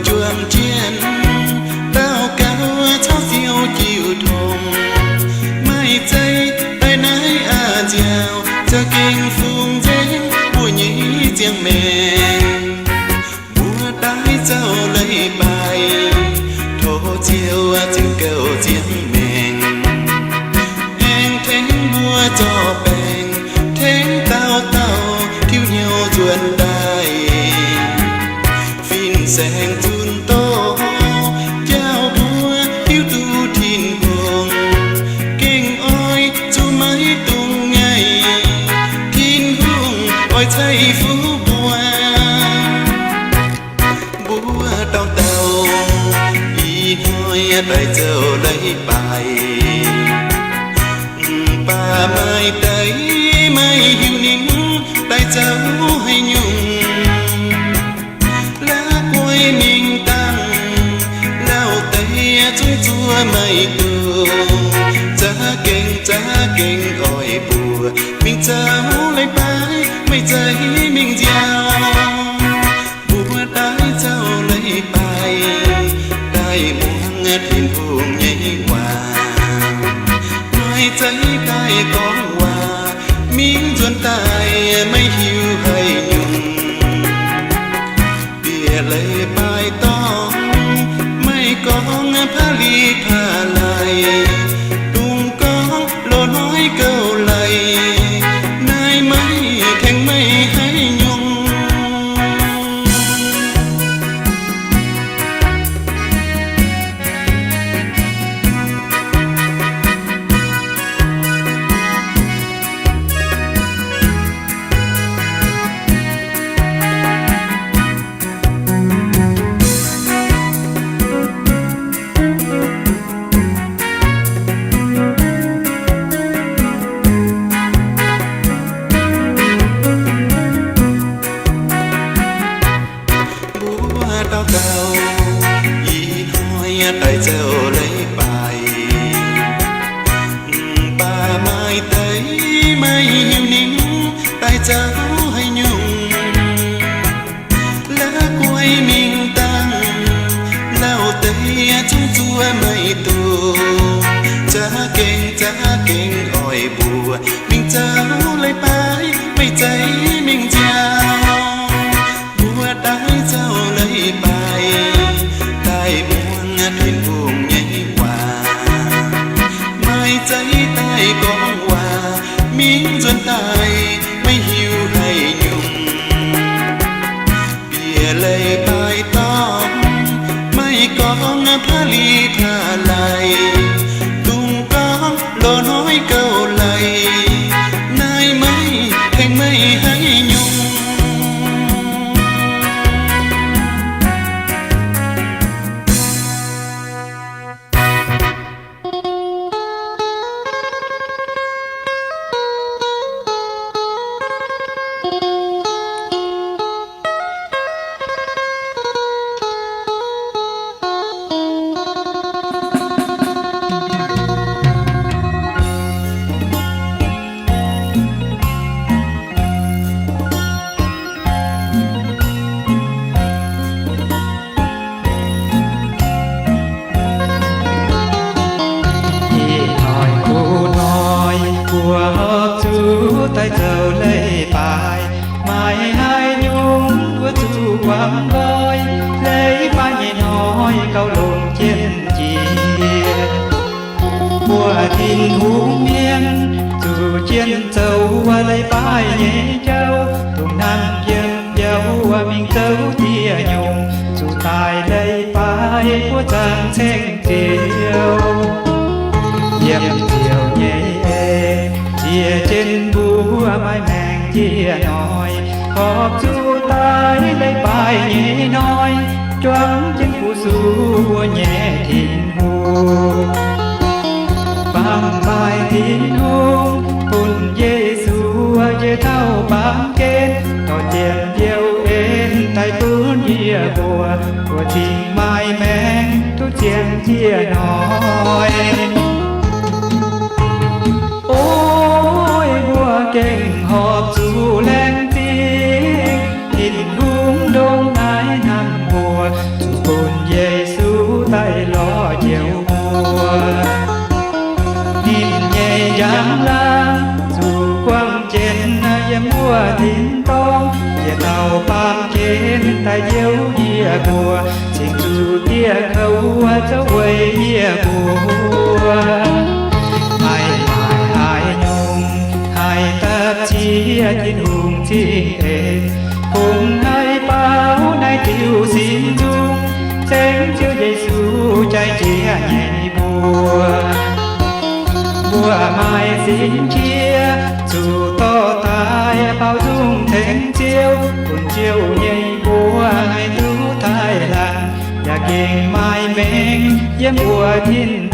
juangc jienv, daux gaux caux Ziouv jiu tong. Maaih zeiz daaih naaiv a'nziaauc, za'gengh fungx nzengc mbuo nyei ziangh maengc. Mbuo daaih zouv leiz-baaix, tov Ziouv zingh gouv ziangh maengc, aengx tengx mbuo zorqv baengc, tengx dauh dauh tiuv hnyouv nzuonx daaih. Fin-saeng zunc doz, jauv mbuo hiuv duqv Tin-Hungh, gengh oix zuqc maiv dungx ngaih. Tin-Hungh oix ceix fuqv mbuo. Mbuo dauh dauh ih hnoi daaih zouv leiz-baaix, mv baac maaih deix maiv hiuv ninh daaih zouv haaix nyungc. La'guaih mingh dangh lauh deix zungv zuov maiv duqv. Za'gengh, za'gengh oix mbuo mingh zouv leiz-baaix, maiv zeiz mingh nziaauc. Mbuo daaih zouv leiz-baaix, daaih muangx Tin-Hungh nyei waac. Maiv zeiz daaih gorngv waac, mingh nzuonx daaih maiv hiuv haaix nyungc. Bieqc leiz-baaix dorngx, maiv gorngv paa li paa lai, dungx gorngv loz-hnoi gouv leiz, naaiv maiv tengx meih haaix nyungc. Mbuo dauh dauh ih hnoi daaih zouv leiz-baaix, mv baac maaih deix maiv hiuv ninh daaih zouv haaix nyungc. La'guaih mingh dangh lauh deix zungv zuov maiv duqv. Za'gengh, za'gengh oix mbuo mingh zouv leiz-baaix, maiv zeiz mingh nziaauc. Mbuo daaih zouv leiz-baaix, daaih muangx Tin-Hungh nyei waac. Maiv zeiz daaih gorngv waac, mingh nzuonx daaih maiv hiuv haaix nyungc. Bieqc leiz-baaix dorngx, maiv gorngv paa li paa lai, dungx gorngv loz-hnoi gouv leiz, naaiv maiv tengx meih haaix nyungc. Ih hnoi kuv hnoi mbuo horpc zuqc daaih zoux leiz-baaix, maiv haaix nyungc mbuo zuqc buangv nqoi. Leiz-baaix nyei hnoi gauh longc jienv jiex. Mbuo Tin-Hungh mienh zuqc jienv zoux wuov leiz-baaix nyei jauv, dongh hnamv yiem biauv mingh zouv dieh nyungc, zuqc daaih leiz-baaix mbuo zaangc ceng Ziouv. Yiem Ziouv nyei en, yie jienv mbuo maaih maengc jienv hnoi, horpc zuqc daaih leiz-baaix nyei hnoi, juangc jienv fu-sux mbuo nyei Tin-Hungh. Baamh maaih Tin-Hungh bun Yesu njiec taux baamh gen, dorh zien liouh en daaih bun yie mbuo, mbuo cingx maaih maengc duqv zien jienv hnoi. Ov, mbuo gengh horpc zuqc laengz zingh Tin-Hungh ndongc naaiv hnamv mbuo, zuqc Dauh baamh gen daaih njoux yie mbuo, cingx zuqc dieh kouv zouv weic yie mbuo. Haih maaih haaix nyungc haih dapv ziex Tin-Hungh zingh eix, kungx haih baaux naaiv diuh sin nzung, cengx Ziouv Yesu jai jiex nyei mbuo. Mbuo maaih sin qiex zuqc dorh daaih baaux nzung cengx Ziouv, bun Ziouv nyei mbuox haih duqv taaih laanh, yaac gengh maaih mengh yiem mbuo tin-dorngh.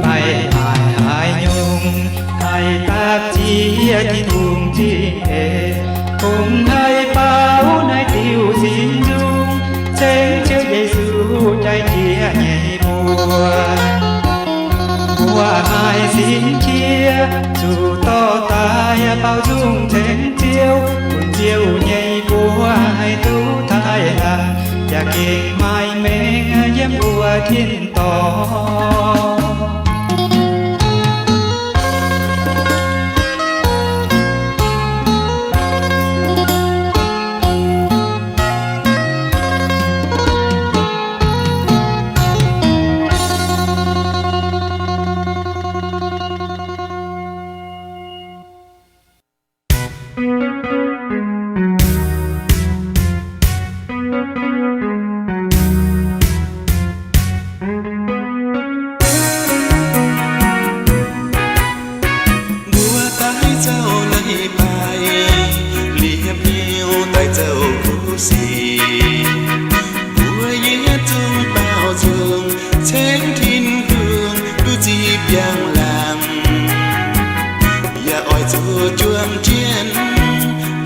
Haih maaih haaix nyungc haih dapv ziex Tin-Hungh zingh eix, kungx haih baaux naaiv diuh sin nzung, cengx Ziouv Yesu jai jiex nyei mbuo. Mbuo maaih sin qiex zuqc dorh daaih baaux nzung cengx Ziouv, bun Ziouv nyei mbuox haih duqv taaih laanh, yaac gengh maaih mengh yiem mbuo tin-dorngh. Mbuo daaih zouv leiz-baaix, liepc hnyouv daaih zouv kuv sic. Mbuo yietc zungv baaux nzung cengx Tin-Hungh duqv zipv njang-laangc. Yaac oix zuqc juang jienv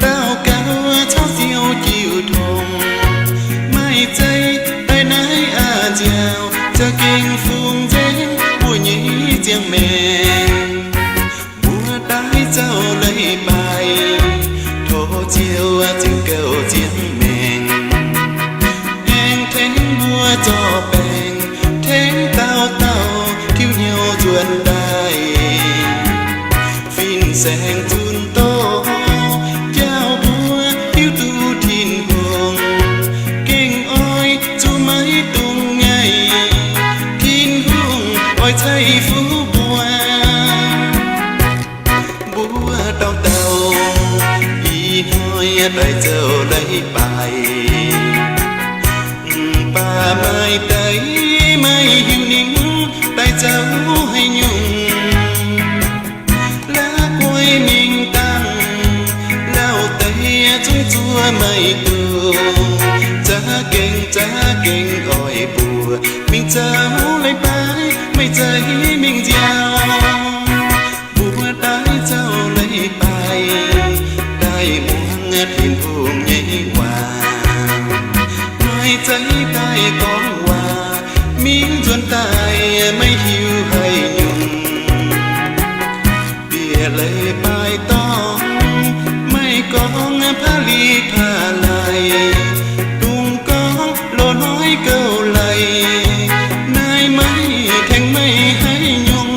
daux gaux caux Ziouv jiu tong. Maaih zeiz daaih naaiv a'nziaauc, za'gengh fungx nzengc mbuo nyei ziangh maengc. Mbuo daaih zouv leiz-baaix, tov Ziouv ziux gouv ziangh maengc. Aengx tengx mbuo zorqv baengc, tengx dauh dauh tiuv hnyouv nzuonx daaih. Fin-saeng zunc doz, jauv mbuo hiuv duqv Tin-Hungh, gengh oix zuqc maiv dungx ngaih. Tin-Hungh oix ceix fuqv mbuo. Mbuo dauh dauh ih hnoi daaih zouv leiz-baaix, mv baac maaih deix maiv hiuv ninh daaih zouv haaix nyungc. La'guaih mingh dangh lauh deix zungv zuov maiv duqv. Za'gengh, za'gengh oix mbuo mingh zouv leiz-baaix, maiv zeiz mingh nziaauc. Mbuo daaih zouv leiz-baaix, daaih muangx Tin-Hungh nyei waac. Maiv zeiz daaih gorngv waac, mingh nzuonx daaih maiv hiuv haaix nyungc. Bieqc leiz-baaix dorngx, maiv gorngv paa li paa lai, dungx gorngv loz-hnoi gouv lai, naaiv maiv tengx meih haaix nyungc.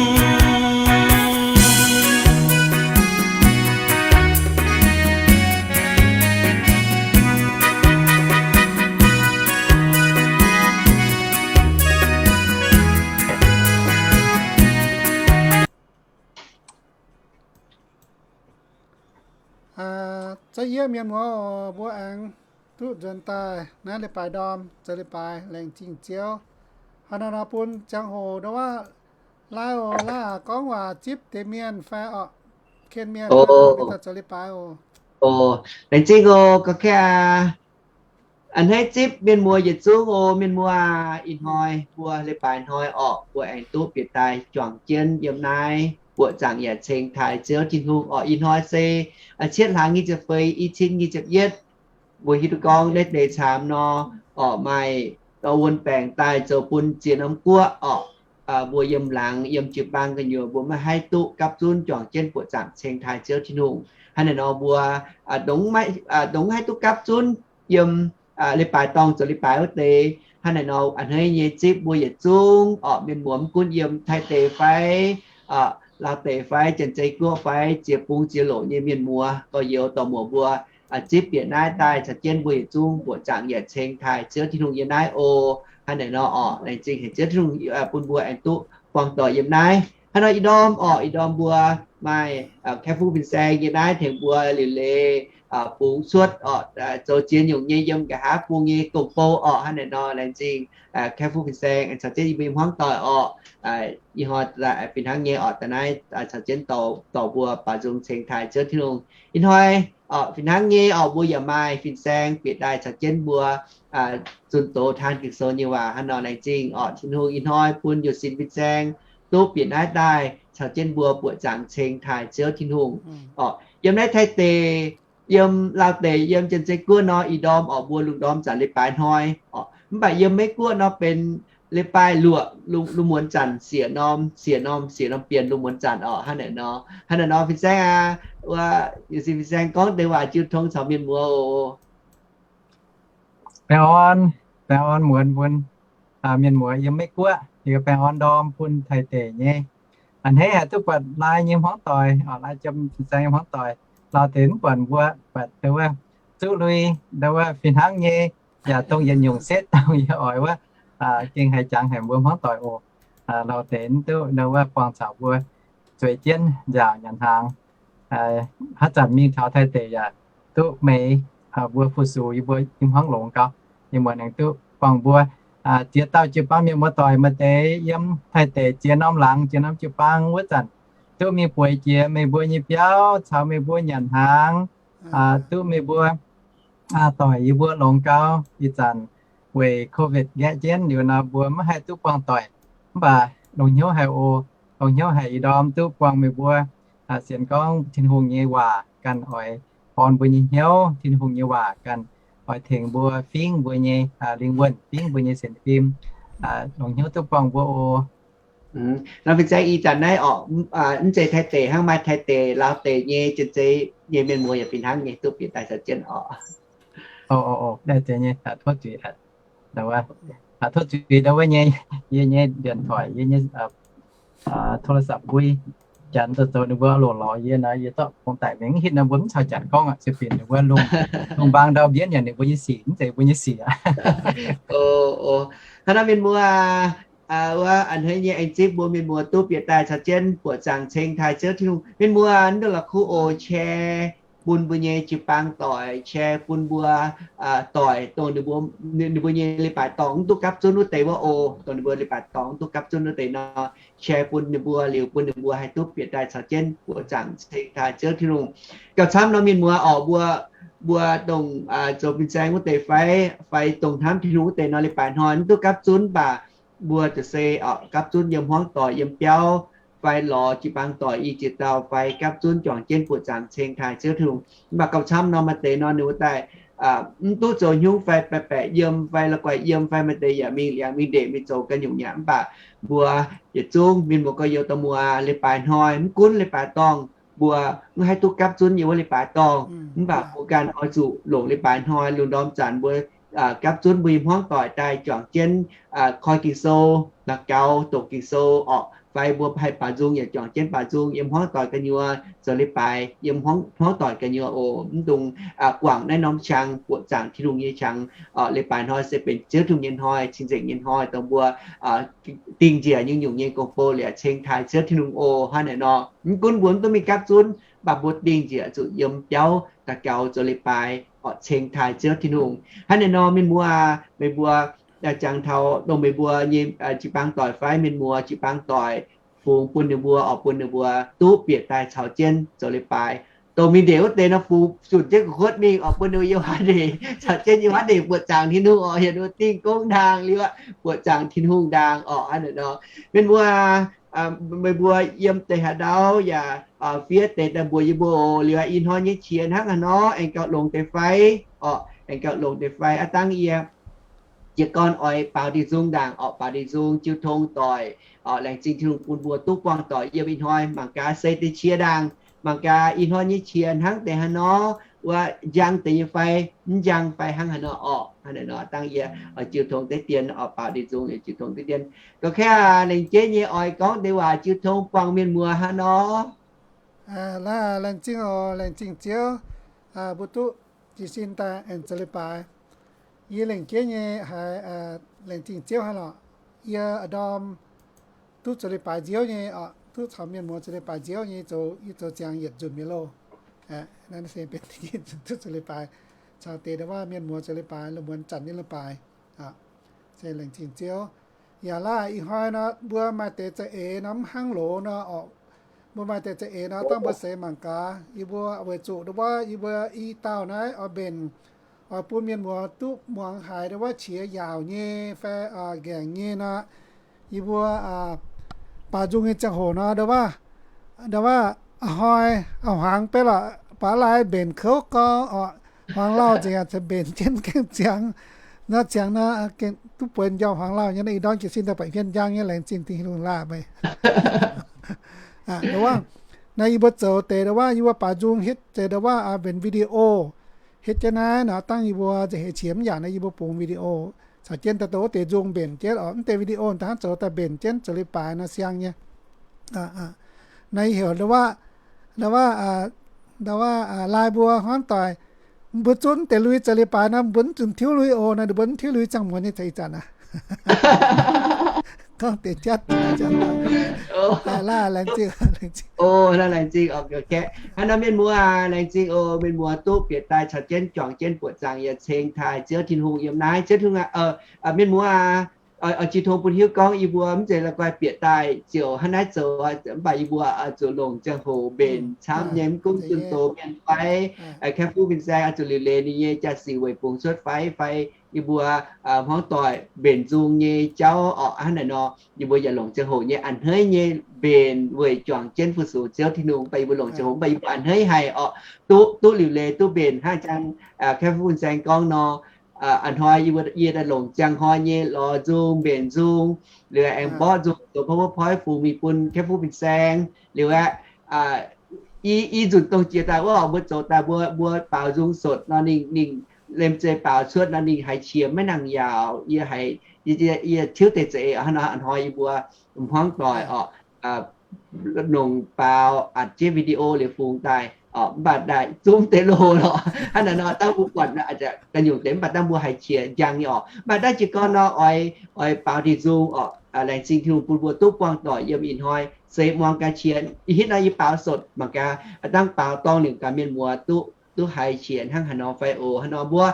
Za'gengh mienh muoz oc, mbuo aengx duqv nzuonx daaih naaiv leiz-baaix ndorm zoux leiz-baaix laengz zingh Ziouv. Hnangv naaiv nor bun ziangh hoc ndongc wuov laih oc, laih aac gorngv waac zipv deix mienh fai orqc, ken mienh fai orqc, mienh daaih zoux leiz-baaix oc. Oc, laengz zingh oc, ga'keh aac. A'hneiv zipv mienh muoz yietc zungv oc. Mienh muoz aac, ih hnoi mbuo leiz-baaix hnoi orqc, mbuo aengx duqv bieqc daaih juangc jienv yiem naaiv buoqc zaangc yaac ceng taaih Ziouv Tin-Hungh orqc. Ih hnoi se cietv hlaang nyic ziepc feix, i cin nyic ziepc yietv. Mbuo hiuv duqv gorngv naaiv deix caamx nor, orqc, maaih wuon baengc daaih zoux bun ziex norm guoqv orqc. Mbuo yiem laangz yiem jiu-baang gu'nyuoz mbuo maiv haih duqv gapv zunv juangc jienv buoqc zaangc ceng taaih Ziouv Tin-Hungh. Hnangv naaiv nor mbuo dongh maiv haih duqv gapv zunv yiem leiz-baaix dorngh zoux leiz-baaix wuov deix. Hnangv naaiv nor a'hneiv nyei zipv mbuo yietc zungv orqc, mienh muoz mv gunv yiem Taiv deic fai Laauv deic fai Janx-Zei Guoqv fai ziex bung ziex loc nyei mienh muoz gorx-youz dorc-muoc mbuo zipv bieqc naaiv daaih caux jienv mbuo yietc zungv buoqc zaangc yaac ceng taaih Ziouv Tin-Hungh yiem naaiv oc. Hnangv naaiv nor orqc, laengz zingh haic Ziouv Tin-Hungh bun mbuo aengx duqv buangh doic yiem naaiv. Hnangv naaiv nor ih ndorm orqc, ih ndorm mbuo maaih Kaiv Fu Fin-Saeng yiem naaiv tengx mbuo liuc leiz bungx cuotv orqc, zoux ziex nyungc nyei yiem nqa'haav bung nyei gong-bou orqc. Hnangv naaiv nor laengz zingh Kaiv Fu Fin-Saeng aengx caux jienv yie mbuo nyei hmuangv doic orqc. Ih hnoi fih hnangv nyei orqc, da'naaiv caux jienv dorh mbuo baaux nzung ceng taaih Ziouv Tin-Hungh. Ih hnoi orqc, fih hnangv nyei orqc, mbuo yaac maaih Fin-Saeng bieqc daaih caux jienv mbuo zunh doz taan Ging-Sou nyei waac. Hnangv nor laengz zingh orqc, Tin-Hungh ih hnoi bun Youc Sin Fin-Saeng duqv bieqc naaiv daaih caux jienv mbuo buoqc zaangc ceng taaih Ziouv Tin-Hungh orqc. Yiem naaiv Taiv deic, yiem Laauv deic, yiem Janx-Zei Guoqv nor ih ndorm orqc, mbuo lungh ndorm zanc leiz-baaix hnoi orqc. Mv baac yiem Meiv Guoqv nor benx leiz-baaix luoqc, lungh muonz zanc siec norm, siec norm, siec norm bienx lungh muonz zanc orqc. Hnangv naaiv nor, hnangv naaiv nor Fin-Saeng aac, wuov Youc Sin Fin-Saeng gorngv deix waac jiu tong caux mienh muoz oc. Baengh orn, baengh orn muonz bun mienh muoz yiem Meiv Guoqv, liuz baengh orn ndorm bun Taiv deic nyei. A'hneiv haic duqv buatc Laauv nyei hmuangv doic, Laauv Jiem Fin-Saeng nyei hmuangv doic. Laauv deix mv buatc mbuo, buatc ndau wuov zuqv lui, ndau wuov fih hnangv nyei, yaac dongh yietc nyungc setv dongh yie oix wuov, gengh haiz jangx haic mbuo hmuangv doic oc. Laauv deix mv duqv ndau wuov buangh caux mbuo zueiz jienv nziaauc nyanc hnaangx. Haaix zanc mingh taux Taiv deic yaac duqv meix mbuo fu-sux yie mbuo nyei hmuangv longx gau. Yie muonz aengx duqv buangh mbuo ziex dauh jiu-baang mienh muoz-doic maaih deix yiem Taiv deic ziex norm laangz ziex norm jiu-baang wuov zanc, duqv mingh bueix jiex meih mbuo nyei biauv caux meih mbuo nyanc hnaangx, duqv meih mbuo doic yie mbuo longx gau. Ih zanc weic COVID nqaeqv jienv liuz nor mbuo maiv haih duqv buangh doic, mv baac longx hnyouv haic oc. Longx hnyouv haic ih ndorm duqv buangh meih mbuo sienx gorngv Tin-Hungh nyei waac ganh oix orn mbuo nyei hnyouv. Tin-Hungh nyei waac ganh oix tengx mbuo fingv mbuo nyei lingh wuonh, fingv mbuo nyei sienx fim. Longx hnyouv duqv buangh mbuo oc. Nor fin-saeng ih zanc naaiv orqc, mv zeiz Taiv deic hnangv, maaih Taiv deic, Laauv deic nyei, Janx-Zei nyei mienh muoz yaac fih hnangv nyei duqv bieqc daaih caux jienv orqc. Tov zuiz ndau wuov nyei, yie nyei điện thoại, yie nyei โทรศัพท์ mbui, janx zoux zoux ninh mbuo loc lorz yie nor, yie zorqv bung daic mingh hitv nor mbuo mv caux janx gorngv aqv, se binc ninh mbuo lungh mbaang ndau mbienv yaac ninh mbuo nyei sic, mv zeiz mbuo nyei sic aqv. Hnangv naaiv mienh muoz, wuov a'hneiv nyei aengx zipv mbuo mienh muoz duqv bieqc daaih caux jienv buoqc zaangc ceng taaih Ziouv Tin-Hungh. Mienh muoz, mv duqv la'kuqv oc, share bun mbuo nyei jiu-baang doic, share bun mbuo doic dongh ninh mbuo nyei leiz-baaix dorngh mv duqv gapv zunv wuov deix wuov oc. Dongh ninh mbuo leiz-baaix dorngh mv duqv gapv zunv wuov deix nor, share bun ninh mbuo liuz bun ninh mbuo haih duqv bieqc daaih caux jienv buoqc zaangc ceng taaih Ziouv Tin-Hungh. Gauh camv nor mienh muoz orqc, mbuo, mbuo dongh zoux fin-saeng wuov deix fai, fai dongh hnamv Tin-Hungh wuov deix nor, leiz-baaix hnoi mv duqv gapv zunv, mv baac mbuo za'gengh se gapv zunv yiem hmuangv doic yiem biauv fai lorz jiu-baang doic i ziex dauh fai gapv zunv juangc jienv buoqc zaangc ceng taaih Ziouv Tin-Hungh. Mv baac gauh camv nor maaih deix nor ninh wuov daaih mv duqv zoux haaix nyungc fai baeqc baeqc yiem fai la'guaih yiem fai maaih deix yaac mingh liangx mingh ndeic mingh zoux ganh nyungc nyaqc. Mv baac mbuo yietc zungv mienh muoz gorx-youz dorh muoz leiz-baaix hnoi mv gunv leiz-baaix dorngh, mbuo mv haih duqv gapv zunv yiem wuov leiz-baaix dorngh, mv baac mbuo ganh oix zuqc longc leiz-baaix hnoi lungh ndorm zanc mbuo gapv zunv mbuo nyei hmuangv doic daaih juangc jienv koi Ging-Sou, la'gaux doqc Ging-Sou orqc, fai mbuo haih baaux nzung yaac juangc jienv baaux nzung yiem hmuangv doic gu'nyuoz zoux leiz-baaix yiem hmuangv doic gu'nyuoz oc. Mv dungx guangc naaiv norm qangx buoqc zaangc Tin-Hungh nyei qangx. Leiz-baaix hnoi se benx Ziouv Tin-Hungh nyei hnoi, cing-nzengc nyei hnoi dongh mbuo dingh njiec nyungc-nyungc nyei gong-bou liuz ceng taaih Ziouv Tin-Hungh oc. Hnangv naaic nor mv gunv mbuo mv duqv mingh gapv zunv, mv baac mbuo dingh njiec zuqc yiem biauv daux gaux zoux leiz-baaix orqc, ceng taaih Ziouv Tin-Hungh. Hnangv naaic nor mienh muoz, meih mbuo jangx taux dongh meih mbuo nyei jiu-baang doic fai mienh muoz jiu-baang doic, fungx bun ninh mbuo orqc, bun ninh mbuo duqv bieqc daaih caux jienv zoux leiz-baaix. Dongh mingh ndeic wuov deix nor fungx zunc jienv gu'kuotv mingh orqc, bun ninh mbuo yiem wuov ndeic caux jienv yiem wuov ndeic buoqc zaangc Tin-Hungh orqc, hienx ninh mbuo dingh gong ndaangc liuz aqv, buoqc zaangc Tin-Hungh ndaangc orqc. Hnangv naaic nor mienh muoz meih mbuo yiem deix haaix ndau yaac fiev deix daaih mbuox yie mbuo oc. Liuz ih hnoi nyei qiex hnangv haaix nor, aengx gauh longx deix fai? Orqc, aengx gauh longx deix fai? Aav dangv yie jiez gorn oix baaux ndie-nzung ndaangc orqc, baaux ndie-nzung jiu tong doic orqc. Laengz zingh Tin-Hungh bun mbuo duqv buangh doic yiem ih hnoi. Mangc gaax se deix qiex ndaangc, mangc gaax ih hnoi nyei qiex hnangv deix haaix nor, wuov njang deix nyei fai, mv njang fai hnangv haaix nor orqc. Hnangv naaic nor dangv yie oix jiu tong deix dien orqc, baaux ndie-nzung jiu tong deix dien. Ga'kei aac, lengc jeiv nyei oix gorngv deix waac jiu tong buangh mienh muoz hnangv nor. Laengz zingh oc, laengz zingh Ziouv, mbuo duqv jiez sin daaih aengx zoux leiz-baaix. Yie lengc jeiv nyei haiz laengz zingh Ziouv haic lorqc. Yie ndorm duqv zoux leiz-baaix nziouv nyei, duqv caux mienh muoz zoux leiz-baaix nziouv nyei, zoux, yie zoux ziangx yietc nzunc mi'aqv loh. Naaiv se benx duqv zoux leiz-baaix caux deix ndau wuov mienh muoz zoux leiz-baaix, lungh muonz zanc nyei leiz-baaix. Se laengz zingh Ziouv. Yaac laaih ih hnoi nor, mbuo maaih deix za'eix nor mv hnangv loz nor orqc. Mbuo maaih deix za'eix nor, dangh mbuo seix mangc gaax. Yie mbuo weic zuqc ndau wuov yie mbuo i dauh naaiv oix mbenc, oix bun mienh muoz duqv muangx haiz ndau wuov qiex yaauc nyei fai nqaengc nyei nor, yie mbuo baaux nzung nyei ziangh hoc nor, ndau wuov, ndau wuov a'hnoi, a'hmuangx beiv lorqc, baav lai mbenc kouv gorx orqc. Hmuangx lauh nzengc aqv, mbenc jienv gaengh ziangx. Nor ziangx nor, duqv bueix njormh hmuangx lauh nyei. Ih ndorm jiez sin daaih baeqc hmien njang nyei, laengz zingh Tin-Hungh laanh meih. Ndau wuov, naaiv yie mbuo zoux deix ndau wuov, yie mbuo baaux nzung hietv deix ndau wuov mbenc video. Hietv jienv naaiv nor, dangh yie mbuo nza'heix qiex mv yaac naaiv yie mbuo bungx video caux jienv daaih douc wuov deix nzung mbenc jienv orqc. Mv deix video daaih hnangv zoux daaih mbenc jienv zoux leiz-baaix nor siang nyei. Naaiv heuc ndau wuov, ndau wuov, ndau wuov laai mbuo hmuangv doic, mbuo zunv deix lui zoux leiz-baaix nor, mbuo mv zunc tiuv lui oc. Naaiv ninh mbuo mv tiuv lui ziangh muonz nyei caux ih zanc aac. Gorngv deix jatv, laengz zingh, laengz zingh. Hnangv nor mienh muoz, laengz zingh oc. Mienh muoz duqv bieqc daaih caux jienv juangc jienv buoqc zaangc yaac ceng taaih Ziouv Tin-Hungh yiem naaiv. Ziouv Tin-Hungh, mienh muoz aac, oix jiu tong bun hiuv gorngv yie mbuo mv zeiz la'guaih bieqc daaih ziouc hnangv naaiv zoux, mv baac yie mbuo zuqc longc ziangh hoc mbenc camv nyei, mv gunv zunh doz mienh fai, kaeqv fuqv fin-saeng zuqc liuc leiz ninh nyei jaax-sic weic bungx cuotv fai, fai yie mbuo hmuangv doic mbenc nzung nyei jauv orqc. Hnangv naaic nor, yie mbuo yaac longc ziangh hoc nyei a'hneiv nyei mbenc weic juangc jienv fu-sux Ziouv Tin-Hungh. Mv baac yie mbuo longc ziangh hoc, mv baac yie mbuo a'hneiv haic orqc, duqv, duqv liuc leiz duqv mbenc hnangv jang kaeqv fuqv fin-saeng gorngv nor. A'hnoi yie mbuo, yie daaih longc ziangh hnoi nyei lorz nzung, mbenc nzung, liuz aengx mborqv nzung zoux PowerPoint fungx mingh bun kaeqv fuqv fin-saeng. Liuz aeqv, i, i nzunc dongh jiex daaih wuov oc, mbuo zoux daaih mbuo, mbuo baaux nzung sotv nor, ninh, ninh liemh zeih baaux cuotv nor, ninh haiz qiex maiv nangc yaauc. Yie haiz, yie, yie tiuv deix za'eix hnangv nor, a'hnoi yie mbuo hmuangv doic orqc, nongc baaux atv jienv video liuz fungx daaih orqc, mv baac daaih zungv deix loz lorqc. Hnangv naaic nor, dangh mbuo buatc ga'nyungc deix, mv baac dangh mbuo haiz qiex njang nyei orqc. Mv baac dangh jiez gorn nor, oix, oix baaux ndie-nzung orqc. Laengz zingh Tin-Hungh bun mbuo duqv buangh doic yiem ih hnoi. Se muangx gaax qiex, ih hitv nor yie baaux sotv mangc gaax, dangh baaux dorngh liuz gaax mienh muoz duqv, duqv haiz qiex hnangv haaix nor fai oc. Hnangv nor mbuo,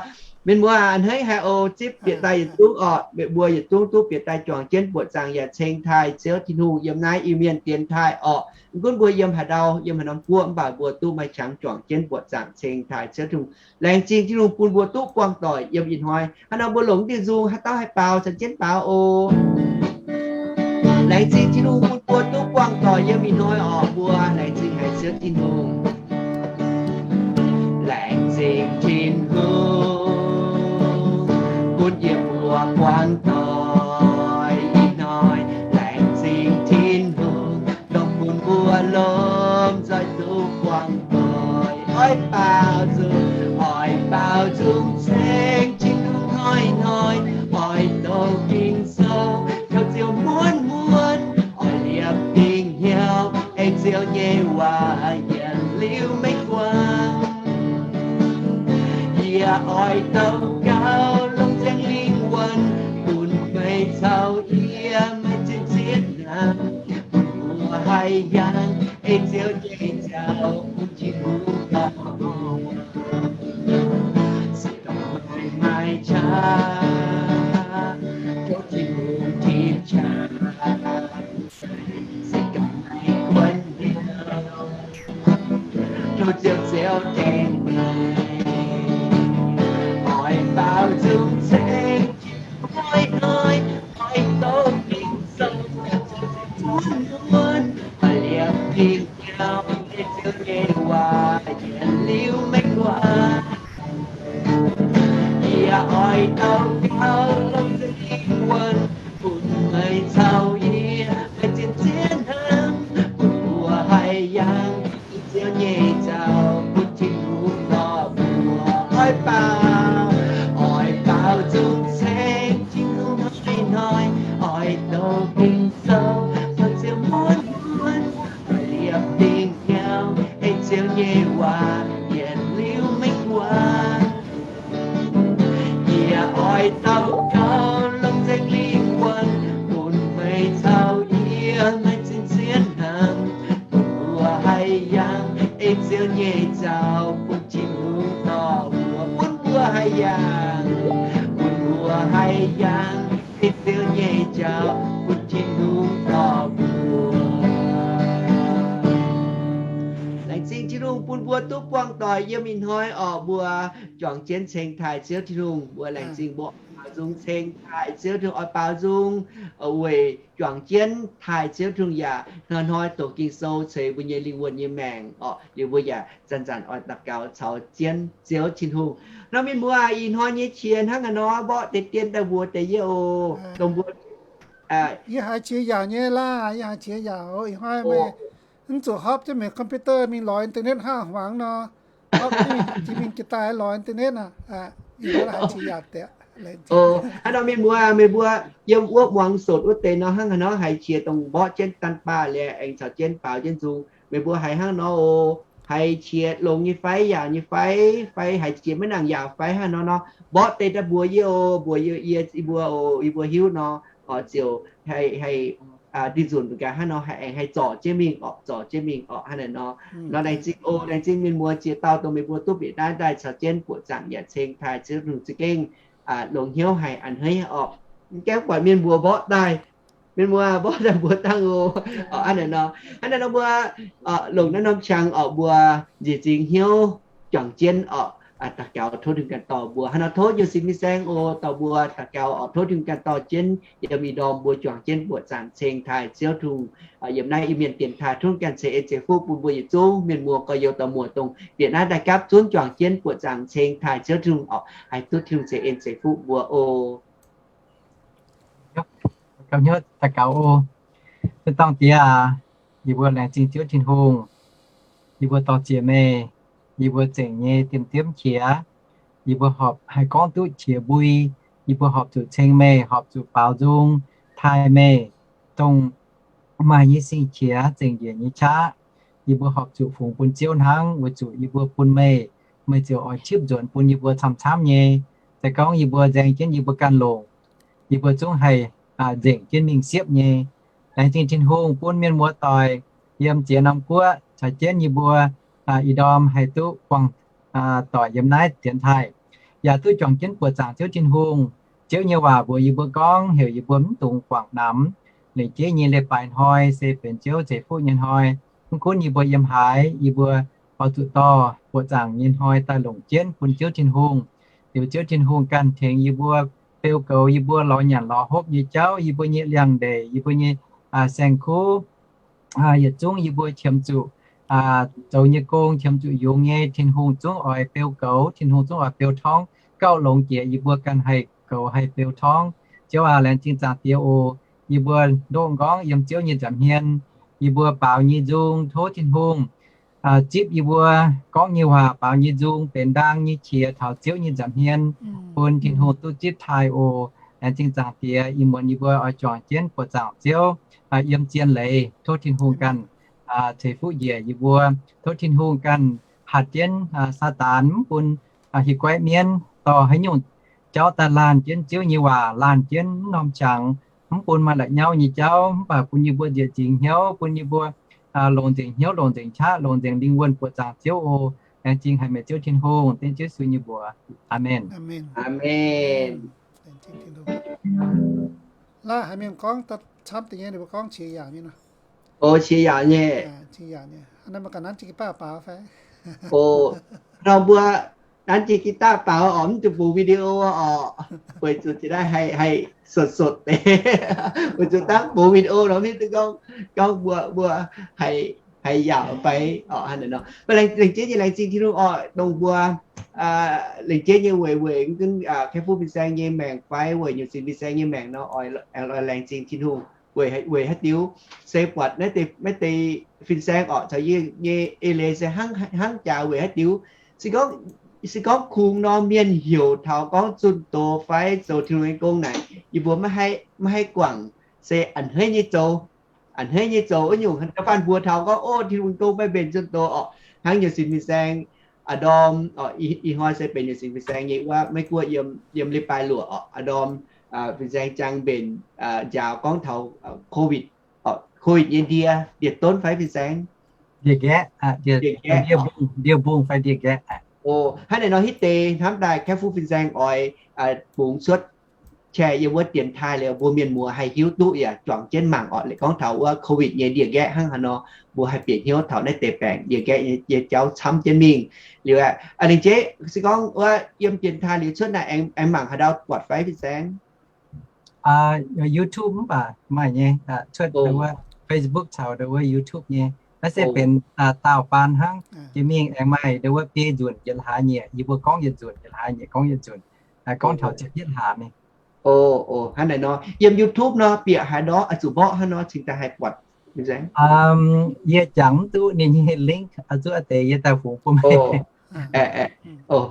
mienh muoz a'hneiv haic oc, zipv bieqc daaih yietc zungv orqc. Mbuo yietc zungv duqv bieqc daaih juangc jienv buoqc zaangc yaac ceng taaih Ziouv Tin-Hungh yiem naaiv Iu-Mienh dienx taaih orqc. Mv gunv mbuo yiem haaix ndau, yiem haaix norm guoqv, mv baac mbuo duqv maaih qangx juangc jienv buoqc zaangc ceng taaih Ziouv Tin-Hungh. Laengz zingh Tin-Hungh bun mbuo duqv buangh doic yiem ih hnoi. Hnangv nor mbuo longc ndie-nzung haaix dauh haih baaux caux jienv baaux oc. Laengz zingh Tin-Hungh bun mbuo duqv buangh doic yiem ih hnoi orqc. Mbuo laengz zingh haic Ziouv Tin-Hungh. Laengz zingh Tin-Hungh bun yie mbuo buangh doic ih hnoi. Laengz zingh Tin-Hungh dongh bun mbuo lomh nzoih duqv buangh doic. Oix baaux nzung, oix baaux nzung ceng Tin-Hungh hnoi-hnoi. Oix doqc Ging-Sou, kaux Ziouv muonz-muonz. Oix liepc fingx hnyouv aengx Ziouv nyei waac, yietc liuz maiv guangc. Yie oix daux gaux longc Singx Lingh wuonc, bun meih caux yie maaih zinh zietv naanc. Mbuo haih yangh aengx Ziouv nyei jauv, bun Tin-Hungh gauh se dongh maaih qaqv, tov Tin-Hungh tipv qaqv. Se dongh maaih kuonx hnyouv, tov Ziouv Ziouv tengx meih. Oix baaux nzung ceng hnoi-hnoi, oix doqc Ging-Sou, muonz-muonz. Daux gaux longc nzengc lingh wuonh bun meih caux yie, meih zien-zien hnamv bun mbuo haih yangh. Ei Ziouv nyei jauv bun Tin-Hungh dorh mbuo. Oix baaux, oix baaux nzung ceng Tin-Hungh hnoi-hnoi, oix douc Ging-Sou caux Ziouv muonz-muonz, oix liepc dingc hnyouv ei Ziouv nyei waac yietc liuz mingh wuonx. Yie oix daux gaux longc nzengc lingh wuonh bun meih caux yie, meih zien-zien hnamv bun mbuo haih yangh. Ei Ziouv nyei jauv bun Tin-Hungh dorh mbuo, bun mbuo haih yangh, bun mbuo haih yangh. Ei Ziouv nyei jauv bun Tin-Hungh dorh mbuo. Laengz zingh Tin-Hungh bun mbuo duqv buangh doic yiem ih hnoi orqc, mbuo juangc jienv ceng taaih Ziouv Tin-Hungh. Mbuo laengz zingh mbuo baaux nzung ceng taaih Ziouv Tin-Hungh, oix baaux nzung weic juangc jienv taaih Ziouv Tin-Hungh yaac hnoi-hnoi doqc Ging-Sou ceix mbuo nyei lingh wuonh nyei maengc orqc. Liuz mbuo yaac zanc-zanc oix daux gaux caux jienv Ziouv Tin-Hungh. Nor mienh muoz, ih hnoi nyei qiex hnangv haaix nor, mborqv deix dien daaih mbuox deix yie oc. Dongh mbuo, yie haiz qiex yaauc nyei laav, yie haiz qiex yaauc. Ih hnoi meih mv zuqc hopv jienv meih computer mingh lorz internet hnangv hmuangx nor, hopv jienv mingh jiex daaih lorz internet aqv. Hnangv nor mienh muoz, meih mbuo yiem wuov muangx sotv wuov deix nor, hnangv haaix nor haiz qiex dongh mborqv jienv daan baah liuz aengx caux jienv baaux jienv nzung. Meih mbuo haiz hnangv nor oc, haiz qiex longx nyei fai, yaauc nyei fai, fai haiz qiex maiv nangc yaauc fai hnangv nor nor, mborqv deix daaih mbuox yie oc, mbuox yie, yie mbuo oc, yie mbuo hiuv nor, ziouc haih dinh nzunc gaax hnangv nor, haih aengx haih zorc jienv mingh orqc, zorc jienv mingh orqc hnangv naaic nor. Nor laengz zingh oc, laengz zingh mienh muoz ziex dauh dongh meih mbuo duqv bieqc naaiv daaih caux jienv buoqc zaangc yaac ceng taaih Ziouv Tin-Hungh za'gengh longc hnyouv haic a'hneiv orqc. Mv gaengh buatc mienh mbuo mborqv daaih, mienh muoz mborqv daaih mbuox dangh oc. Hnangv naaic nor, hnangv naaiv nor mbuo longc naaiv norm qangx orqc, mbuo njiec nzingx hnyouv juangc jienv orqc, daux gaux tov Tin-Hungh ganh dorh mbuo. Hnangv nor tov jiu sin mingh saeng oc, dorh mbuo daux gaux orqc, tov Tin-Hungh ganh dorh jienv yiem ih ndorm mbuo juangc jienv buoqc zaangc ceng taaih Ziouv Tin-Hungh yiem naaiv Iu-Mienh dienx taaih. Tov Tin-Hungh ganh ceix en ceix fuqv bun mbuo yietc zungv mienh muoz gorx-youz dauh muoz dongh bieqc naaiv daaih gapv zunv juangc jienv buoqc zaangc ceng taaih Ziouv Tin-Hungh orqc, haih duqv Tin-Hungh ceix en ceix fuqv mbuo oc. Gauh hnyouv daux gaux oc. Zinh Dangh Diex aac, yie mbuo laengz zingh Ziouv Tin-Hungh. Yie mbuo dorh ziec meih, yie mbuo zengc nyei dien diemv qiex, yie mbuo horpc haih gorngv duqv qiex mbui, yie mbuo horpc zuqc ceng meih, horpc zuqc baaux nzung taaih meih, dongh maaih nyei sing-qiex zengc njiec nyei qaqv. Yie mbuo horpc zuqc fungx bun Ziouv hnangv, weic zuqc yie mbuo bun meih, meih ziouc oix qipv nzuonx bun yie mbuo camv-camv nyei. Se gorngv yie mbuo nzaeng jienv yie mbuo ganh longc, yie mbuo zungv haih nzengc jienv mingh siepv nyei. Laengz zingh Tin-Hungh bun mienh muoz-doic yiem ziex norm guoqv caux jienv yie mbuo ih ndorm haih duqv buangh doic yiem naaiv dienx taaih, yaac duqv juangc jienv buoqc zaangc Ziouv Tin-Hungh. Ziouv nyei waac mbuox yie mbuo gorngv heuc yie mbuo mv dungx guangc namx. Lengc jeiv nyei leiz-baaix hnoi se benx Ziouv ceix fuqv nyei hnoi. Mv gunv yie mbuo yiem haaix, yie mbuo oix zuqc dorh buoqc zaangc nyei hnoi daaih longc jienv bun Ziouv Tin-Hungh. Liuz Ziouv Tin-Hungh ganh tengx yie mbuo beu goux yie mbuo lorz nyanc lorz hopv nyei jauv, yie mbuo nyei liangx-ndeic, yie mbuo nyei saeng-kuv, yietc zungv yie mbuo qiemx zuqc zoux nyei gong, qiemx zuqc yungz nyei, Tin-Hungh zungv oix beu goux, Tin-Hungh zungv oix beu torngv gauh longx jiex yie mbuo ganh haih goux haih beu torngv. Ziouv aac, laengz zingh Zaangc Diex oc. Yie mbuo ndoqv nqorngv yiem Ziouv nyei nza'hmien, yie mbuo baaux nyei nzung tov Tin-Hungh zipv yie mbuo gorngv nyei waac, baaux nyei nzung benx ndaang nyei qiex taux Ziouv nyei nza'hmien, bun Tin-Hungh duqv zipv taaih oc. Laengz zingh Zaangc Diex, ih muonz yie mbuo oix juangc jienv buoqc zaangc Ziouv yiem zien leiz. Tov Tin-Hungh ganh ceix fuqv njiec yie mbuo. Tov Tin-Hungh ganh hatc jienv Saadaan mv bun hieh guaiv mienv dorh haaix nyungc jauv daaih laanh jienv Ziouv nyei waac, laanh jienv mv norm qangx, mv bun maaih la'nyauv nyei jauv, mv baac bun yie mbuo nzieqc nzingx hnyouv, bun yie mbuo longc nzengc hnyouv, longc nzengc qaqv, longc nzengc lingh wuonh buoqc zaangc Ziouv oc. Laengz zingh haic meih Ziouv Tin-Hungh, dengv Ziouv Yesu nyei mbuox. Aamen. Aamen. Laaih haiz mienh gorngv camv deix nyei, ninh mbuo gorngv qiex yaauc nyei nor. O, qiex yaauc nyei. O, nor mbuo nanv jiex guitar baaux orqc, mv zuqc bungx video orqc, weic zuqc jiex daaih haih sotv-sotv deix. Weic zuqc dangv bungx video nor mv hiuv duqv gorngv, gorngv mbuo, mbuo haih haiz yaauc fai orqc, hnangv naaic nor. Mv baac laengz, laengz jeiv nyei, laengz zingh Tin-Hungh orqc, dongh mbuo, aa, laengz jeiv nyei weic, weic mv gunv, aa, ka'fiev fin-saeng nyei maengc fai weic nyuoqc sinx fin-saeng nyei maengc nor, oix, oix laengz zingh Tin-Hungh weic, weic haaix diuc, se buatc naaiv deix, naaiv deix fin-saeng orqc, caux yie nyei eix leiz se hnangv, hnangv jaax weic haaix diuc. Se gorngv, se gorngv kungx norm mienh heuc taux gorngv zunh doz fai zoux Tin-Hungh nyei gong naaic, yie mbuo maiv haih, maiv haih guangc, se a'hneiv nyei zoux, a'hneiv nyei zoux wuov nyungc. Da'faanh mbuox taux gorngv, o, Tin-Hungh nyei gong maiv mbenc zunh doz orqc, hnangv nyuoqc sinx fin-saeng, aa, ndorm, o, ih, ih hnoi se benx nyuoqc sinx fin-saeng nyei wuov, maiv gunv yiem, yiem leiz-baaix luoqc orqc, aa, ndorm, aa, fin-saeng jangx mbenc, aa, njaaux gorngv taux, aa, COVID, orqc, COVID nyei ndie, ndie-donv fai fin-saeng? Ndie-nqaeqv, aa, ndie, ndie-nqaeqv, ndie-mbung, ndie-mbung fai ndie-nqaeqv. O, hnangv naaic nor hitv deix hnamv daaih ka'fiev fin-saeng oix, aa, bungx cuotv qai yiem wuov dienx taaih liuz mbuo mienh muoz haih hiuv duqv yaac juangc jienv mangc orqc, gorngv taux wuov COVID nyei ndie-nqaeqv hnangv haaix nor, mbuo haih bieqc hnyouv taux naaiv deix baengc ndie-nqaeqv nyei jauv camv jienv mingh. Liuz aeqv, aa, laengz jeiv, se gorngv wuov yiem dienx taaih liuz cuotv naaic aengx, aengx mangc haaix ndau buatc fai fin-saeng? Aa, YouTube mv baac maaih nyei, aa, cuotv dongh wuov Facebook caux dongh wuov YouTube nyei. Naaiv se benx, aa, daauh baan hnangv. Jiex mingh aengx maaih dongh wuov biei nzunc yietc hlaax nyieqc, yie mbuo gorngv yietc nzunc yietc hlaax nyieqc, gorngv yietc nzunc, aa, gorngv taux ziepc yietv hlaax mingh. O, o, hnangv naaic nor. Yiem YouTube nor bieqc haaix ndorv, aa, zuqc mborqv haaix nor cingx daaih haih buatc? Aa, yie jangx mv duqv ninh nyei link, aa, zuqc deix yie daaih fungx bun meih.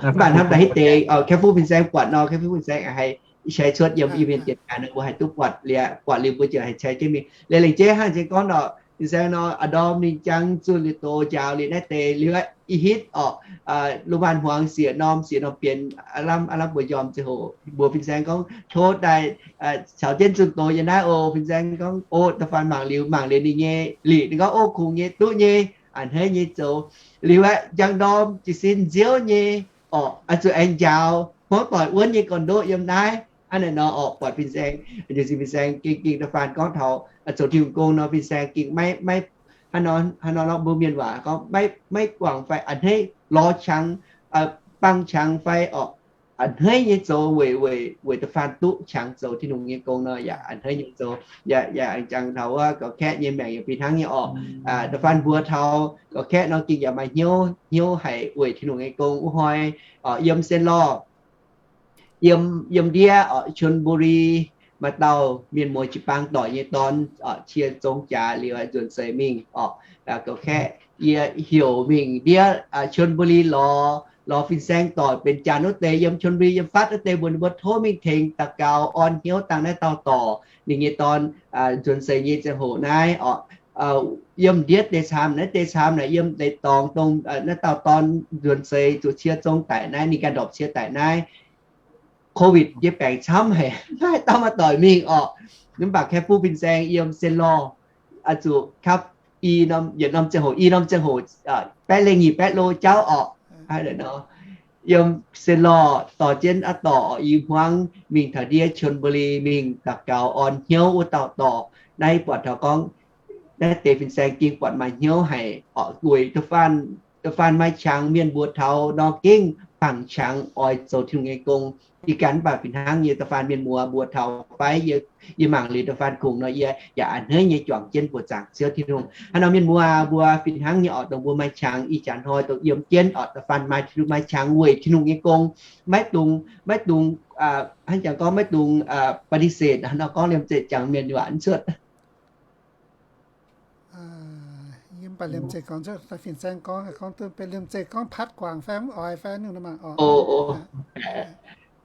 Mv baac hnamv daaih hitv deix, o, ka'fiev fin-saeng buatc nor, ka'fiev fin-saeng haih share cuotv yiem i mienh dienx taaih nor, mbuo haih duqv buatc liuz, buatc liuz mbuo ziouc haih share jienv mingh. Liuz laengz jeiv hnangv jiex gorngv nor, fin-saeng nor, aa, ndorm ninh jangx zunh liuz doz njaaux liuz naaiv deix liuz i hitv orqc, aa, lungh maanz hmuangx sieqv norm sieqv norm bienx, aa lamh, aa lamh mbuo njormh ziangh hoc mbuox fin-saeng gorngv tov daaih, aa, caux jienv zunh doz yiem naaiv oc. Fin-saeng gorngv, o, da'faanh mangc liuz, mangc liuz ninh nyei liqc, ninh gorngv, o, kungx nyei, duqv nyei, a'hneiv nyei zoux. Liuz aeqv, njang ndorm jiez sin nziouv nyei orqc, oix zuqc aengx njaaux hmuangv doic wuonv nyei gorn-ndoqv yiem naaiv. Hnangv naaic nor orqc, buatc fin-saeng, fin-saeng gengh, gengh da'faanh gorngv taux zoux Tin-Hungh gong nor, fin-saeng gengh maiv, maiv, hnangv nor, hnangv nor nor mbuo mienh waac gorngv maiv, maiv guangc fai a'hneiv lorz qangx, bangh qangx fai orqc, a'hneiv nyei zoux weic, weic, weic da'faanh duqv qangx zoux Tin-Hungh nyei gong nor yaac a'hneiv nyei zoux. Yaac, yaac jangx taux wuov ga'kaeqv nyei maengc yaac fih hnangv nyei orqc. Da'faanh mbuox taux ga'kaeqv nor gengh yaac maaih hnyouv, hnyouv haic weic Tin-Hungh nyei gong wuov hnoi, yiem Senlorh, yiem, yiem ndiev orqc, Chonburi, maaih dauh mienh muoz jiu-baang doic nyei dorn orqc, cie zong jaax liuz nzuonx seix mingh orqc, ga'kaeqv yie heuc mingh ndiev Chonburi lorz, lorz fin-saeng doic benx janx wuov deix yiem Chonburi yiem fatv wuov deix mbuox ninh mbuo tov mingh tengx daux gaux orn hnyouv dangh naaiv dauh dorc ninh nyei dorn nzuonx seix nyei ziangh hoc naaiv orqc. Yiem ndiev deix camv, naaiv deix camv naaic yiem deix dorngx dongh naaiv dauh dorn nzuonx seix zuqc cie zong daic naaiv, ninh ganh ndorpc cie daic naaiv, COVID nyei baengc camv haic, maiv dauh maaih doic mingh orqc. Mv baac ka'fiev fin-saeng yiem Senlorh, zuqc kapv i norm, yietc norm ziangh hoc, i norm ziangh hoc, baeqv lengh nyic baeqv lo jauv orqc. Yiem Senlorh dorh jienv aqv dorc orqc, i hmuangv mingh taux ndiev Chonburi mingh daux gaux orn hnyouv wuov dauh dorc. Naaiv buatc taux gorngv naaiv deix fin-saeng gengh buatc maaih hnyouv haic orqc, weic da'faanh, da'faanh maaih qangx mienh mbuox taux nor gengh bangc qangx oix zoux Tin-Hungh nyei gong. Ih ganh mv baac fih hnangv nyei, da'faanh mienh muoz mbuox taux fai yie, yie mangc liuz da'faanh kungx nor yie yaac a'hneiv nyei juangc jienv mbuoqc zaangc Ziouv Tin-Hungh. Hnangv nor mienh muoz mbuo fih hnangv nyei orqc, dongh mbuo maaih qangx ih jaax hnoi dongh yiem jienv orqc, da'faanh maaih Tin-Hungh, maaih qangx weic Tin-Hungh nyei gong, maiv dungx, maiv dungx, hnangv jangx gorngv maiv dungx ปฏิเสธ nor gorngv liemh zeih jangx mienh waac mv cuotv. Yie mv baac liemh zeih gorngv cuotv da'fin-saeng gorngv, gorngv duqv benx liemh zeih gorngv patv guangc fai mv oix fai nyungc nor mangc orqc.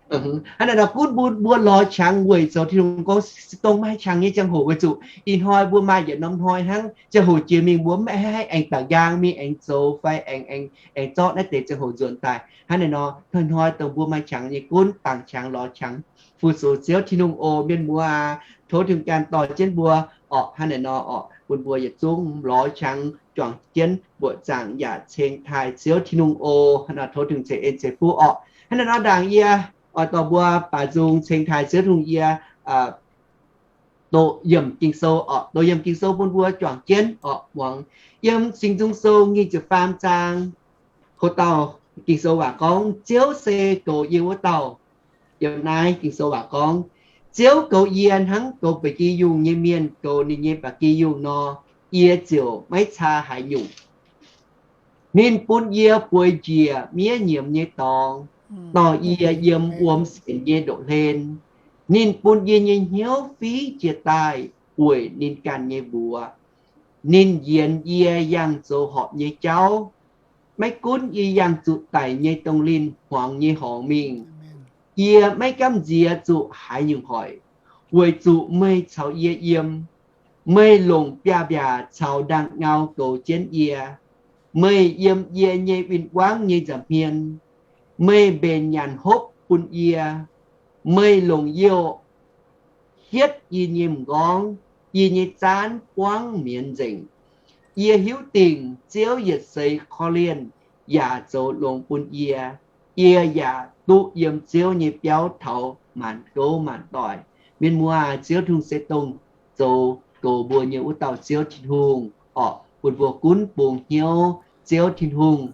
Hnangv naaic nor gunv mbuo, mbuo lorz qangx weic zoux Tin-Hungh gong, se dongh maaih qangx nyei ziangh hoc weic zuqc ih hnoi mbuo maaih yietc norm hnoi hnangv. Ziangh hoc jiex mingh mbuo mv haih aengx daux nqaang mingh aengx zoux fai aengx, aengx, aengx zorqv naaiv deix ziangh hoc nzuonx daaih. Hnangv naaic nor hnoi-hnoi dongh mbuo maaih qangx nyei gunv bangc qangx lorz qangx fu-sux Ziouv Tin-Hungh oc. Mienh muoz aac, tov Tin-Hungh ganh dorh jienv mbuo orqc. Hnangv naaic nor orqc, bun mbuo yietc zungv lorz qangx juangc jienv mbuoqc zaangc yaac ceng taaih Ziouv Tin-Hungh oc. Hnangv naaic nor tov Tin-Hungh ceix en ceix fuqv orqc. Hnangv naaic nor ndaangc yie oix dorh mbuo baaix nzung ceng taaih Ziouv Tin-Hungh yie doqc yiemc Ging-Sou orqc, doqc yiemc Ging-Sou bun mbuo juangc jienv orqc. Muangx yiem Singx Nzung Sou nyic ziepc faam zaang, ho dauh Ging-Sou waac gorngv, Ziouv se goux yie wuov dauh. Yiem naaiv Ging-Sou waac gorngv, Ziouv goux yie hnangv goux ba'gi yungh nyei mienh goux ninh nyei ba'gi yungh nor. yie ziouc maiv caa haaix nyungc. Ninh bun yie bueix njiec miev nyiemz nyei dorngx, dorh yie yiem wuom sienx nyei ndoqv-hlen. Ninh bun yie nyei hnyouv fingx jiez daaih weic ninh ganh nyei mbuox. Ninh njienx yie yangh zoux horpc nyei jauv. Maiv gunv yie yangh zuqc daic nyei dongh linh hmuangx nyei horngz mingh, yie maiv gamh nziex zuqc haaix nyungc hoic, weic zuqc meih caux yie yiem. Meih longc biaav-mbiaac caux ndaangh ngau goux jienv yie. Meih yiem yie nyei win-wangv nyei nza'hmien. Meih mbenc nyanc hopv bun yie. Meih longc youh hietv yie nyei m'nqorngv, yie nyei zaanv buangv mienz nzengc. Yie hiuv dingc Ziouv yietc seix korv-lienh yaac zoux longx bun yie. Yie yaac duqv yiem Ziouv nyei biauv taux maanc gouv maanc doic. Mienh muoz, Ziouv Tin-Hungh se dongh zoux goux mbuo nyei wuov dauh Ziouv Tin-Hungh orqc, bun mbuo gunv bungx hnyouv Ziouv Tin-Hungh.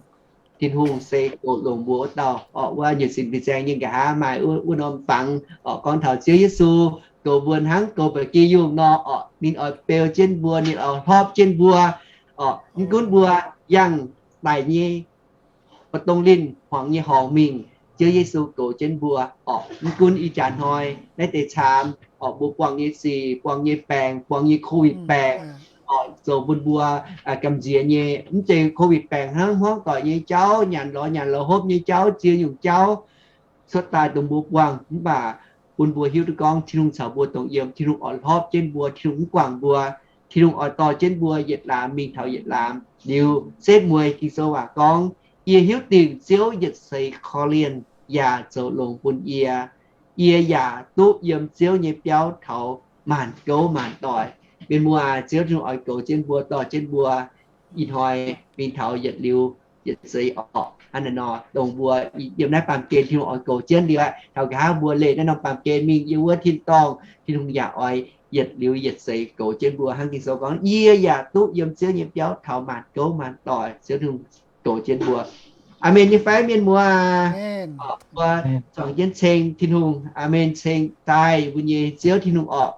Tin-Hungh se goux longx mbuo wuov dauh orqc. Wuov nyutc sin fin-saeng nyei nqa'haav maaih wuov norm fangx orqc, gorngv taux Ziouv Yesu goux mbuo hnangv goux ba'gi yungh nor orqc. Ninh oix beu jienv mbuo, ninh oix hlorpv jienv mbuo orqc. Mv gunv mbuo yangh daic nyei dongh linh hmuangx nyei horngz mingh, Ziouv Yesu goux jienv mbuo orqc. Mv gunv ih jaax hnoi naaiv deix caamx orqc, mbuo buangh nyei sic, buangh nyei baengc, buangh nyei COVID baengc orqc, zoux bun mbuo gamh nziex nyei. Mv zeiz COVID baengc hnangv, hmuangv doic nyei jauv, nyanc lorz nyanc lorz hopv nyei jauv, ziex nyungc jauv cuotv daaih dongh mbuo buangh. Mv baac bun mbuo hiuv duqv gorngv Tin-Hungh caux mbuo dongh yiem, Tin-Hungh oix hlorpv jienv mbuo, Tin-Hungh mv guangc mbuo, Tin-Hungh oix dorh jienv mbuo yietc laamz mingh taux yietc laamz. Liuz setv mueiz Ging-Sou waac gorngv, yie hiuv dingc Ziouv yietc seix korv-lienh yaac zoux longx bun yie. Yie yaac duqv yiem Ziouv nyei biauv taux maanc gouv maanc doic. Mienh muoz, Ziouv Tin-Hungh oix goux jienv mbuo, dorh jienv mbuo ih hnoi mingh taux yietc liuz yietc seix orqc. Hnangv naaiv nor, dongh mbuo yiem naaiv baamh gen Tin-Hungh oix goux jienv liuz aqv, taux nqa'haav mbuo leih naaiv norm baamh gen mingh yiem wuov tin-dorngh, Tin-Hungh yaac oix yietc liuz yietc seix goux jienv mbuo. Hnangv Ging-Sou gorngv, yie yaac duqv yiem Ziouv nyei biauv taux maanc gouv maanc doic. Ziouv Tin-Hungh goux jienv mbuo. Aamen nyei fai, mienh muoz? Mbuo zuangx jienv ceng Tin-Hungh. Aamen. Ceng daaih mbuo nyei Ziouv Tin-Hungh orqc.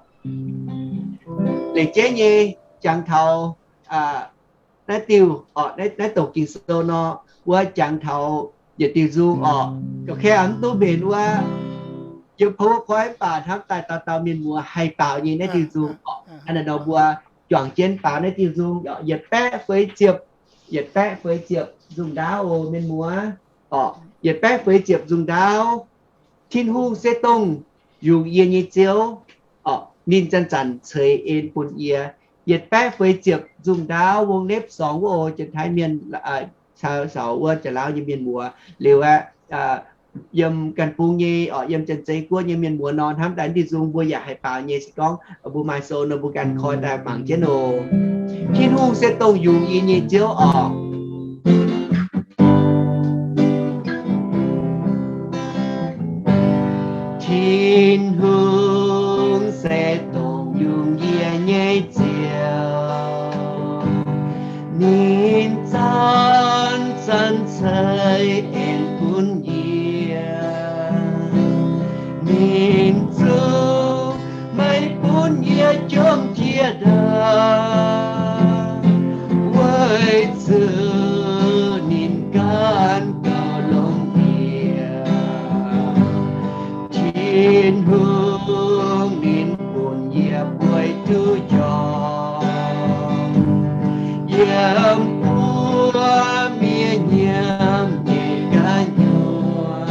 Leih jeiv nyei jangx taux naaiv diuh orqc, naaiv doqc Ging-Sou nor, wuov jangx taux yietc diuh nzung orqc. Ga'kei mv duqv mbenc wuov yiem PowerPoint, mv baac hnamv daaih dauh dauh mienh muoz haih baaux nyei naaiv diuh nzung orqc. Hnangv naaiv nor mbuo juangc jienv baaux naaiv diuh nzung, yietc baeqv feix ziepc, yietc baeqv feix ziepc nzung ndaauv oc, mienh muoz. Orqc, yietc baeqv feix ziepc nzung ndaauv. Tin-Hungh se dongh yungz yie nyei Ziouv, ninh zanc-zanc ceix en bun yie. Yietc baeqv feix ziepc nzung ndaauv, wong lepv sorngx wuov oc, Janx-Taiv mienh, caux wuov Janx-Laauv nyei mienh muoz. Liuz aeqv, yiem ganh bung nyei orqc, yiem Janx-Zei Guoqv nyei mienh muoz nor, hnamv daaih diuh nzung mbuo yaac haih baaux nyei. Se gorngv mbuo maaih sou nor, mbuo ganh koi daaih mangc jienv oc. Tin-Hungh se dongh yungz yie nyei Ziouv orqc. Tin-Hungh se dongh yungz yie nyei Ziouv, ninh zanc-zanc ceix en bun yie. Ninh zungv maiv bun yie jomc jiex ndaangc, weic zuqc ninh ganh gauh longx yie. Tin-Hungh ninh bun yie bueix duqv njorngh, yiem buo mienh nyiemc nyei gu'nyuoz,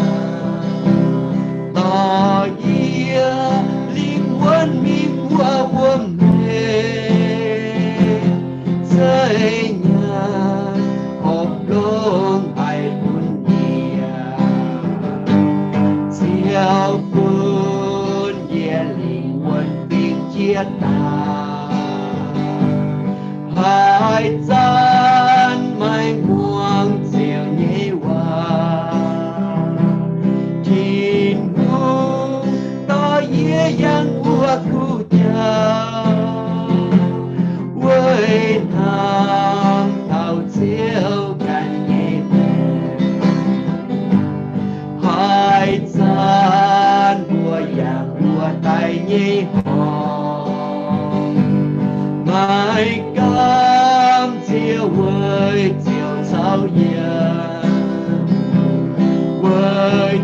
dorh yie lingh wuonh mingh wuov wuom-hlen, zeiz nyaanh horpc longx haic bun yie. Ziouv bun yie lingh wuonh dingc jiex daaih, haaix zanc maiv muangx Ziouv nyei waac. Tin-Hungh dorh yie yangh wuov kuv jauv, weic hnamv taux Ziouv ganh nyei maengc. Haaix zanc mbuo yaac mbuo daaih nyei horngh, maiv ganh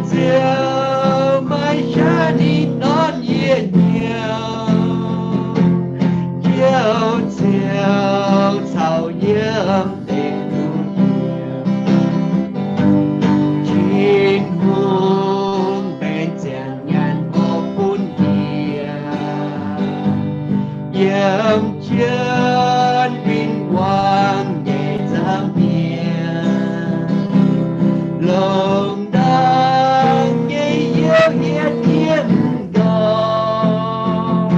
Ziouv maiv qaqv ninh norm yie hnyouv, Ziouv ziouc caux yiem deic-bung. Tin-Hungh benx ziangh nyaanh orv bun yie, yiem jienv win-wangv nyei nzangc mienh, longc ndaangc nyei youh yie tiem ndorm,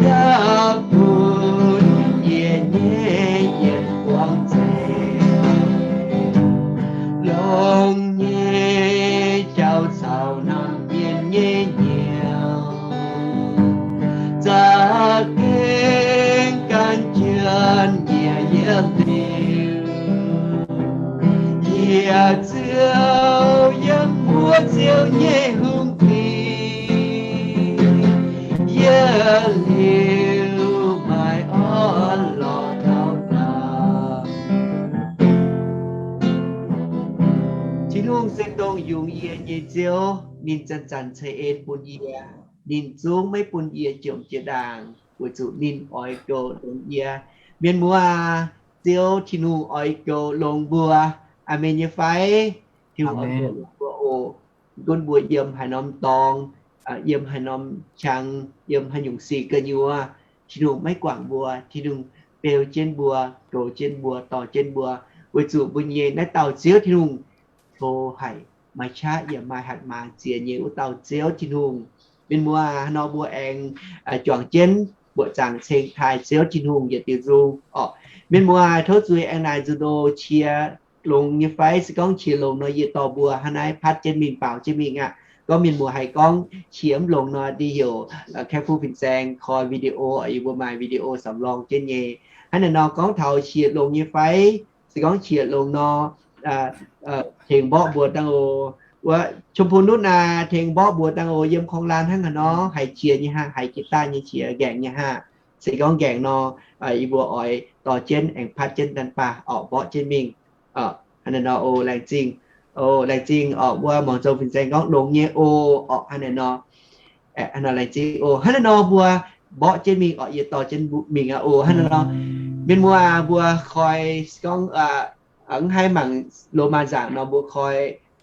yaac bun yie nyei yietc buangh zeiv, longx nyei jauv caux norm mienh nyei hnyouv, za'gengh gan jienv yie yiem liuz, yie Ziouv yiem wuov Ziouv nyei hungh dingc, yiem liuz maaih orn-lorqc taux daauh. Tin-Hungh se dongh yungz yie nyei Ziouv. Ninh zanc-zanc ceix en bun yie. Ninh zungv maiv bun yie jomc jiex ndaangc, weic zuqc ninh oix goux longx yie. Mienh muoz, Ziouv Tin-Hungh oix goux longx mbuo. Aamen nyei fai? Tin-Hungh oix goux longx mbuo oc. Gunv mbuo yiem haaix norm dorngx, yiem haaix norm qang, yiem haaix nyungc sic gu'nyuoz, Tin-Hungh maiv guangc mbuo. Tin-Hungh beu jienv mbuo, goux jienv mbuo, dorh jienv mbuo, weic zuqc mbuo nyei naaiv dauh Ziouv Tin-Hungh tov haic, maaih qaqv yaac maaih hatc maaz ziex nyei wuov dauh Ziouv Tin-Hungh. Mienh muoz, haaix nor mbuo aengx juangc jienv buoqc zaangc ceng taaih Ziouv Tin-Hungh yietc diuh nzung orqc. Mienh muoz, tov zuiz aengx naaic nzunc oc, qiex longx nyei fai? Se gorngv qiex longx nor, yie dorh mbuo hnangv naaiv patv jienv mingh, baaux jienv mingh aqv. Gorngv mienh muoz haiz gorngv qiex mv longx nor, dingc heuc Kaeqv Fuqv Fin-Saeng koi video, yie mbuo maaih video สำรอง jienv nyei. Hnangv naaiv nor gorngv taux qiex longx nyei fai? Se gorngv qiex longx nor, tengx mborqv mbuo dangh oc. Wuov ชมพูนุช aac, tengx mborqv mbuo dangh oc. Yiem คลองลาน hnangv haaix nor, haiz qiex nyei haah, haiz guitar nyei qiex, nqaengc nyei haah. Se gorngv nqaengc nor, yie mbuo oix dorh jienv aengx patv jienv daaih baac orqc, mborqv jienv mingh. Hnangv naaiv nor oc, laengz zingh. Oc, laengz zingh orqc, wuov muangx zoux Fin-Saeng gorngv longx nyei oc orqc, hnangv naaiv nor. Laengz zingh oc. Hnangv naaiv nor mbuo mborqv jienv mingh orqc, yie dorh jienv mbuo mingh aqv oc. Hnangv naaiv nor mienh muoz, mbuo koi, se gorngv mv haih mangc Lomaa nzaangc nor, mbuo koi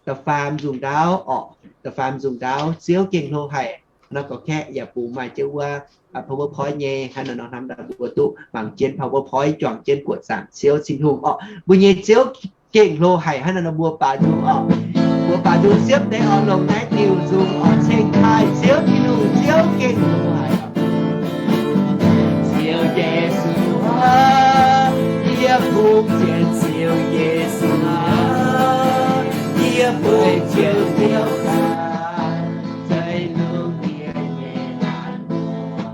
da'faam nzungh ndaauv orqc, da'faam nzungh ndaauv, Ziouv gengh hlo haic. Nor gorx-kaeqv yaac bungx maaih jienv wuov PowerPoint nyei. Hnangv naaiv nor hnamv daaih mbuo duqv mangc jienv PowerPoint, juangc jienv buoqc zaangc Ziouv Tin-Hungh orqc. Mbuo nyei Ziouv gengh hlo haic. Hnangv naaiv nor mbuo baaux nzung orqc. Mbuo baaux nzung siepv deix orqc, longc naaiv diuh nzung orqc ceng taaih Ziouv Tin-Hungh. Ziouv gengh hlo haic. Ziouv Yesu aac, yie kungx jienv Ziouv Yesu aac, yie bueix Ziouv Ziouv daaih, zeiz lungh ndiev nyei laanh muoz,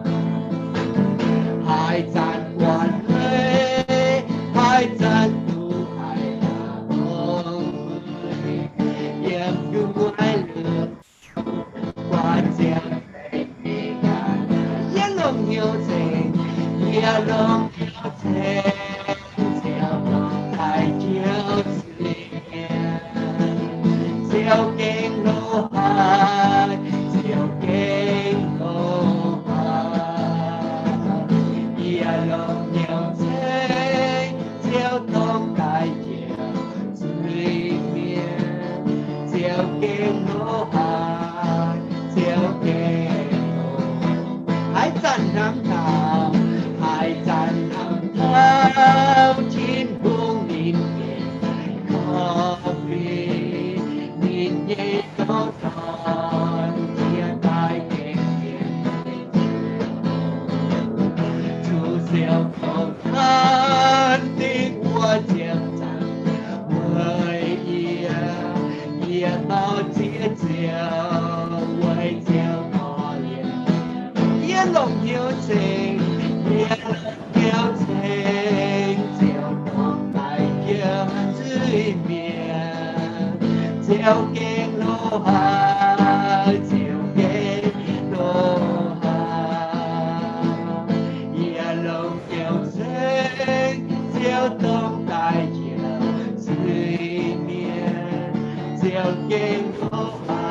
haaix zanc buatc hei, haaix zanc duqv haiz la'hongx, yiem gu'nguaaic lungh guaax ziangx zengc mingh aqv. Yie longc hnyouv ceng, yie longc hnyouv ceng, Ziouv dongh daaih Ziouv zuiz-mienh. Ziouv gengh hlo haic, Ziouv gengh hlo haic. Yie longc hnyouv ceng, Ziouv dongh daaih Ziouv zuiz-mienh. Ziouv gengh hlo haic, Ziouv gengh hlo. Haaix zanc hnamv taux, haaix zanc hnamv taux Tin-Hungh, ninh gengh korv-fiqv ninh nyei gouv dorn, jiex daaih gengh mienh zuqc siou kouv zaanv dingh wuov ziepc zaangc weic yie, yie dorh ziex ziouc weic Ziouv korv-lienh. Yie longc hnyouv ceng, yie longc hnyouv ceng, Ziouv dongh daaih Ziouv zuiz-mienh. Ziouv gengh hlo haic, Ziouv gengh hlo haic. Yie longc hnyouv ceng, Ziouv dongh daaih Ziouv zuiz-mienh. Ziouv gengh hlo haic.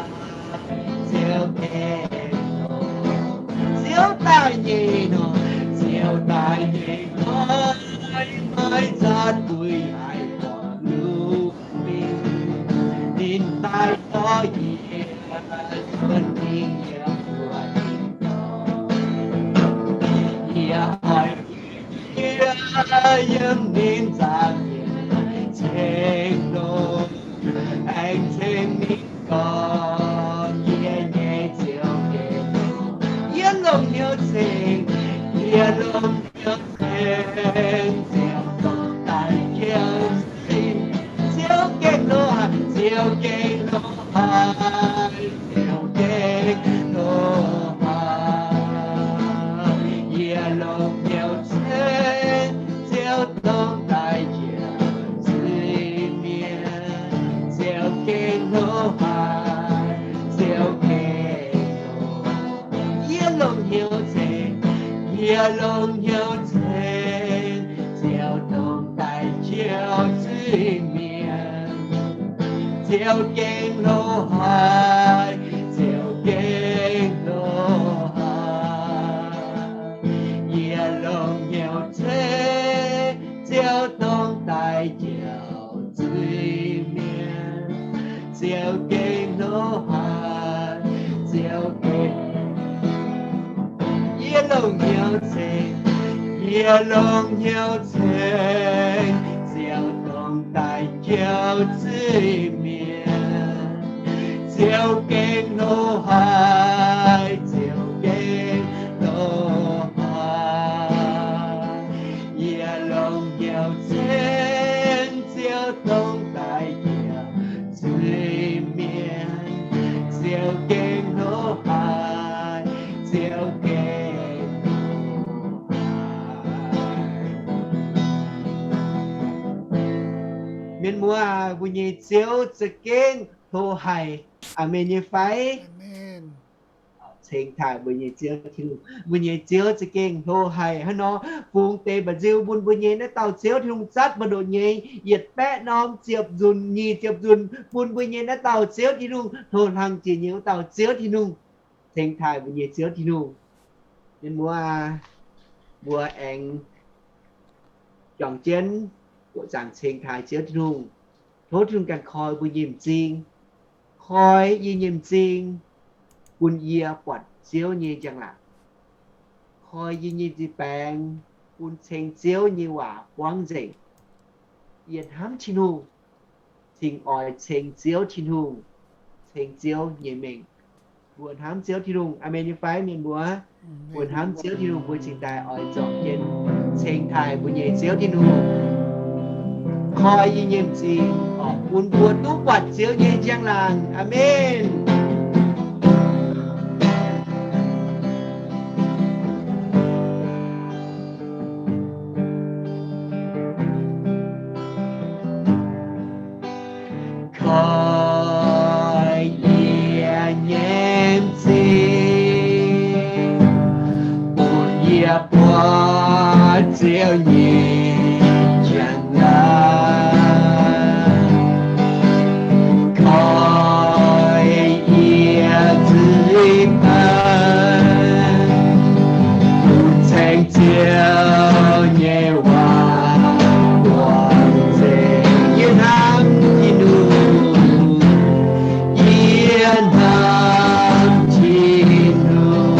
Maiv nzaatc buix haic buatc luv mingh, ninh daaih dorh yie cuotv mingh yiem wuov tin-dorngh. Yie oix yiem ninh nzaangc nyei ceng-ndoqv, aengx ceng ninh gorngv, Yie nyei Ziouv, gengh longx. Yie longx hnyouv ceng, yie longx hnyouv ceng, Ziouv dongh daaih jouv zuiz. Ziouv gengh loz-hnoi, Ziouv gengh loz-hnoi, Ziouv gengh loz-hnoi. Yie longx hnyouv ceng, Ziouv dongh daaih jouv zuiz mienh. Ziouv gengh loz-hnoi, Ziouv gengh loz-hnoi. Yie longx hnyouv ceng, yie longx hnyouv ceng, Ziouv dongh daaih jouv zuiz mienh. Ziouv gengh loz-hnoi, Ziouv gengh loz-hnoi. Yie longx hnyouv ceng, Ziouv dongh daaih jouv zuiz mienh. Ziouv gengh loz-hnoi, Ziouv gengh. Yie longx hnyouv ceng, yie longx hnyouv ceng, Ziouv dongh daaih jouv zuiz mienh. Ziouv gengh loz-hnoi, Ziouv gengh loz-hnoi. Yie longx hnyouv ceng, Ziouv dongh daaih jouv zuiz mienh. Ziouv gengh loz-hnoi, Ziouv gengh loz-hnoi. Mienh muoz, mbuo nyei Ziouv za'gengh hlo haic. Aamen nyei fai? Ceng taaih mbuo nyei Ziouv Tin-Hungh. Mbuo nyei Ziouv za'gengh hlo haic. Hnangv nor, fungx deix mba'nziu bun mbuo nyei naaiv dauh Ziouv Tin-Hungh zatv mbu'ndongx nyei yietc baeqv norm ziepc nzunc, nyic ziepc nzunc, bun mbuo nyei naaiv dauh Ziouv Tin-Hungh, hlo hlang jiex nyei wuov dauh Ziouv Tin-Hungh. Ceng taaih mbuo nyei Ziouv Tin-Hungh. Mienh muoz, mbuo aengx juangc jienv hoqc zaangc ceng taaih Ziouv Tin-Hungh. Tov Tin-Hungh ganh koi mbuo nyei m'zing, koi yie nyei m'zing, bun yie buatc Ziouv nyei njang-laangc. Koi yie nyei nzipc baengx, bun ceng Ziouv nyei waac buangv nzengc. Yie hnamv Tin-Hungh, cingx oix ceng Ziouv Tin-Hungh, ceng Ziouv nyei mengh. Mbuo hnamv Ziouv Tin-Hungh. Aamen nyei fai, mienh muoz? Mbuo hnamv Ziouv Tin-Hungh, mbuo cingx daaih oix zorngc jienv ceng taaih mbuo nyei Ziouv Tin-Hungh. Koi yie nyei m'zing, bun mbuo duqv buatc Ziouv nyei njang-laangc. Aamen. Koi yie nyei m'zing, bun yie buatc Ziouv nyei njang-laangc. Koi yie nzipc baengx, bun ceng Ziouv nyei waac buangv nzengc. Yie hnamv Tin-Hungh, yie hnamv Tin-Hungh,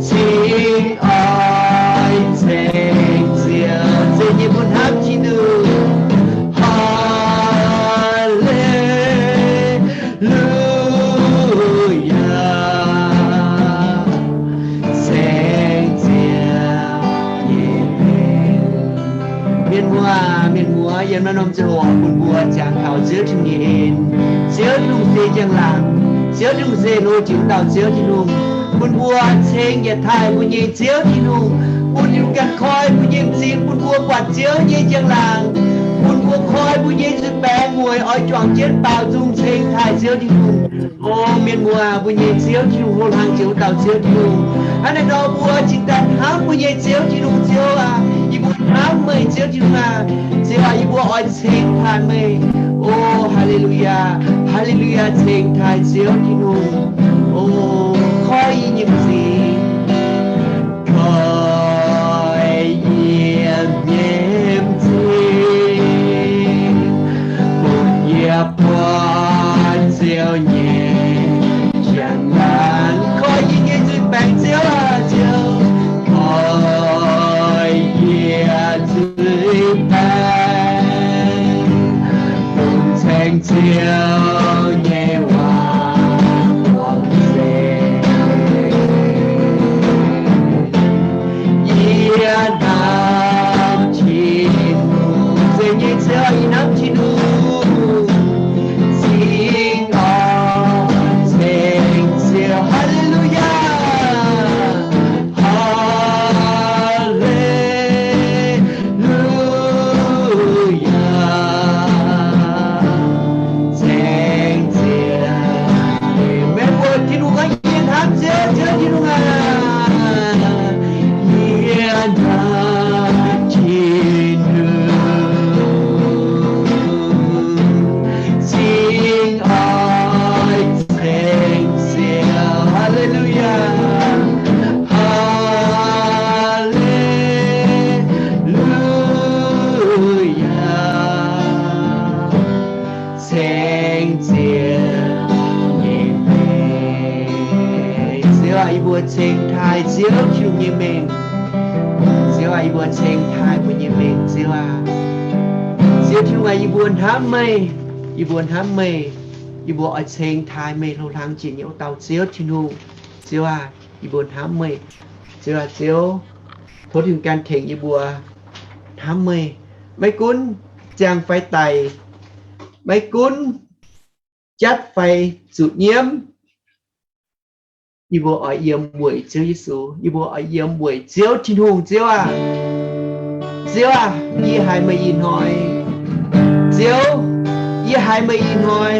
cingx oix ceng Ziouv. Za'gengh mbuo hnamv Tin-Hungh. Haleluyaa. Ceng Ziouv nyei mengh. Mienh muoz, mienh muoz, yiem naaiv norm ziangh hoc bun mbuo jangx taux Ziouv Tin-Hungh nyei en. Ziouv Tin-Hungh se njang-laangc. Ziouv Tin-Hungh se hlo jiex dauh Ziouv Tin-Hungh. Bun mbuo ceng yietc taaih mbuo nyei Ziouv Tin-Hungh. Bun Tin-Hungh ganh koi mbuo nyei m'zing, bun mbuo buatc Ziouv nyei njang-laangc. Bun mbuo koi mbuo nyei nzipc baengx mueic oix juangc jienv baaux nzung ceng taaih Ziouv Tin-Hungh. O mienh muoz, mbuo nyei Ziouv Tin-Hungh hlo hlang jiex wuov dauh Ziouv Tin-Hungh. Hnangv naaiv nor mbuo cingx daaih hnamv mbuo nyei Ziouv Tin-Hungh. Ziouv aac, yie mbuo hnamv meih Ziouv Tin-Hungh aac. Ziouv aac, yie mbuo oix ceng taaih meih. O, haleluyaa, haleluyaa, ceng taaih Ziouv Tin-Hungh. O, koi yie nyei m'zing. Ziouv nyei njang-laangc. Koi yie nyei nzuih baengc, Ziouv aac, Ziouv. Koi yie nzuih baengc, dongh ceng Ziouv nyei waac buangh seix. Yie hnamv Tin-Hungh, nzengc nyei Ziouv, yie hnamv Tin-Hungh, cingx oix ceng Ziouv. Haleluyaa! Haleluyaa! Ceng Ziouv. Meih mbuo Tin-Hungh aac, yie hnamv Ziouv, Ziouv Tin-Hungh aac, yie hnamv Tin-Hungh, cingx oix ceng Ziouv. Haleluyaa! Haleluyaa! Ceng Ziouv nyei mengh. Ziouv aac, yie mbuo ceng taaih Ziouv Tin-Hungh nyei mengh. Ziouv aac, yie mbuo ceng taaih mbuo nyei mengh, Ziouv aac. Ziouv Tin-Hungh aac, yie mbuo hnamv meih, yie mbuo hnamv meih, yie mbuo oix ceng taaih meih, hlo hlang jiex nyei wuov dauh Ziouv Tin-Hungh. Ziouv aac, yie mbuo hnamv meih. Ziouv aac, Ziouv, tov Tin-Hungh gan tengx yie mbuo hnamv meih. Maiv gunv ziangh fai daic, maiv gunv jatv fai zuqc nyiemv, yie mbuo oix yiem weic Ziouv Yesu. Yie mbuo oix yiem weic Ziouv Tin-Hungh. Ziouv aac, Ziouv aac, yie haiz meih ih hnoi. Ziouv, yie haiz meih ih hnoi.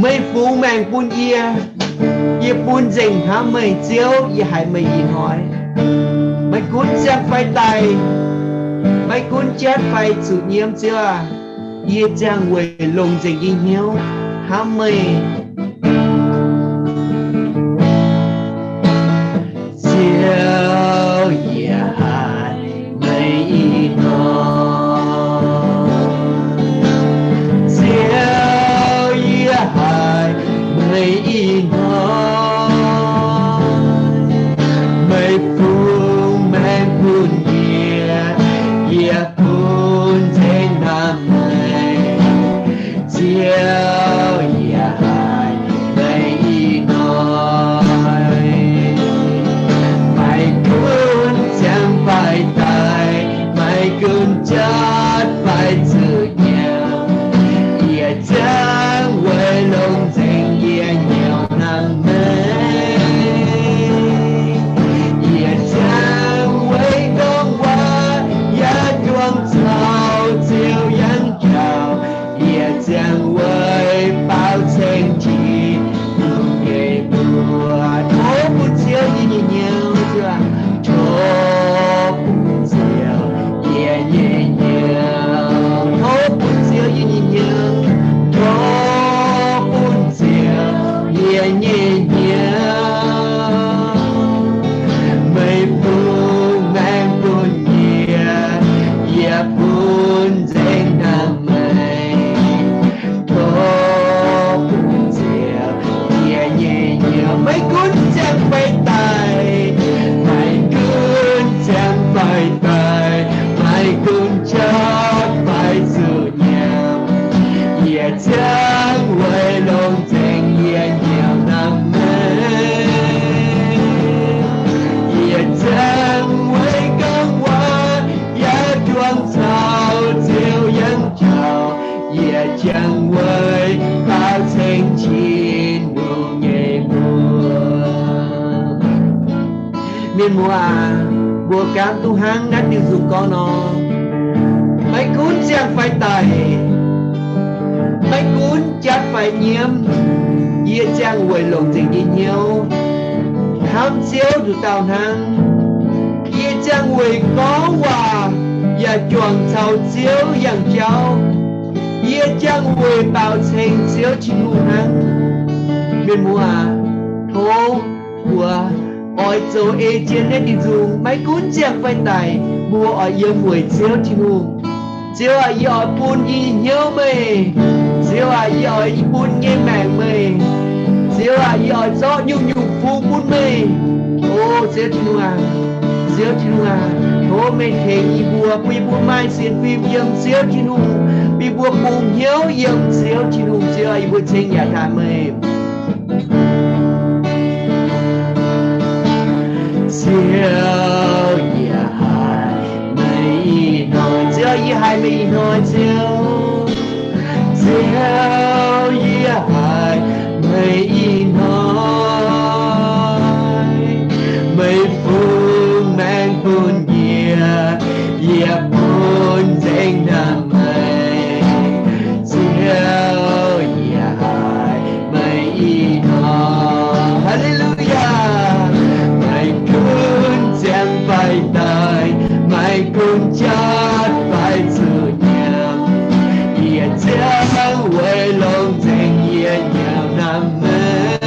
Meih fungx maengc bun yie. Yie bun nzengc hnamv meih, Ziouv, yie haiz meih ih hnoi. Maiv gunv ziangh fai daic, maiv gunv jatv fai zuqc nyiemv, Ziouv aac, yie ziangh weic longc nzengc yie hnyouv hnamv meih. Ziouv, yie haiz meih ih hnoi. Ziouv, yie haiz meih ih hnoi. Meih fungx maengc bun yie, yie bun nzengc hnamv meih. Ziouv, yie haiz meih ih hnoi. Maiv gunv ziangh fai daic, maiv gunv jatv fai zuqc nyiemv, yie ziangh weic longc nzengc yie hnyouv hnamv meih. Yie ziangh weic gorngv waac yaac juangc caux Ziouv yangh jauv. Yie ziangh weic baaux ceng Tin-Hungh nyei mbuox. Tov bun Ziouv yie nyei hnyouv, Ziouv aac. Tov bun Ziouv yie nyei hnyouv. Tov bun Ziouv yie nyei hnyouv. Tov bun Ziouv yie nyei hnyouv. Meih bun maengc bun yie, yie bun nzengc hnamv meih. Tov bun Ziouv yie nyei hnyouv. Maiv gunv ziangh fai daic, maiv gunv ziangh fai daic, maiv gunv jatv fai zuqc nyiemv, yie ziangh weic longc nzengc yie hnyouv hnamv meih. Yie ziangh weic gorngv waac yaac juangc caux Ziouv yangh jauv. Yie ziangh weic baaux ceng Tin-Hungh nyei mbuox. Mienh muoz aac, mbuo gaamv duqv hnangv naaiv diuh nzung gorngv nor, maiv gunv ziangh fai daic, maiv gunv jatv fai nyiemv, yie ziangh weic longc nzengc nyei hnyouv hnamv Ziouv nduqc dauh hnangv. Yie ziangh weic gorngv waac yaac juangc caux Ziouv yangh jauv. Yie ziangh weic baaux ceng Ziouv Tin-Hungh hnangv. Mienh muoz aac, tov mbuo oix zoux ei jienv naaiv diuh nzung, maiv gunv ziangh fai daic, mbuo oix yiem weic Ziouv Tin-Hungh. Ziouv aac, yie oix bun yie nyei hnyouv meih. Ziouv aac, yie oix bun nyei maengc meih. Ziouv aac, yie oix zorqv nyungc-nyungc fungx bun meih. O Ziouv Tin-Hungh aac, Ziouv Tin-Hungh aac, tov meih tengx yie mbuo, bun yie mbuo maaih sienx fim yiem Ziouv Tin-Hungh, bun yie mbuo bungx hnyouv yiem Ziouv Tin-Hungh. Ziouv aac, yie mbuo ceng yaac daaih meih. Ziouv, yie haiz meih ih hnoi. Ziouv, yie haiz meih ih hnoi, Ziouv. Ziouv, yie haiz meih ih hnoi. Meih fungx maengc bun yie, yie bun nzengc hnamv meih. Ziouv, yie haiz meih ih hnoi. Haleluyaa! Meih gunv ziangh fai daaih, meih gunv jatv fai zuqc nyiemc, yie ziangh weic longx nzengc yie nyei hnamv meih.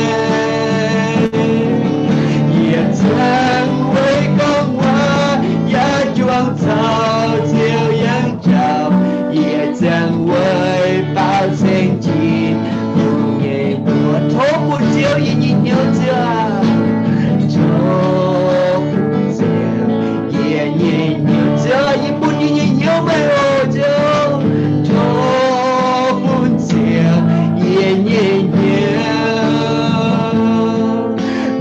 Yie ziangh weic gorngv waac yaac juangc caux Ziouv yangh jauv. Yie ziangh weic baaux ceng Tin-Hungh nyei mbuox. Tov bun Ziouv yie nyei hnyouv, Ziouv aac. Tov bun Ziouv yie nyei hnyouv, Ziouv aac, yie bun yie nyei hnyouv meih oc, Ziouv. Tov bun Ziouv yie nyei hnyouv.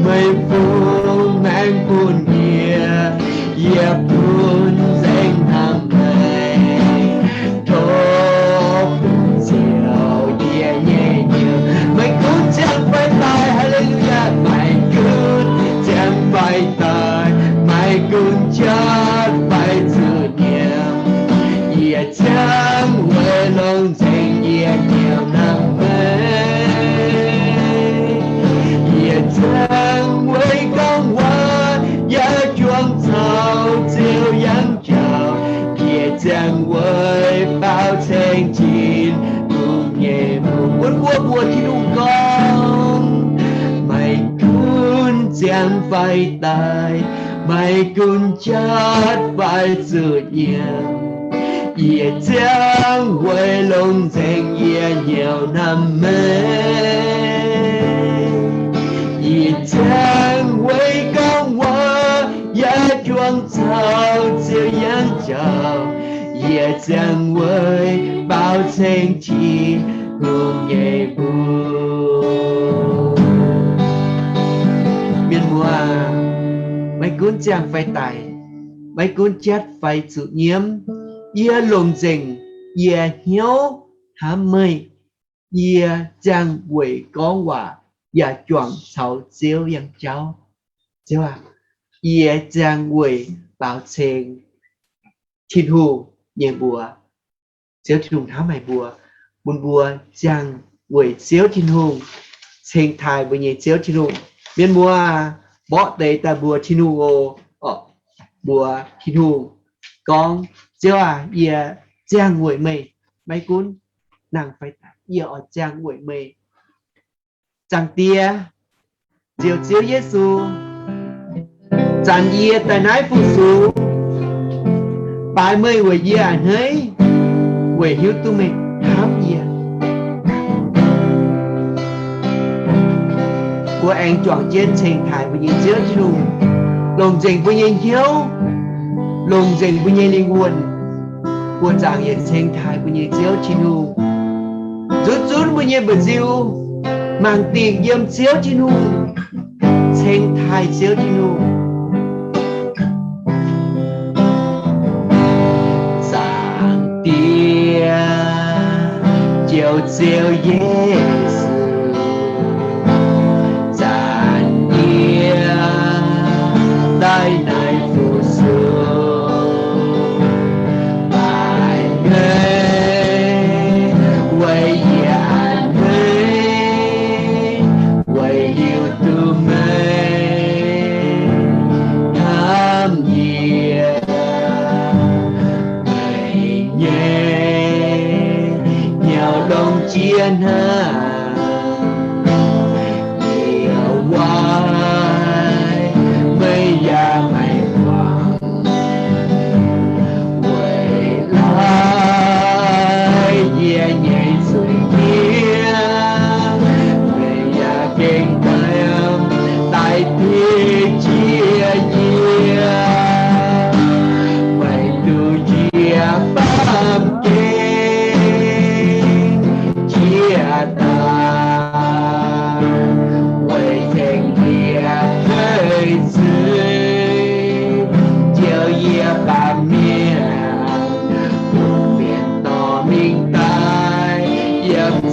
Meih fungx maengc bun yie, yie bun nzengc hnamv meih. Tov bun Ziouv yie nyei hnyouv. Meih gunv ziangh fai daaih, haleluyaa. Meih gunv ziangh fai daaih, meih gunv jatv fai zuqc nyiemc, yie ziangh weic longx nzengc yie nyei hnamv meih. Yie ziangh weic gorngv waac yaac juangc caux Ziouv yangh jauv. Yie ziangh weic baaux ceng Tin-Hungh nyei mbuox. Bun mbuo mbuox Tin-Hungh gorngv, meih gunv ziangh fai daaih, meih gunv jatv fai zuqc nyiemc, yie ziangh weic longx nzengc yie nyei hnamv meih. Yie ziangh weic gorngv waac yaac juangc caux Ziouv yangh jauv. Yie ziangh weic baaux ceng Tin-Hungh nyei mbuox. Mienh muoz, meih gunv ziangh fai daic, meih gunv jatv fai zuqc nyiemv, yie longc nzengc yie hnyouv hnamv meih. Yie ziangh weic gorngv waac yaac juangc caux Ziouv yangh jauv. Ziouv aac, yie ziangh weic baaux ceng Tin-Hungh nyei mbuox. Ziouv Tin-Hungh hnamv haic mbuo, bun mbuo ziangh weic Ziouv Tin-Hungh, ceng taaih mbuo nyei Ziouv Tin-Hungh. Mienh muoz, mborqv deix daaih mbuox Tin-Hungh oc. Mbuox Tin-Hungh gorngv, Ziouv aac, yie ziangh weic meih, maiv gunv nangh fai daic, yie oix ziangh weic meih. Zaangc Diex, Ziouv, Ziouv Yesu, zanc yie daaih naaiv fu-sux, baaix meih weic yie a'hneiv, weic hiuv duqv meih hnamv yie. Mbuo aengx juangc jienv ceng taaih mbuo nyei Ziouv Tin-Hungh, longc nzengc mbuo nyei hnyouv, longc nzengc mbuo nyei lingh wuonh, buoz-zaangc yietc ceng taaih mbuo nyei Ziouv Tin-Hungh, nzunc zunv mbuo nyei mba'nziu mangc dingc yiem Ziouv Tin-Hungh, ceng taaih Ziouv Tin-Hungh. Zaangc Diex, Ziouv, Ziouv Yesu, zanc yie daaih naaiv fu-sux, baaix meih weic yie a'hneiv, weic hiuv duqv meih hnamv yie. Meih nyei hnyouv longc jiex hnangv yie waaic, meih yaac maiv guangc. Weic laaix yie nyei zuiz nyei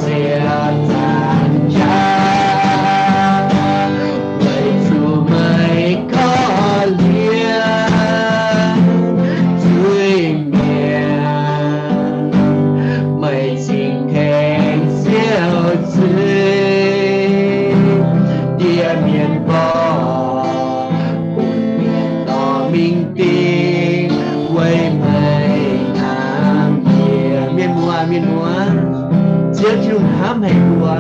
ziepc nzaangc jaax, weic zuqc meih korv-lienh zuiz-mienh, meih cingx tengx ziouv zuiz, ndie mienh mborqv, bun mienh dorh mingh dingh weic meih hnamv yie. Mienh muoz, mienh muoz, Ziouv Tin-Hungh hnamv haic mbuo.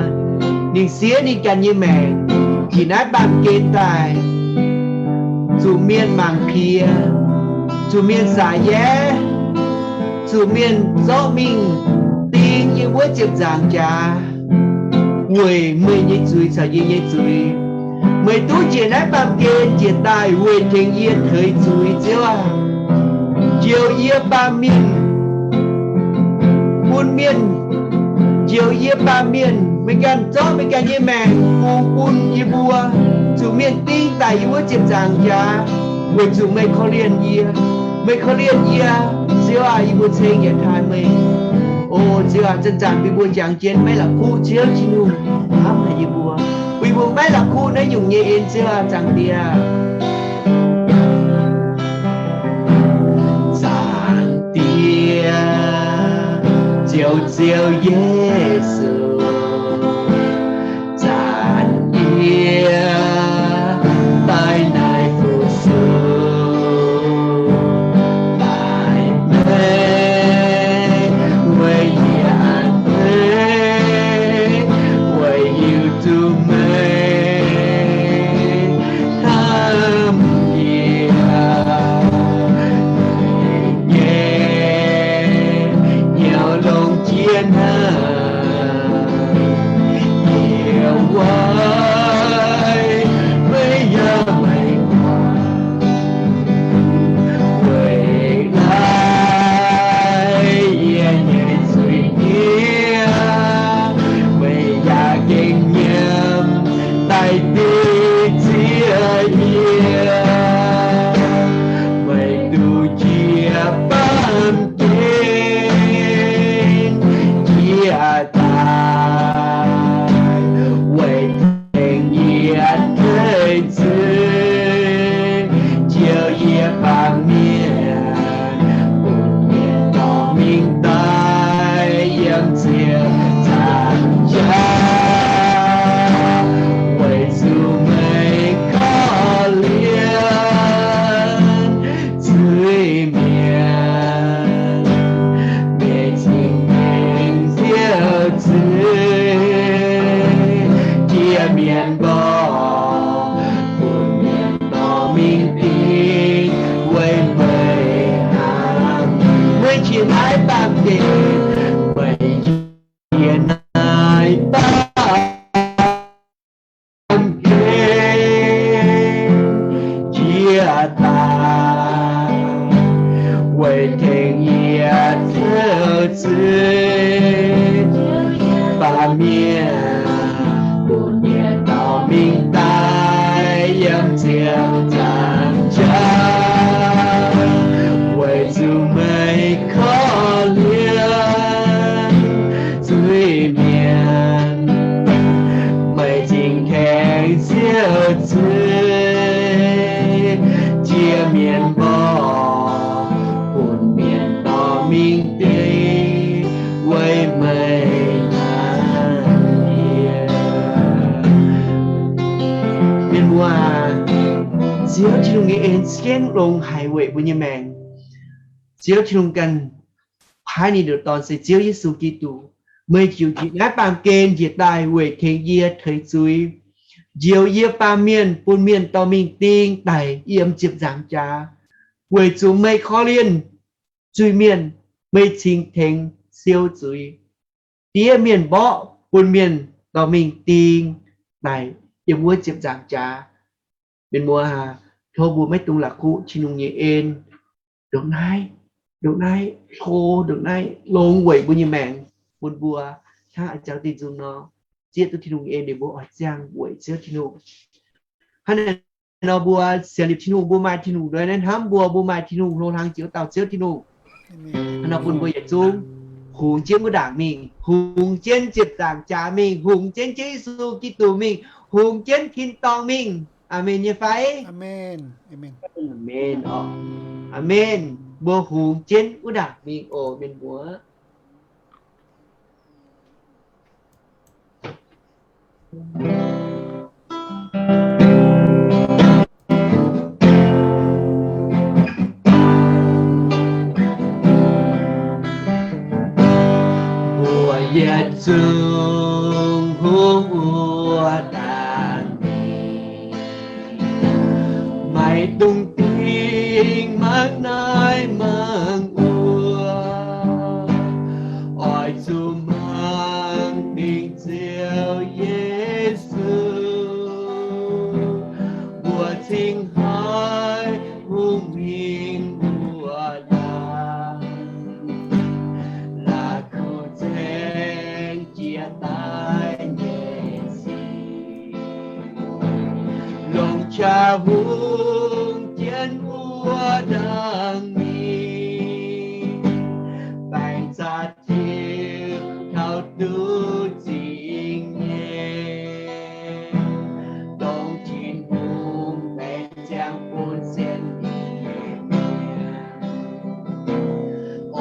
Ninh siev ninh ganh nyei maengc njiec naaiv baamh gen daaih, zuqc mienh mangc piex, zuqc mienh saaix yaev, zuqc mienh zorqv mingh ding yiem wuov ziepc nzaangc jaax, weic meih nyei zuiz caux yie nyei zuiz. Meih duqv njiec naaiv baamh gen njiec daaih weic tengx yie teix zuiz, Ziouv aac. Njoux yie baamh mienh bun mienh, njoux yie baamh mienh, meih ganh zorqv meih ganh nyei maengc bungx bun yie mbuo, zuqc mienh ding daic yiem wuov ziepc nzaangc jaax, weic zuqc meih korv-lienh yie. Meih korv-lienh yie, Ziouv aac, yie mbuo ceng yietc taaih meih. O Ziouv aac, zanc-zanc bun mbuo jangx jienv maiv la'kuqv, Ziouv Tin-Hungh hnamv haic yie mbuo, bun yie mbuo maiv la'kuqv naaiv nyungc nyei en, Ziouv aac, Zaangc Diex. Zaangc Diex, Ziouv, Ziouv Yesu, zanc yie daaih naaiv fu-sux daaih meih, weic yie a'hneiv, weic yiu zuqc meih hnamv yie. Meih nyei hnyouv longc jiex naaiv, yie weic meih yaac meih guangc. Weic naaiv yie nyei zuiz-nyieqv, meih yaac gengh nyiemc daaih dingh ziex yie. Meih duqv njiec baamh gen njiec daaih, weic tengx yie teix zuiz, njoux yie baamh mienh, bun mienh dorh mingh daaih yiem ziepc nzaangc jaax, weic zuqc meih korv-lienh zuiz-mienh, meih cingx tengx ziouv zuiz, ndie mienh mborqv, bun mienh dorh mingh dingh weic meih hnamv. Meih njiec naaiv baamh gen, meih njiec naaiv baamh gen njiec daaih, weic tengx yie taux zuiz, baamh mienh, bun mienh dorh mingh daaih yiem ziepc nzaangc jaax, weic zuqc meih korv-lienh zuiz-mienh, meih cingx tengx ziouv zuiz, jiex mienh mborqv, bun mienh dorh mingh dingh weic meih hnamv yie. Mienh muoz, Ziouv Tin-Hungh nyei en ziex longx haic weic mbuo nyei maengc. Ziouv Tin-Hungh ganh paaiv ninh ndoqc Dorn se Ziouv Yesu Giduc. Meih ziouc njiec naaiv baamh gen njiec daaih weic tengx yie teix zuiz, njoux yie baamh mienh, bun mienh dorh mingh ding daic yiem ziepc nzaangc jaax, weic zuqc meih korv-lienh zuiz-mienh, meih cingx tengx siou zuiz. Diev mienh mborqv bun mienh dorh mingh ding daic yiem wuov ziepc nzaangc jaax. Mienh muoz, tov mbuo maiv dungx la'kuqv Tin-Hungh nyei en. Ndongc naaiv, ndongc naaiv hlo, ndongc naaiv longx weic mbuo nyei maengc, bun mbuo hnangv a'jangx dinh nzung nor, zieqv duqv Tin-Hungh nyei en, ninh mbuo oix ziangh weic Ziouv Tin-Hungh. Hnangv naaiv nor mbuo sienx liuz Tin-Hungh, mbuo maaih Tin-Hungh nduov naaiv hnamv mbuo, mbuo maaih Tin-Hungh hlo hlang jiex dauh Ziouv Tin-Hungh. Hnangv nor bun mbuo yietc zungv hungx jienv wuov ndaangc mingh, hungx jienv ziepc nzaangc jaax mingh, hungx jienv Ziouv Yesu Giduc mingh, hungx jienv tin-dorngh mingh. Aamen nyei fai? Aamen. Mbuo hungx jienv wuov ndaangc mingh oc, mienh muoz. Mbuo yietc zungv hungx wuov ndaangc mingh, maiv dungx dingh mangc naaiv mangc wuov. Oix zuqc mangc dingc Ziouv Yesu, mbuo cingx haiz hungx mingh wuov ndaangc, la'kuqv nzaeng jiex daaih nyei sic, longc qaqv hungx jienv wuov ndaangc mingh, baengc zaqc jiu taux duqv zingh nyei, dongh Tin-Hungh baengc ziangh bun sienx lingh nyei mienh.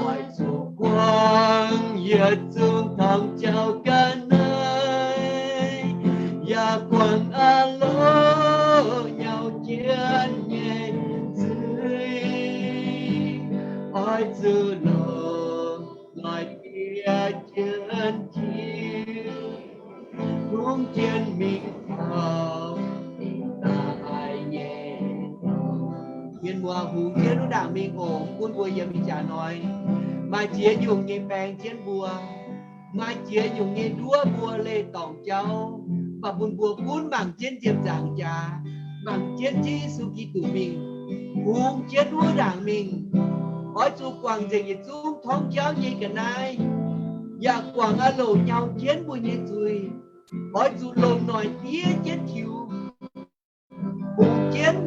Oix zuqc guangc yietc zungv torngv jauv ga'naaiv, yaac guangc aah loz nyau jienv nyei zuiz. Oix zuqc longc noic diev jienv Tin-Hungh jienv mingh taux dingc daaih nyei. Mienh muoz, hungx jienv wuov ndaangc mingh oc, bun mbuo yiem ih jaax hnoi maaih ziex nyungc nyei baeng jienv mbuo, maaih ziex nyungc nyei nduov mbuo leih dorngc jauv, mv baac bun mbuo gunv mangc jienv ziepc nzaangc jaax, mangc jienv Ziouv Yesu Giduc mingh, hungx jienv wuov ndaangc mingh. Oix zuqc guangc nzengc yietc zungv torngv jauv nyei ga'naaiv, yaac guangc aah loc nyau jienv mbuo nyei zuiz. Oix zuqc longc noic diev jienv tiux, hungx jienv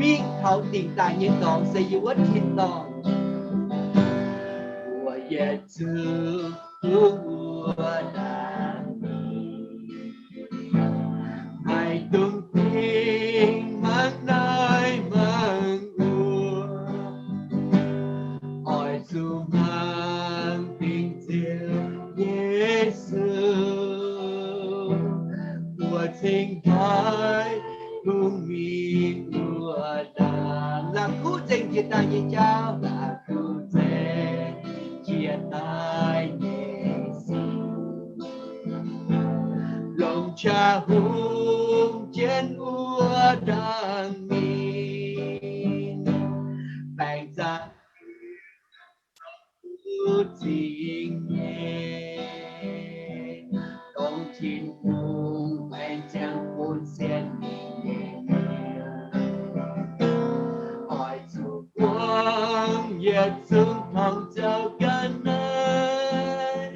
mingh taux dingc daaih nyei dorngx, se yiem wuov tin-dorngh. Mbuo yietc zungv hungx wuov ndaangc mingh, maiv dungx dingh mangc naaiv mangc wuov. Oix zuqc mangc dingc Ziouv Yesu, mbuo cingx haiz hungx mingh wuov ndaangc. La'kuqv nzengc jiex daaih nyei jauv, la'kuqv nzengc jiex daaih nyei sic, longc qaqv hungx jienv wuov ndaangc mingh, baengc zaqc duqv zingh nyei, dongh Tin-Hungh baengc ziangh bun sienx lingh nyei mienh. Oix zuqc guangc yietc zungv torngv jauv ga'naaiv,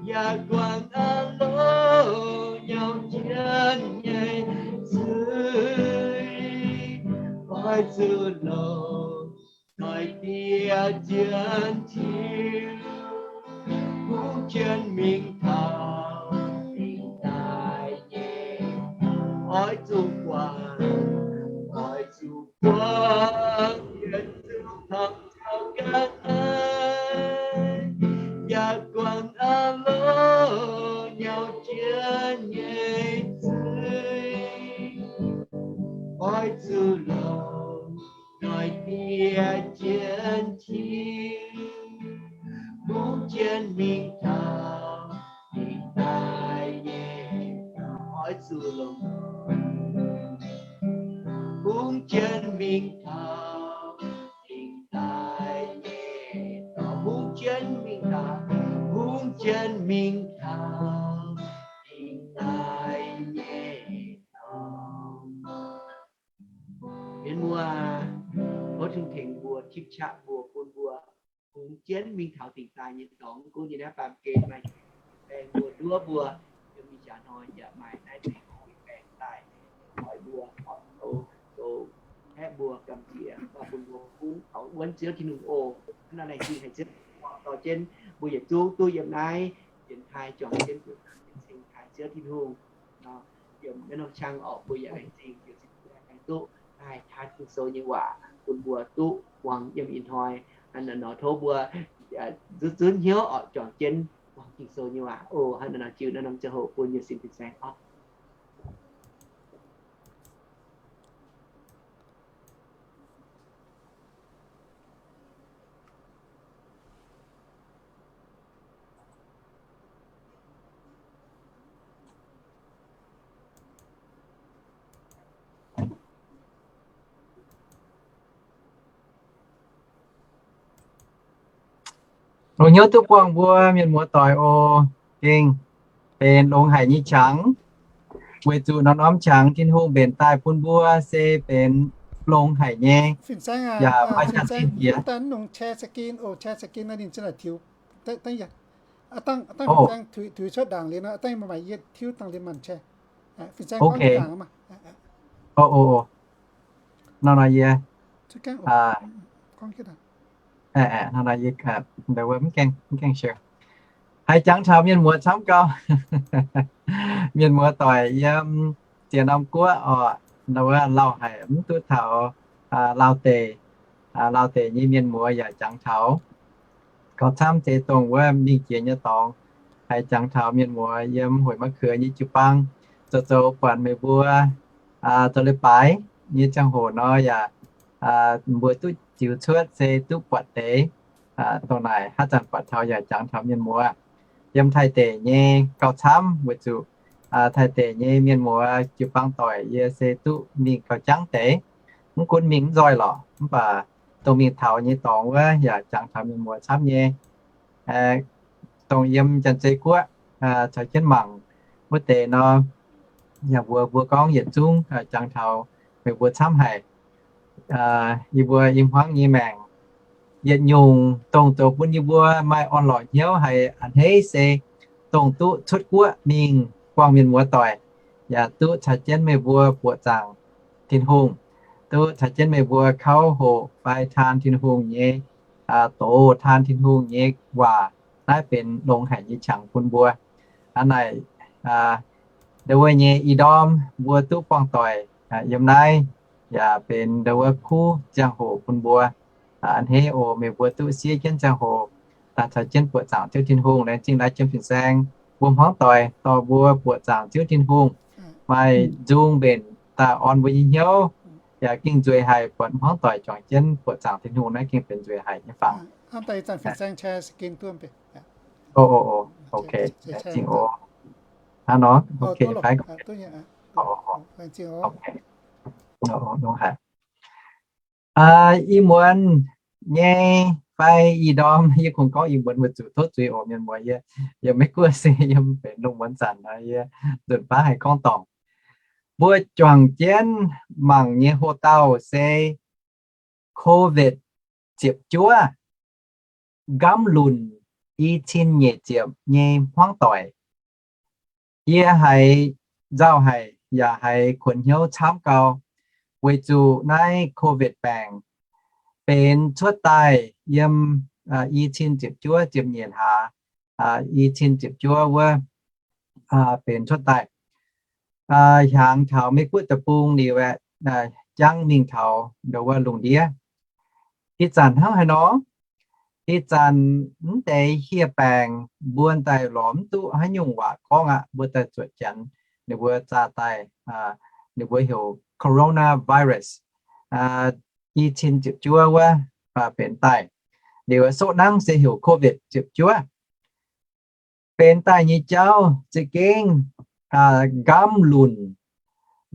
yaac guangc aah loz nyau jienv nyei zuiz. Oix zuqc longc noic diev jienv tiux, hungx jienv mingh taux dingc daaih nyei. Oix zuqc guangc, oix zuqc guangc yietc zungv torngv jauv ga'naaiv, yaac guangc aah loz nyau jienv nyei zuiz. Oix zuqc longc noic diev jienv tiux, hungx jienv mingh taux dingc daaih nyei. Oix zuqc longc hungx jienv mingh taux dingc daaih nyei dorngx, hungx jienv mingh taux, hungx jienv mingh taux dingc daaih nyei dorngx. Mienh muoz, Tin-Hungh tengx mbuo, tipv qaqv mbuo, bun mbuo hungx jienv mingh taux dingc daaih nyei dorngx. Gunv nyei naaiv baamh gen maaih baeng mbuo, nduov mbuo, yiem ih jaax hnoi yaac maaih naaiv deix baeng daaih, oix mbuo oix zoux, zoux haeqv mbuo gamh nziex, mv baac bun mbuo gunv taux wuonv Ziouv Tin-Hungh oc. Hnangv naaiv laengz zingh haic Ziouv, dorh jienv mbuo yietc zungv duqv yiem naaiv dienx taaih juangc jienv duqv ceng taaih Ziouv Tin-Hungh nor, yiem naaiv norm qang orqc, mbuo yaac laengz zingh Ziouv Tin-Hungh duqv daaih taan Ging-Sou nyei waac bun mbuo duqv muangx yiem ih hnoi. Hnangv naaiv nor tov mbuo zunv zunv hnyouv orqc, juangc jienv muangx Ging-Sou nyei waac oc. Hnangv naaiv nor jiu naaiv norm ziangh hoc bun mienh sin fin-saeng orqc. Longx hnyouv duqv buangh mbuo mienh muoz-doic oc. Gengh benx longx haic nyei qangx, weic zuqc norm-norm qangx Tin-Hungh mbenc daaih bun mbuo se benx longx haic nyei. Yaac maaih jaax-zinh jiex. Ok. Nor nor yie, nor nor yie, mv gaengh share. Haiz jangx taux mienh muoz camv gau. Mienh muoz-doic yiem ziex norm guoqv orqc, nor wuov lauh haic mv duqv taux Laauh deic. Laauh deic nyei mienh muoz yaac jangx taux. Gauh camv se dongh wuov mingh jiex nyei dorngx, haiz jangx taux mienh muoz yiem Hueic Ma'keuv nyei jiu-baang, zoux zoux buatc meih mbuo zoux leiz-baaix nyei ziangh hoc nor yaac mbuo duqv ziux cuotv se duqv buatc deix. Dongh naaic haaix zanc buatc taux yaac jangx taux mienh muoz. Yiem Taiv deic nyei gauh camv weic zuqc Taiv deic nyei mienh muoz jiu-baang doic yie se duqv mingh gauh jangv deix. Mv gunv mingh mv nzoih lorqc, mv baac dongh mingh taux nyei dorngx wuov yaac jangx taux mienh muoz camv nyei. Dongh yiem Janx-Zei Guoqv caux jienv mangc wuov deix nor, yaac mbuox mbuo gorngv yietc zungv jangx taux meih mbuo camv haic. Yie mbuo i hmuangv nyei maengc yietc nyungc dongh zoux bun yie mbuo maaih orn-lorqc hnyouv haic a'hneiv se dongh duqv cuotv guoqv mingh buangh mienh muoz-doic, yaac duqv caux jienv meih mbuo buoqc zaangc Tin-Hungh, duqv caux jienv meih mbuo kauv hoqc fai taan Tin-Hungh nyei doz, taan Tin-Hungh nyei waac. Naaiv benx longx haic nyei qangx bun mbuo. Hnangv naaic, ndau wuov nyei ih ndorm mbuo duqv buangh doic yiem naaiv, yaac benx ndau wuov kuv ziangh hoc bun mbuo. A'hneiv oc, meih mbuo duqv siev jienv ziangh hoc daaih caux jienv buoqc zaangc Ziouv Tin-Hungh. Laengz zingh naaiv jiem fin-saeng mbuo hmuangv doic dorh mbuo buoqc zaangc Ziouv Tin-Hungh, maaih nzung mbenc daaih orn mbuo nyei hnyouv. Yaac gengh nzueic haic, buatc hmuangv doic juangc jienv buoqc zaangc Tin-Hungh naaiv gengh benx nzueic haic nyei fangx. Ok, laengz zingh oc. Hnangv nor, ok, ih muonz nyei fai ih ndorm, yie kungx gorngv ih muonz weic zuqc tov zuiz oc mienh muoz, yie yiem Meiv Guoqv se yiem benx lungh muonz zanc nor, yie nzunc baav haih gorngv dorngc. Mbuo juangc jienv mangc nyei hoc-dauh se COVID ziepc juov, nqamv lunc i cin nyeic ziepc nyei hmuangv doic. Yie haiz nzauh haic yaac haiz kuonx hnyouv camv gau, weic zuqc naaiv COVID baengc benx cuotv daaih yiem i cin ziepc juov ziepc nyeic hlaax, i cin ziepc juov wuov benx cuotv daaih. Hiaangx taux Meiv Guoqv deic-bung liuz aeqv, jangv mingh taux ndau wuov lungh ndiev. Ih zanc hnangv haaix nor? Ih zanc mv deix hieh baengc mbuo daaih lorz mv duqv haaix nyungc waac gorngv aqv. Mbuo daaih zuotc Janx, ninh mbuo zaah daaih, ninh mbuo heuc coronavirus. I cin ziepc juov wuov benx daaih. Liuz soqv nangv se heuc COVID ziepc juov. Benx daaih nyei jauv za'gengh nqamv lunc,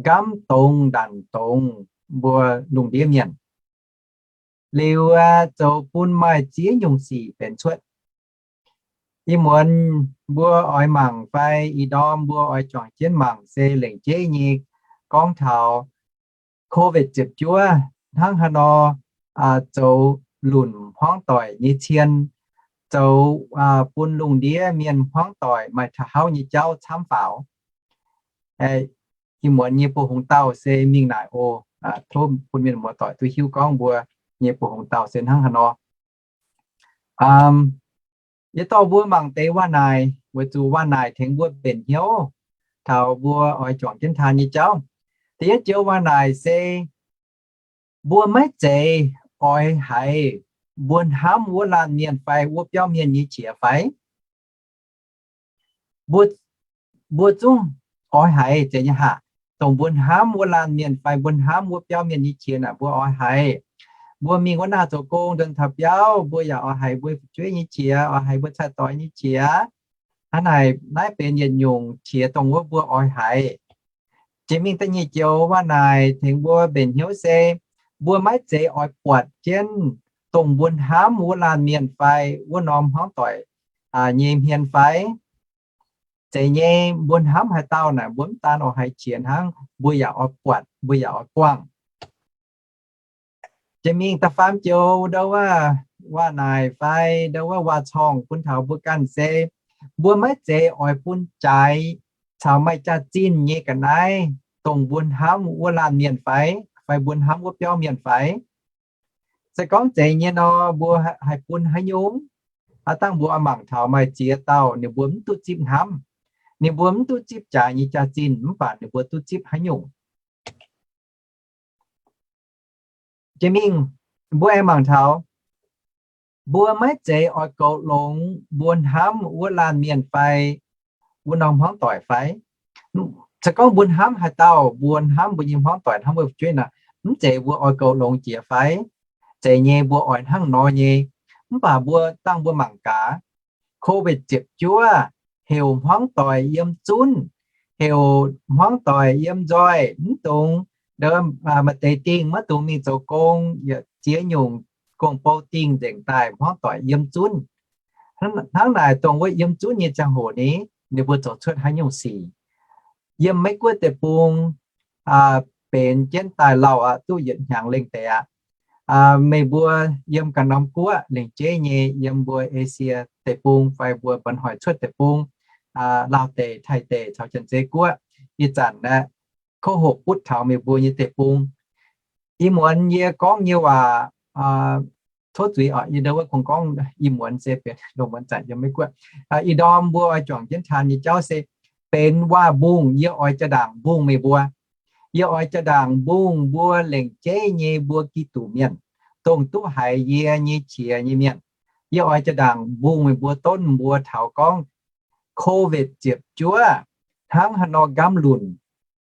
nqamv dongz ndanc dongz mbuo lungh ndiev mienh. Liuz zoux bun maaih ziex nyungc sic benx cuotv. Ih muonz mbuo oix mangc fai ih ndorm mbuo oix juangc jienv mangc se lengc jeiv nyei gorngv taux COVID ziepc juov hnangv haaix nor zoux lunc hmuangv doic nyei cien, zoux bun lungh ndiev mienh hmuangv doic maaih taux hauv nyei jauv camv faaux. Ih muonz nyei buoz-hungh dauh se mingh naaic oc. Tov bun mienh muoz-doic duqv hiuv gorngv mbuo nyei buoz-hungh dauh se hnangv haaix nor. Yie dorh mbuo mangc deix waac-naaic, weic zuqc waac-naaic tengx mbuo mbenc hnyouv taux mbuo oix juangc jienv taan nyei jauv. Da'yietv joux waac-naaic se, mbuo maiv zeiz oix haiz mbuo hnamv wuov laanh mienh fai wuov biauv mienh nyei qiex fai? Mbuo, mbuo zungv oix haiz, zeiz nyei haic, dongh mbuo hnamv wuov laanh mienh fai mbuo hnamv wuov biauv mienh nyei qiex naaic mbuo oix haiz. Mbuo mingh wuov naaiv zoux gong, ndunh taux biauv, mbuo yaac oix haiz mbuo fu'jueiv nyei qiex, oix haiz mbuo cai-doix nyei qiex. Hnangv naaic, naaiv benx yietc nyungc qiex dongh wuov mbuo oix haiz. Jiex mingh da'nyeic joux waac-naaic tengx mbuo mbenc hnyouv se, mbuo maiv zeiz oix buatc jienv dongh mbuo hnamv wuov laanh mienh fai wuov norm hmuangv doic nyei hmien fai? Zeiz nyei, mbuo hnamv haaix dauh naaic mbuo mv daan oix haiz qiex hnangv, mbuo yaac oix buatc, mbuo yaac oix buangh. Jiex mingh da'faam joux ndau wuov waac-naaic fai ndau wuov waac-corng bun taux mbuo ganh se, mbuo maiv zeiz oix bun jaaix caux maaih jaax-zinh nyei ga'naaiv dongh mbuo hnamv wuov laanh mienh fai, fai mbuo hnamv wuov biauv mienh fai. Se gorngv zeiz nyei nor, mbuo haih bun haaix nyungc? Aav dangh mbuo oix mangc taux maaih ziex dauh ninh mbuo mv duqv zipv hnamv, ninh mbuo mv duqv zipv jaaix nyei jaax-zinh, mv baac ninh mbuo duqv zipv haaix nyungc? Jiex mingh, mbuo aengx mangc taux, mbuo maiv zeiz oix goux longx mbuo hnamv wuov laanh mienh fai wuov norm hmuangv doic fai? Se gorngv mbuo hnamv haaix dauh, mbuo hnamv mbuo nyei hmuangv doic, hnamv mbuo fu'jueiv nor, mv zeiz mbuo oix goux longx jiex fai? Zeiz nyei, mbuo oix hnangv nor nyei. Mv baac mbuo dangh mbuo mangc gaax, Covid ziepc juov heuc hmuangv doic yiem zunv, heuc hmuangv doic yiem nzoih, mv dungx, maaih deix dingh maiv dungx mingh zoux gong, yietc ziex nyungc gong-bou dingh nzengc daaih hmuangv doic yiem zunv. Hnangv naaic, dongh wuov yiem zunv nyei ziangh hoc ni, ninh mbuo zoux cuotv haaix nyungc sic? Yiem Meiv Guoqv deic-bung benx jienv daaih lauh aqv, duqv yietc hnyangx lengh deix aqv. Meih mbuo yiem ganh norm guoqv lengc jeiv nyei, yiem mbuo Esie deic-bung fai mbuo mba'hnoi cuotv deic-bung, Laauh deic, Taiv deic caux Janx-Zei Guoqv, ih zanc aeqv, kouv hoqc butv taux meih mbuo nyei deic-bung. Ih muonz yie gorngv nyei waac, tov zuiz oc, yie ndau wuov kungx gorngv ih muonz se benx loz-muonz zanc yiem Meiv Guoqv. Ih ndorm mbuo oix juangc jienv taan nyei jauv se benx waac-mbungh, yie oix jaa-ndaangc mbungh meih mbuo. Yie oix jaa-ndaangc mbungh mbuo lengc jeiv nyei mbuo Giduc mienh, dongh duqv haiz yie nyei qiex nyei mienh. Yie oix jaa-ndaangc mbungh meih mbuo, donv mbuo taux gorngv Covid ziepc juov hnangv haaix nor nqamv lunc,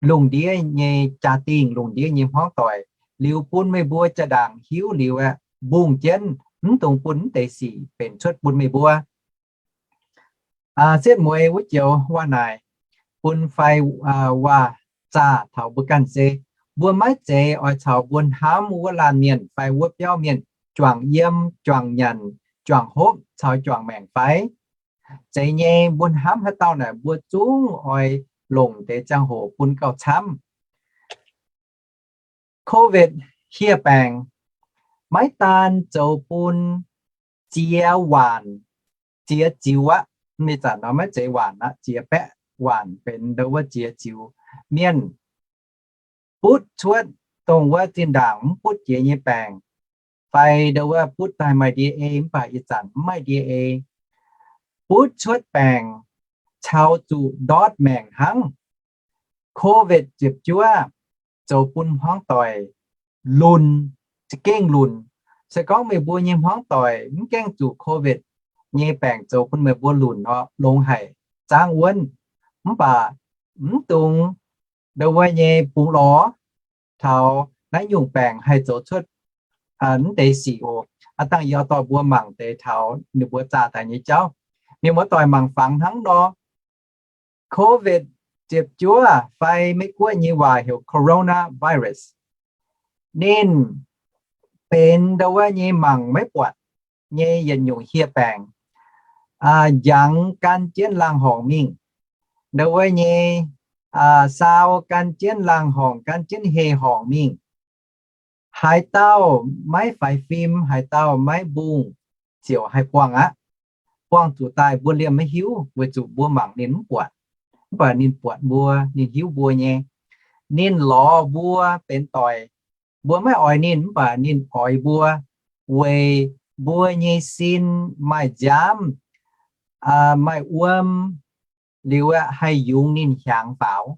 lungh ndiev nyei jaa-dingh, lungh ndiev nyei hmuangv doic, liuz bun meih mbuo jaa-ndaangc hiuv liuz aeqv, mbungh jienv, mv dungx bun mv deix sic benx cuotv bun meih mbuo. Setv mueiz wuov joux waac-naaic bun fai waac-zaah taux mbuo ganh se, mbuo maiv zeiz oix caux mbuo hnamv wuov laanh mienh fai wuov biauv mienh juangc yiem, juangc nyanc, juangc hopv caux juangc maengc fai? Zeiz nyei, mbuo hnamv haaix dauh naaic mbuo zungv oix longc deix ziangh hoc bun gauh camv. Covid hieh baengc maiv daan zoux bun ziex waanc, ziex ziux aqv. Mv zanc nor maiv zeiz waanc aqv, ziex baeqv waanc benx ndau wuov ziex ziux mienh butv cuotv dongh wuov zinh ndaangc mv butv jiex nyei baengc, fai ndau wuov butv daaih maaih ndie-ei mv baac ih zanc mv maaih ndie-ei, butv cuotv baengc caux zuqc ndortv maengc hnangv. Covid ziepc juov zoux bun hmuangv doic lunc, za'gengh lunc. Se gorngv meih mbuo nyei hmuangv doic mv gaengh zuqc Covid nyei baengc zoux bun meih mbuo lunc nor, longx haic, zaangv wuonv. Mv baac mv dungx ndau wuov nyei bungx lorz taux naaiv nyungc baengc haih zoux cuotv mv deix sic oc. Aav dangh yie dorh mbuo mangc deix taux ninh mbuo zaah daaih nyei jauv. Mienh muoz-doic mangc fangx hnangv nor, Covid ziepc juov fai Meiv Guoqv nyei waac heuc coronavirus. Ninh benx ndau wuov nyei mangc maiv buatc nyei yietc nyungc hieh baengc, njangx gan jienv laangh horngc mingh. Ndau wuov nyei saau gan jienv laangh horngc, gan jienv heh horngc mingh. Haaix dauh maiv faix fim, haaix dauh maiv mbungh, ziouc haih buangh aqv. Buangh zuqc daaih mbuo liemh maiv hiuv, weic zuqc mbuo mangc ninh mv buatc. Mv baac ninh buatc mbuo, ninh hiuv mbuo nyei. Ninh lorz mbuo benx doic. Mbuo maiv oix ninh, mv baac ninh oix mbuo, weic mbuo nyei sin maaih nziaamv, maaih wuom liuz aeqv, haih yungz ninh hiaangx faaux.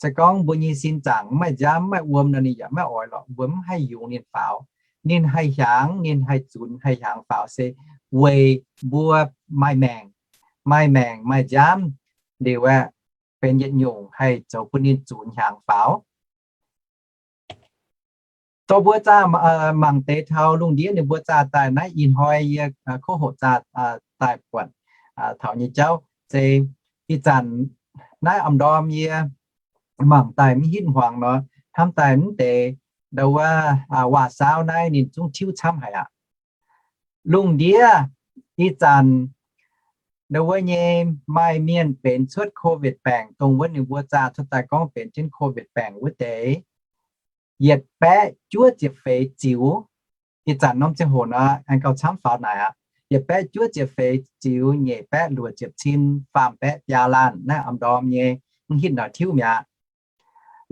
Se gorngv mbuo nyei sin zaangc maiv maaih nziaamv, maiv maaih wuom nor, ninh yaac maiv oix lorqc. Mbuo mv haih yungz ninh faaux. Ninh haih hiaangx, ninh haih zunx, haih hiaangx faaux se weic mbuo maaih maengc, maaih maengc, maaih nziaamv liuz aeqv, benx yietc nyungc haih zoux bun ninh zunx hiaangx faaux. Dorh mbuo zaah mangc deix taux lungh ndiev ninh mbuo zaah daaih naaiv ih hnoi yie kov hoqc zaah daaih buatc taux nyei jauv se ih zanc naaiv am ndorm yie mangc daaih mv hitv hmuangx nor, hnamv daaih mv deix ndau wuov waac-saauv naaiv ninh zungv tiuv camv haic aqv. Lungh ndiev ih zanc ndau wuov nyei maaih mienh benx cuotv COVID baengc, dongh wuov ninh mbuo zaah cuotv daaih gorngv benx jienv COVID baengc wuov deix, yietc baeqv juov ziepc feix ziux. Ih zanc norm ziangh hoc nor aengx gauh camv faaux naaic aqv. Yietc baeqv juov ziepc feix ziux nyeic baeqv luoqc ziepc cin faam baeqv biaa laanh naaiv am ndorm nyei mv hitv nor tiuv mi'aqv.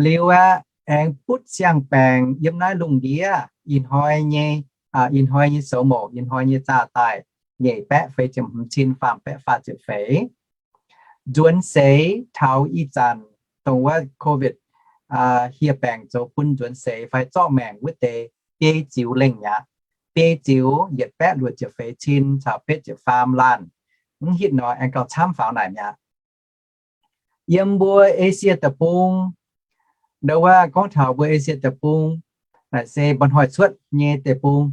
Liuz aeqv, aengx butv siang-baengc yiem naaiv lungh ndiev ih hnoi nyei, ih hnoi nyei soux mouc, ih hnoi nyei zaah daaih nyeic baeqv feix ziepc hmz cin faam baeqv faah ziepc feix. Nzuonx seix taux ih zanc dongh wuov COVID hieh baengc zoux bun nzuonx seix fai zorqv maengc wuov deix biei ziux lengh mi'aqv. Biei ziux yietc baeqv luoqc ziepc feix cin caux betv ziepc faam laanh. Mv hitv nor aengx gauh camv faaux naaic mi'aqv. Yiem mbuo Esie Deic-Bung, ndau wuov gorngv taux mbuo Esie Deic-Bung, naaic se mba'hnoi cuotv nyei deic-bung,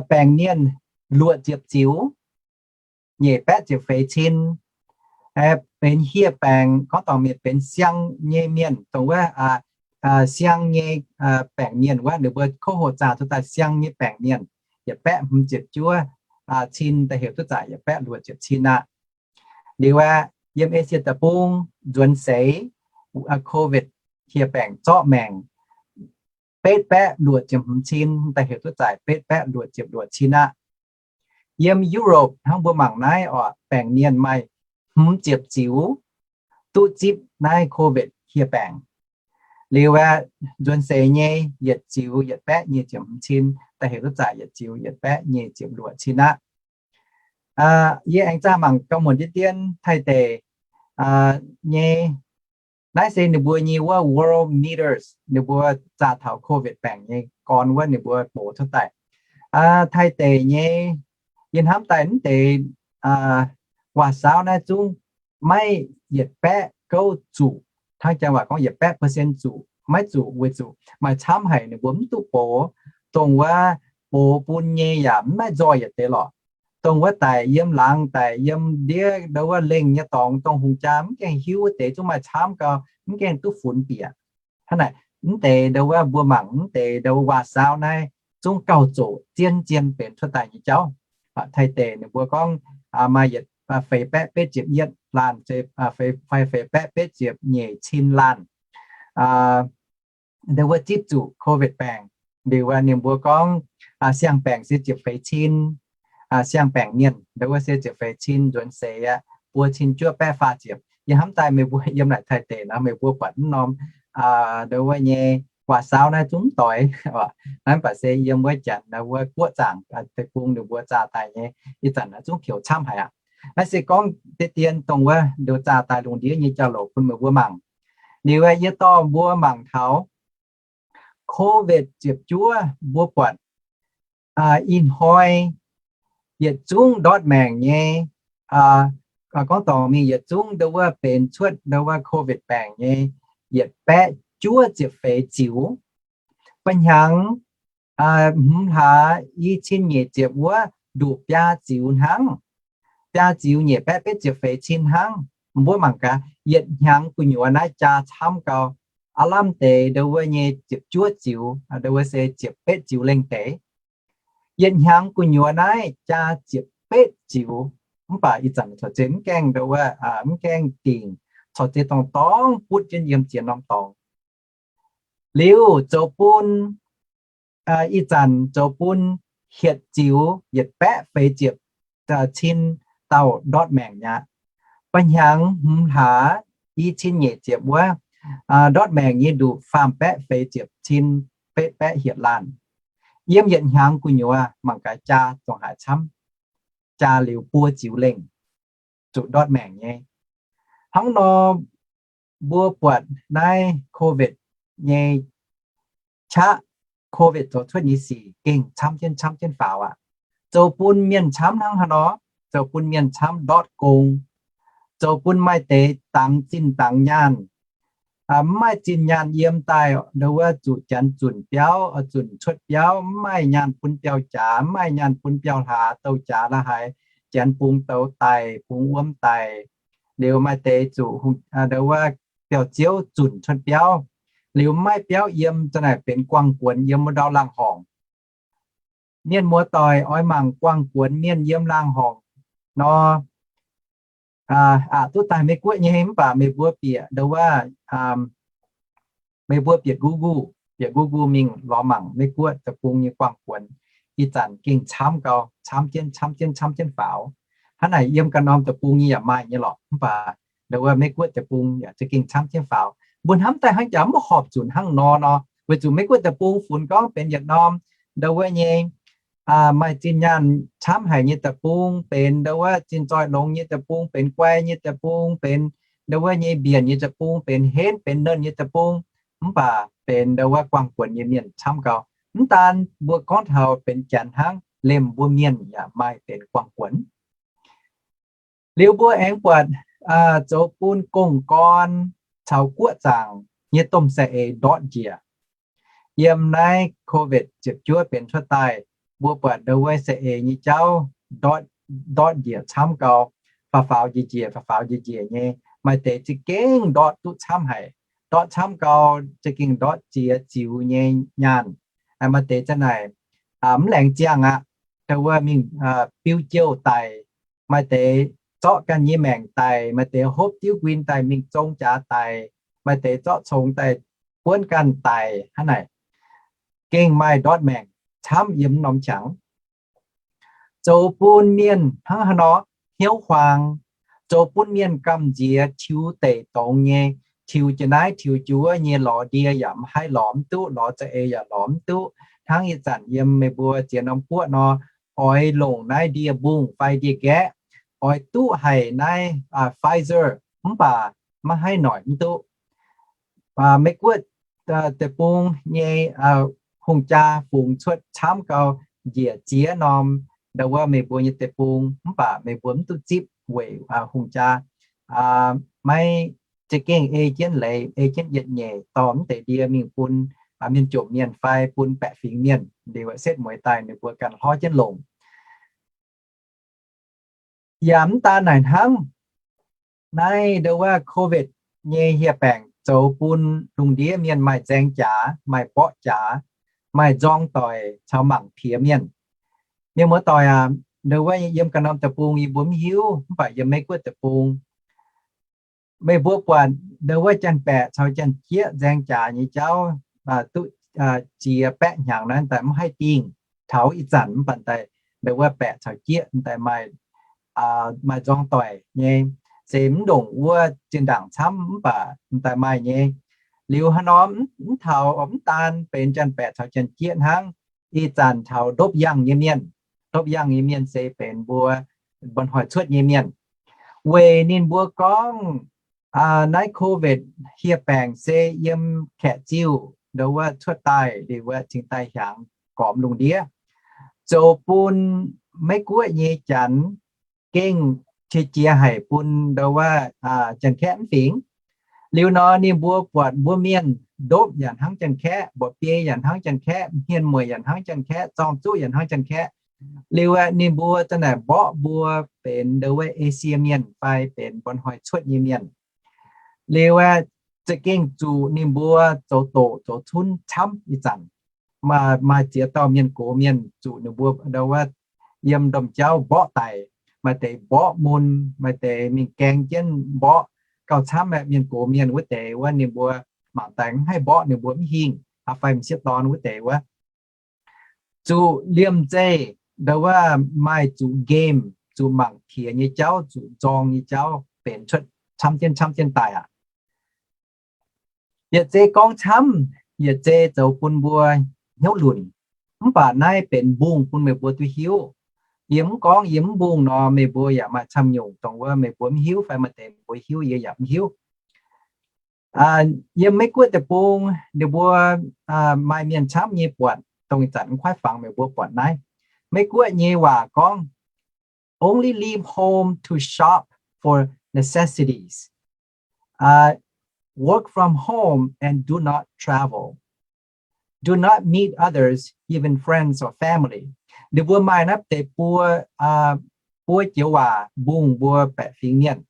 baengc mienh luoqc ziepc ziux, nyeic baeqv ziepc feix cin, benx hieh baengc, gorngv dorngc mienh benx siang nyei mienh, dongh wuov siang nyei baengc mienh wuov, ninh mbuo kov hoqc zaah cuotv daaih siang nyei baengc mienh yietc baeqv hmz ziepc juov cin daaih heuc duqv zaah yietc baeqv luoqc ziepc cin aqv. Liuz aeqv, yiem Esie Deic-Bung nzuonx seix COVID hieh baengc zorqv maengc betv baeqv luoqc ziepc hmz cin daaih heuc duqv zaah betv baeqv luoqc ziepc luoqc cin aqv. Yiem Europe hnangv mbuo mangc naaiv oc, baengc mienh maaih hmz ziepc ziux duqv zipv naaiv COVID hieh baengc. Liuz aeqv, nzuonx seix nyei yietc ziux yietc baeqv nyic ziepc hmz cin daaih heuc duqv zaah yietc ziux yietc baeqv nyic ziepc luoqc cin aqv. Yie aengx zaah mangc gauh muonc deix dien Taiv deic nyei, naaiv se ninh mbuo nyei wuov Worldometers, ninh mbuo zaah taux COVID baengc nyei gorn wuov ninh mbuo box cuotv daaih. Taiv deic nyei, yie hnamv daaih mv deix waac-saauv naaiv zungv maiv yietc baeqv gouv zuqc, hnangv janx waac gorngv yietc baeqv percent zuqc, maiv zuqc weic zuqc maaih camv haic ninh mbuo mv duqv box. Dongh wuov box bun nyei yaac mv maaih nzoih yietc deix lorqc. Dongh wuov daic yiem laangz daic yiem ndiev ndau wuov lengh nyei dorngx, dongh hungh jaa mv gaengh hiuv wuov deix zungv maaih camv gau, mv gaengh duqv funx bieqc. Hnangv naaic, mv deix ndau wuov mbuo mangc mv deix ndau wuov waac-saauv naaiv zungv gauh zoqc zien-zien benx cuotv daaih nyei jauv. Taiv deic ninh mbuo gorngv maaih yietc feix baeqv betv ziepc yietv laanh fai feix baeqv betv ziepc nyeic cin laanh ndau wuov zipv zuqc COVID baengc. Liuz ninh mbuo gorngv siang-baengc se ziepc feix cin, siang-baengc mienh ndau wuov se ziepc feix cin nzuonx seix aqv, buo cin juov baeqv faah ziepc. Yie hnamv daaih meih mbuo yiem naaic Taiv deic nor meih mbuo buatc mv norm ndau wuov nyei waac-saauv naaiv zungv mv doix. Naaiv mv baac se yiem wuov janx ndau wuov guoqv zaangc deic-bung ninh mbuo zaah daaih nyei, ih zanc naaiv zungv pioux camv haic aqv. Naaiv se gorngv deix dien dongh wuov nduqc zaah daaih lungh ndiev nyei jauv-louc bun meih mbuo mangc. Liuz yie dorh mbuo mangc taux COVID ziepc juov mbuo buatc ih hnoi yietc zungv ndortv maengc nyei, gorngv dorngc mingh yietc zungv ndau wuov benx cuotv ndau wuov COVID baengc nyei yietc baeqv juov ziepc feix ziux. Ba'hnyangx hmz hlaax i cin nyeic ziepc wuov nduqc biaa ziux hnangv, biaa ziux nyeic baeqv betv ziepc feix cin hnangv. Mbuo mangc gaax, yietc hnyangx gu'nyuoz naaiv jaa camv gau. Aav lamh deix ndau wuov nyei ziepc juov ziux, ndau wuov se ziepc betv ziux lengh deix. Yietc hnyangx gu'nyuoz naaiv jaa ziepc betv ziux. Mv baac ih zanc corc zeiz mv gaengh ndau wuov, mv gaengh dingc, corc zeiz dorngx dorngx butv jienv yiem ziex norm dorngx. Liuz zoux bun, ih zanc zoux bun hietc ziux yietc baeqv feix ziepc cin dauh ndortv maengc mi'aqv. Ba'hnyangx hmz hlaax i cin nyeic ziepc wuov, ndortv maengc nyei nduqc faam baeqv feix ziepc cin betv baeqv hietc laanh. Yiem yietc hnyangx gu'nyuoz mangc gaax jaa zungv haiz camv. jaa liuz buo ziux lengh zuqc ndortv maengc nyei. Hnangv nor, mbuo buatc naaiv COVID nyei qaqv, COVID zoux cuotv nyei sic gengh camv jienv camv jienv faaux aqv. Zoux bun mienh camv hnangv haaix nor? Zoux bun mienh camv ndortv gong, zoux bun maaih deix dangx zinh dangx nyaanh, mv maaih zinh nyaanh yiem daaih, ndo wuov zuqc janx zunc biauv, zunc cuotv biauv, mv maaih nyaanh bun biauv jaax, mv maaih nyaanh bun biauv hlaax, douh jaax la'haaix, janx bungx douz daic, bungx wuom daic. Liuz maaih deix zuqc ndo wuov biauv-ziouv zunc cuotv biauv. Liuz mv maaih biauv yiem, za'naaic benx guangc guonx yiem wuov ndau laangz horngc. Mienh muoz-doic oix mangc guangc guonx mienh yiem laangz horngc nor, aqc duqv daaih Meiv Guoqv nyei, mv baac meih mbuo bieqc ndo wuov, meih mbuo bieqc Google, bieqc Google mingh lorz mangc Meiv Guoqv deic-bung nyei guangc guonx. Ih zanc gengh camv gau, camv jienv, camv jienv, camv jienv faaux. Hnangv naaic yiem ganh norm deic-bung nyei yaac maaih nyei lorqc, mv baac ndo wuov Meiv Guoqv deic-bung yaac za'gengh camv jienv faaux. Mbuo hnamv daaih hnangv jaax mv horpc zunc hnangv nor nor, weic zuqc Meiv Guoqv deic-bung funx gorngv benx yietc norm ndo wuov nyei maaih zinh nyaanh camv haic nyei deic-bung, benx ndo wuov zinh zoih longx nyei deic-bung, benx guai nyei deic-bung, benx ndo wuov nyei mbienc nyei deic-bung, benx henv benx nernh nyei deic-bung, mv baac benx ndo wuov guangc guonx nyei mienh camv gau. Mv daan mbuo gorngv taux benx janx hnangv, liemh mbuo mienh yaac maaih benx guangc guonx. Liuz mbuo aengx buatc zoux bun gong-gorn caux guoqv zaangc nyei domh saeng-eix ndortv njiec. Yiem naaiv COVID ziepc juov benx cuotv daaih, mbuo buatc ndo wuov saeng-eix nyei jauv ndortv njiec camv gau, faaux faaux njiec njiec, faaux faaux njiec njiec nyei. Maaih deix za'gengh ndortv duqv camv haic, ndortv camv gau, za'gengh ndortv ziex ziux nyei nyaanh. Maaih deix za'naaic mv laengz ziangh aqv, ndo wuov mingh biu jouh daic, maaih deix zorqv ganh nyei maengc daic, maaih deix hopv diuv nquin daaih mingh zong jaax daic, maaih deix zorqv congx daaih buonv ganh daic hnangv naaic, gengh maaih ndortv maengc camv yiem norm qangx. Zoux bun mienh hnangv haaix nor? Hnyouv huaang. Zoux bun mienh gamh nziex tiux deic dongz nyei, tiux jiex naaiv tiux jiex wuov nyei, lorz ndie yaac mv haih lorz mv duqv, lorz za'eix yaac lorz mv duqv. Hnangv ih zanc yiem meih mbuo ziex norm guoqv nor, oix longc naaiv ndie mbungh fai ndie nqaeqv, oix duqv haic naaiv Pfizer, mv baac maiv haih noic mv duqv. Meiv Guoqv deic-bung nyei hungh jaa fungx cuotv camv gau njiec ziex norm ndo wuov meih mbuo nyei deic-bung, mv baac meih mbuo mv duqv zipv weic hungh jaa maiv za'gengh ei jienv leiz, ei jienv yietc nyeic dorh mv deix ndie mingh bun mienh jomc mienh fai bun baeqc fingx mienh, liuz setv mueiz daaih ninh mbuo ganh hlorv jienv longc. Yaac mv daan naaic hnangv, naaiv ndo wuov COVID nyei hieh baengc zoux bun lungh ndiev mienh maaih nzaeng jaax, maaih mborqv jaax, maaih nzorng doic caux mangc piex mienh. Mienh muoz-doic aac, ndo wuov yiem ganh norm deic-bung yie mbuo mv hiuv, mv baac yiem Meiv Guoqv deic-bung, meih mbuo buatc ndo wuov janx-baeqc caux janx-jieqv nzaeng jaax nyei jauv duqv ziex baeqv hnyangx naaiv daaih mv haih dingh. Taux ih zanc mv baac daaih ndo wuov baeqc caux jieqv daaih maaih, maaih nzorng doic nyei, se mv ndongc wuov zinh ndaangc camv mv baac daaih maaih nyei. Liuz haaix norm mv taux mv daan benx janx-baeqc caux janx-jieqv hnangv, ih zanc taux ndopv yangh nyei mienh. Ndopv yangh nyei mienh se benx mbuo mba'hnoi cuotv nyei mienh. Weic ninh mbuo gorngv naaiv COVID hieh baengc se yiem kaeqv ziuh ndo wuov cuotv daaih liuz wuov cingx daaih hiaangx gormx lungh ndiev, zoux bun Meiv Guoqv nyei janx gengh qiex jiez haic bun ndo wuov janx-kaeqv mv fingx. Liuz nor ninh mbuo buatc mbuo mienh ndopv yaac hnangv janx-kaeqv, mba'biei yaac hnangv janx-kaeqv, hmien mueic yaac hnangv janx-kaeqv, zorng-zuqv yaac hnangv janx-kaeqv. Liuz aeqv, ninh mbuo za'naaic mborqv mbuo benx ndo wuov Esie mienh fai benx mba'hnoi cuotv nyei mienh. Liuz aeqv, za'gengh zuqc ninh mbuo zoux doqc zoux cunv camv ih zanc. Maaih ziex dauh mienh gox mienh zuqc ninh mbuo ndo wuov yiem domh jauv mborqv daic, maaih deix mborqv mun, maaih deix mingh gaeng jienv mborqv. Gauh camv aeqv, mienh gox mienh wuov deix wuov ninh mbuo mangc daaih mv haih mborqv ninh mbuo mv hingh, fai m'sieqv dorn wuov deix wuov, zuqc liemh zeih ndo wuov maaih zuqc game, zuqc mangc piex nyei jauv, zuqc nzorng nyei jauv benx cuotv camv jienv camv jienv daaih aqv. Yietc zei gorngv camv, yietc zei zoux bun mbuo hnyouv lunc. Mv baac naaiv benx mbungh bun meih mbuo duqv hiuv. Yie mv gorngv, yie mv mbungh nor, meih mbuo yaac maaih camv nyungc dongh wuov meih mbuo mv hiuv fai maaih deix mbuo hiuv yie yaac mv hiuv. Yiem Meiv Guoqv deic-bung ninh mbuo maaih mienh camv nyei buatc, dongh ih zanc kuaaiv fangx meih mbuo buatc naaiv. Meiv Guoqv nyei waac gorngv, only leave home to shop for necessities. Work from home and do not travel. Do not meet others, even friends or family. Ninh mbuo maaih naaiv deix buo, buo joux waac mbungh mbuo baeqc fingx mienh.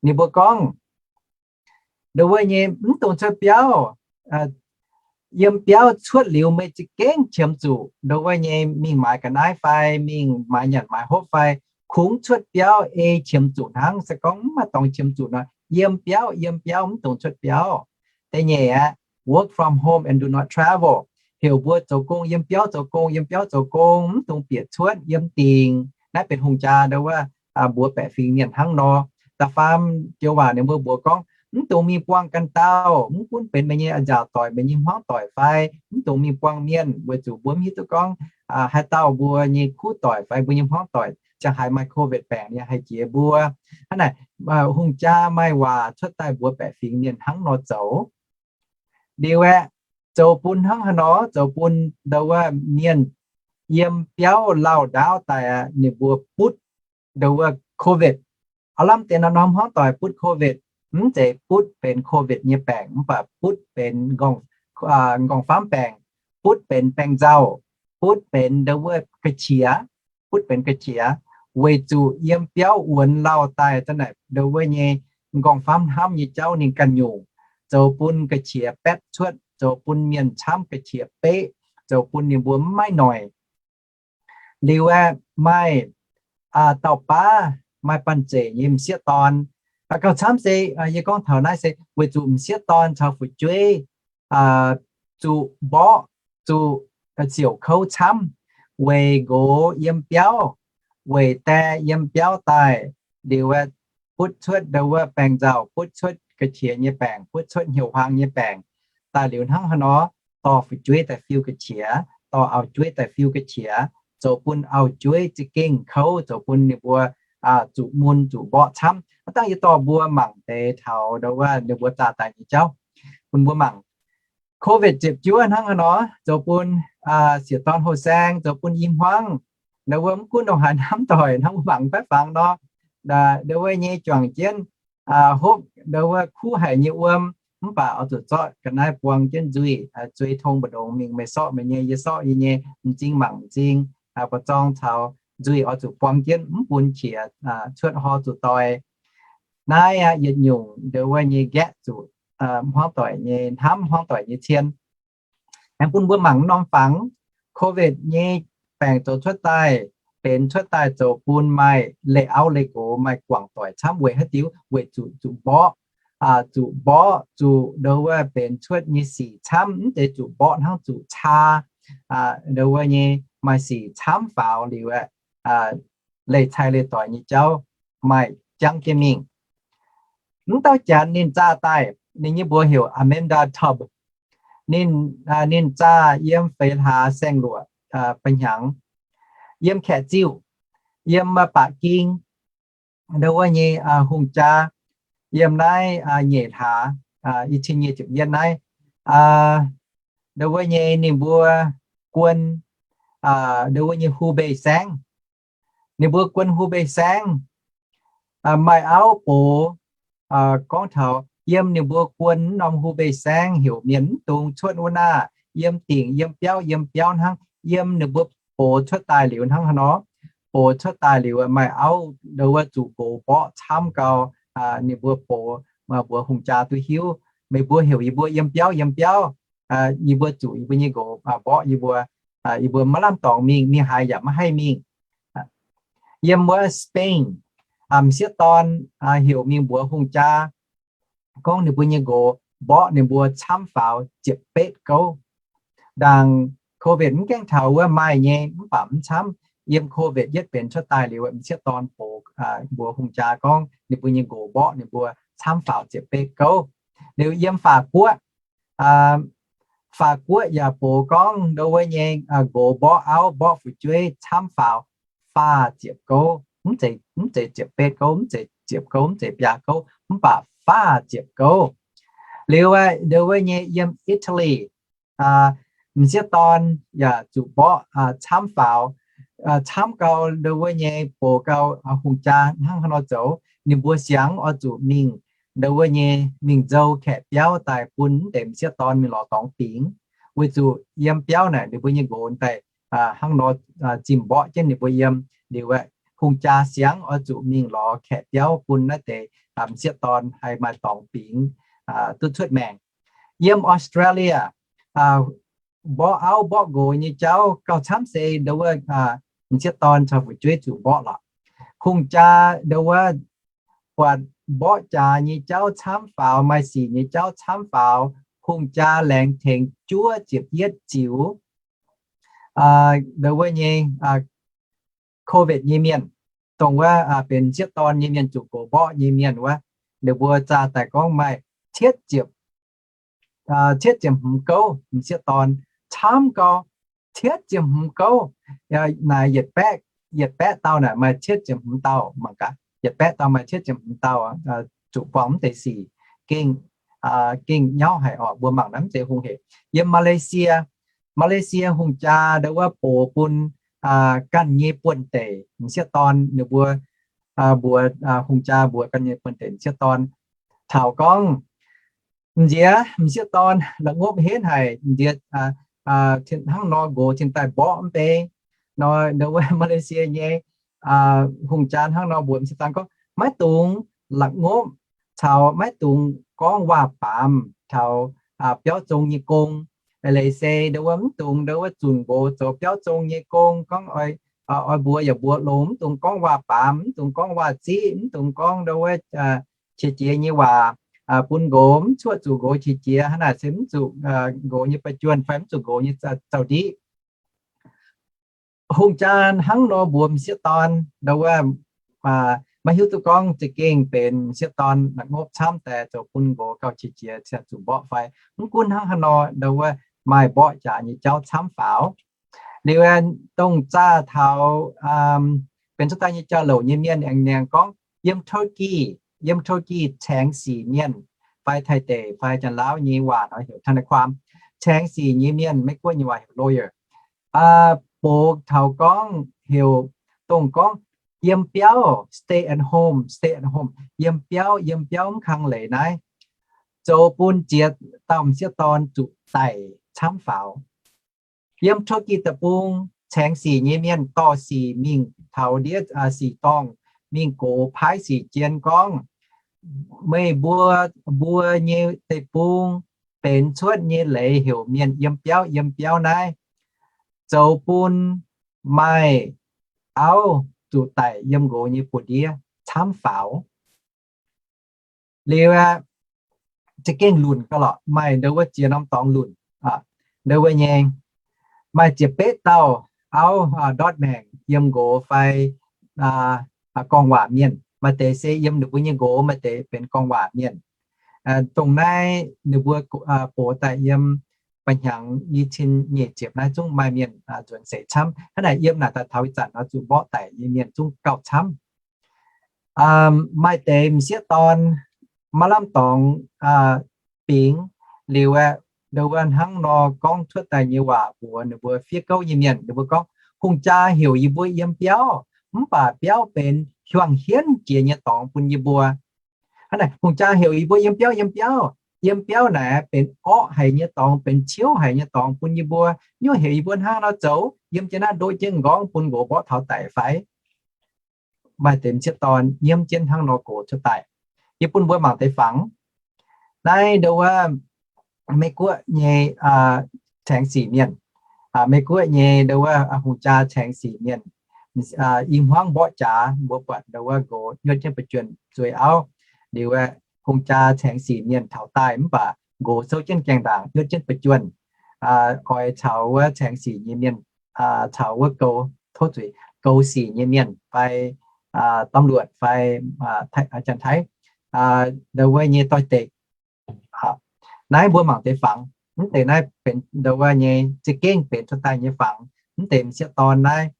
Ninh mbuo gorngv, ndo wuov nyei mv dungx cuotv biauv, yiem biauv cuotv liuz meih za'gengh qiemx zuqc ndo wuov nyei mingh maaiz ga'naaiv fai mingh maaiz nyanc maaiz hopv fai kungx cuotv biauv ei qiemx zuqc hnangv. Se gorngv mv maaih dorngx qiemx zuqc nor, yiem biauv, yiem biauv, mv dungx cuotv biauv. Da'nyeic aqv, work from home and do not travel. Heuc mbuo zoux gong yiem biauv zoux gong, yiem biauv zoux gong, mv dungx bieqc cuotv yiem dingc. Naaiv benx hungh jaa ndo wuov mbuox baeqc fingx mienh hnangv nor. Da'faam joux waac ninh mbuo mbuox gorngv, mv dungx mingh buangh ganh dauh, mv gunv benx meih nyei a'nziaauc doic, meih nyei hmuangv doic fai, mv dungx mingh buangh mienh, weic zuqc mbuo mv hiuv duqv gorngv haaix dauh mbuo nyei kuv doic fai mbuo nyei hmuangv doic ziangh haaix maaih COVID baengc yaac haih jiex mbuo. Hnangv naaic, hungh jaa maaih waac cuotv daaih mbuox baeqc fingx mienh hnangv nor zoux. Liuz aeqv, zoux bun hnangv haaix nor, zoux bun ndo wuov mienh yiem biauv lauh ndaauv daaih aqv, ninh mbuo butv ndo wuov COVID. Aav lamh deix norm-norm hmuangv doic butv COVID, mv zeiz butv benx COVID nyei baengc, mv baac butv benx nqorngv-famv baengc, butv benx baeng-nzauh, butv benx ndo wuov ga'qiex, butv benx ga'qiex, weic zuqc yiem biauv wuonx lauh daaih za'naaic ndo wuov nyei nqorngv-famv hnamv nyei jauv ninh ganh nyungc, zoux bun ga'qiex baetv cuotv, zoux bun mienh camv ga'qiex beqv, zoux bun ninh mbuo mv maaih noic. Liuz aeqv, maaih dauh baav maaih banh zeic nyei m'sieqv dorn. Gauh camv se yie gorngv taux naaiv se weic zuqc m'sieqv dorn caux fu'jueiv zuqc mborqv, zuqc ziouc kouv camv, weic nqox yiem biauv, weic die yiem biauv daaih, liuz aeqv, butv cuotv ndo wuov baeng-nzauh, butv cuotv ga'qiex nyei baengc, butv cuotv hnyouv-huaang nyei baengc. Daaih liuz hnangv haaix nor, dorh fu'jueiv daaih fiu ga'qiex, dorh auv-jueiv daaih fiu ga'qiex, zoux bun auv-jueiv za'gengh kouv, zoux bun ninh mbuo zuqc mun zuqc mborqv camv. Aav dangh yie dorh mbuo mangc deix taux ndo wuov ninh mbuo zaah daaih nyei jauv bun mbuo mangc. COVID ziepc juov hnangv haaix nor zoux bun sieqv dorn houh saeng, zoux bun i hmuangv, ndo wuov mv gunv ndongc haaix hnamv doic hnangv mbuo mangc kuaaiv fangx nor, ndo wuov nyei juangc jienv hopv ndo wuov kuv haic nyei wuom, mv baac oix zuqc zorqv ga'naaiv buang jienv nzuih, zuei tong mbu'ndongx mingh, meih sorqv meih nyei, yie sorqv yie nyei, m'zing mangc m'zing, buoz-zorng caux nzuih oix zuqc buang jienv, mv bun qiex cuotv hor zuqc doix. Naaiv aqv yietc nyungc ndo wuov nyei nqaeqv zuqc hmuangv doic nyei hnamv, hmuangv doic nyei cien. Aengx bun mbuo mangc norm fangx, COVID nyei baengc zoux cuotv daaih, benx cuotv daaih zoux bun maaih leih auv leih nqox, maaih guangc doic camv. Weic haaix diuc? Weic zuqc zuqc mborqv, zuqc mborqv, zuqc ndo wuov benx cuotv nyei sic camv, mv zeiz zuqc mborqv hnangv, zuqc caa, ndo wuov nyei maaih sic camv faaux liuz aeqv, leih cai leih doic nyei jauv maaih jangv jienv mingh. Mv dauh janx ninh zaah daaih, ninh nyei mbuox heuc Amanda Tubbs. Ninh, ninh zaah yiem feix hlaax saeng-luoqc ba hnyangx, yiem Kaeqv Ziuh, yiem Baac Ging, ndo wuov nyei hungh jaa, yiem naaiv nyeic hlaax, i cin nyei ziepc yietv naaiv, ndo wuov nyei ninh mbuo guon ndo wuov nyei Hubei Saengv. Ninh mbuo guon Hubei Saengv, maaih auv box gorngv taux yiem ninh mbuo guon norm Hubei Saengv heuc mienh mv dungx cuotv wuov naaic, yiem dingc yiem biauv yiem biauv hnangv. Yiem ninh mbuo box cuotv daaih liuz hnangv haaix nor, box cuotv daaih liuz maaih auv ndo wuov zuqc nqox mborqv camv gau, ninh mbuo box, mbuox hungh jaa duqv hiuv, meih mbuo heuc yie mbuo yiem biauv yiem biauv, yie mbuo zuqc yie mbuo nyei nqox mborqv yie mbuo, yie mbuo maiv lamh dorngx mingh, mingh haaix yaac maiv haih mingh. Yiem wuov Spain, m'sieqv dorn heuc mingh mbuox hungh jaa gorngv ninh mbuo nyei nqox mborqv ninh mbuo camv faaux ziepc betv gouv. Ndaangc COVID mv gaengh taux wuov maaih nyei, mv baac mv camv. Yiem COVID yietv benx cuotv daaih liuz, m'sieqv dorn box mbuox hungh jaa gorngv ninh mbuo nyei nqox mborqv ninh mbuo camv faaux ziepc betv gouv. Liuz yiem Faac Guoqv, Faac Guoqv yaac box gorngv ndo wuov nyei nqox mborqv auv mborqv fu'jueiv camv faaux faah ziepc gouv, mv zeiz, mv zeiz ziepc betv gouv, mv zeiz ziepc gouv, mv zeiz biaa gouv, mv baac faah ziepc gouv. Liuz aeqv, ndau wuov nyei yiem Italy, m'sieqv dorn yaac zuqc mborqv camv faaux, camv gau ndau wuov nyei, box gau hungh jaa hnangv haaix nor zoux. Ninh mbuo siangx oix zuqc mingh ndau wuov nyei, mingh nzou kaeqv biauv daaih bun mv deix m'sieqv dorn mingh lorz dorngx bingx, weic zuqc yiem biauv naaic ninh mbuo nyei nqox daaih hnangv nor zimh mborqv jienv ninh mbuo yiem. Liuz aeqv, hungh jaa siangx oix zuqc mingh lorz kaeqv biauv bun naaiv deix m'sieqv dorn haih maaih dorngx bingx duqv cuotv maengc. Yiem Australia, mborqv auv mborqv nqox nyei jauv gauh camv se ndau wuov m'sieqv dorn caux fu'jueiv zuqc mborqv lorqc. Hungh jaa ndau wuov buatc mborqv jaax nyei jauv camv faaux, maaih sic nyei jauv camv faaux, hungh jaa laengz tengx juov ziepc yietv ziux ndau wuov nyei COVID nyei mienh, dongh wuov benx m'sieqv dorn nyei mienh zuqc nqox mborqv nyei mienh wuov, ninh mbuo zaah daaih gorngv maaih cietv ziepc, cietv ziepc hmz gouv m'sieqv dorn camv gau, cietv ziepc hmz gouv. Naaic yietc baeqv, yietc baeqv dauh naaic maaih cietv ziepc hmz dauh mangc gaax, yietc baeqv dauh maaih cietv ziepc hmz dauh zuqc buangh mv deix sic, gengh, gengh nyauv haic orqc. Mbuo mangc naaiv mv zeiz hungh hec. Yiem Malaysia, Malaysia hungh jaa ndau wuov box bun ganh nyei buonv-deic m'sieqv dorn, ninh mbuo mbuox, hungh jaa mbuox ganh nyei buonv-deic m'sieqv dorn taux gorngv, m'nziex m'sieqv dorn la'ngopv henv haic, m'nziex hnangv nor nqox cingx daaih mborqv mv bei nor. Ndau wuov Malaysia nyei hungh jaa hnangv nor mbuox m'sieqv dorn gorngv, maiv dungx la'ngopv caux maiv dungx gorngv waac-baamz taux biauv zong nyei gong. Leiz se ndau wuov mv dungx ndau wuov zunc nqox zoux biauv zong nyei gong, gorngv oix mbuox yaac mbuox longx, mv dungx gorngv waac-baamz, mv dungx gorngv waac-ziqv, mv dungx gorngv ndau wuov qiex jiez nyei waac bun nqox, mv cuoqv zuqc nqox qiex jiez, hnangv naaic se mv zuqc nqox nyei ba'juonh fai mv zuqc nqox nyei zaux-ndiqv. Hungh jaa hnangv nor mbuox m'sieqv dorn, ndau wuov maiv hiuv duqv gorngv za'gengh benx m'sieqv dorn la'ngopv camv daaih zoux bun nqox gauh qiex jiez ziouc zuqc mborqv fai. Mv gunv hnangv haaix nor, ndau wuov maaih mborqv jaax nyei jauv camv faaux. Liuz aeqv, dongh zaah taux benx cuotv daaih nyei jauv-louc nyei mienh aengx gorngv, yiem Turkey, yiem Turkey caengx sic mienh, fai Taiv deic fai Janx-Lauv nyei waac nor heuc ทนายความ, caengx sic nyei mienh, Meiv-Guoqv nyei waac heuc lawyer, box taux gorngv heuc dongh gorngv yiem biauv, stay at home, stay at home, yiem biauv, yiem biauv mv kang leiz naaiv, zoux bun ziex dauh m'sieqv dorn zuqc daic camv faaux. Yiem Turkey deic-bung caengx sic nyei mienh dorh sic mingh taux ndiev sic dorngh, mingh gox paaiv sic jien gorngv, meih mbuo, mbuo nyei deic-bung benx cuotv nyei leiz heuc mienh yiem biauv, yiem biauv naaiv, zoux bun maaih auv zuqc daic yiem nqox nyei buoz-ndiev camv faaux. Liuz aeqv, za'gengh lunc gauh lorqc, maaih ndau wuov ziex norm dorngx lunc. Ndau wuov nyei, maaih ziepc betv dauh auv ndortv maengc yiem nqox fai gorngv waac mienh. Maaih deix se yiem ninh mbuo nyei nqox, maaih deix benx gorngv waac mienh. Dongh naaiv ninh mbuo box daaih yiem ba'hnyangx i cin nyic ziepc naaiv zungv maaih mienh nzuonx seix camv. Hnangv naaic yiem naaic daaih taux ih zanc nor zuqc mborqv daic nyei mienh zungv gauh camv. Maaih deix m'sieqv dorn maiv lamh dorngx bingx. Liuz aeqv, ndau wuov hnangv nor gorngv cuotv daaih nyei waac mbuox ninh mbuo fiev gouv nyei mienh, ninh mbuo gorngv, hungh jaa heuc yie mbuo yiem biauv, mv baac biauv benx hiuang hienv jiex nyei dorngx bun yie mbuo. Hnangv naaic, hungh jaa heuc yie mbuo yiem biauv, yiem biauv. Yiem biauv naaic benx orqv haic nyei dorngx, benx ciouv haic nyei dorngx bun yie mbuo. Nyuoqc heuc yie mbuo hnangv nor zoux, yiem jienv naaiv ndoqv jienv nqorngv bun nqox mborqv taux daic fai? Maaih deix m'sieqv dorn nyiemv jienv hnangv nor gox cuotv daaih. Yie bun mbuo mangc deix fangx. Naaiv ndau wuov Meiv-Guoqv nyei caengx sic mienh, Meiv-Guoqv nyei ndau wuov hungh jaa caengx sic mienh, i hmuangv mborqv jaax, mbuo buatc ndau wuov nqox nyuotv jienv ba'juonh zueih auv. Liuz aeqv, hungh jaa caengx sic mienh taux daaih mv baac nqox souv jienv gaengh ndaangc nyuotv jienv ba'juonh, oix caux wuov caengx sic nyei mienh, caux wuov goux, tov zuiz, goux sic nyei mienh fai ตำรวจ fai Janx-Taiv, ndau wuov nyei doix-dekc. Naaiv mbuo mangc deix fangx. Mv deix naaiv benx ndau wuov nyei za'gengh benx cuotv daaih nyei fangx. Mv deix m'sieqv dorn naaiv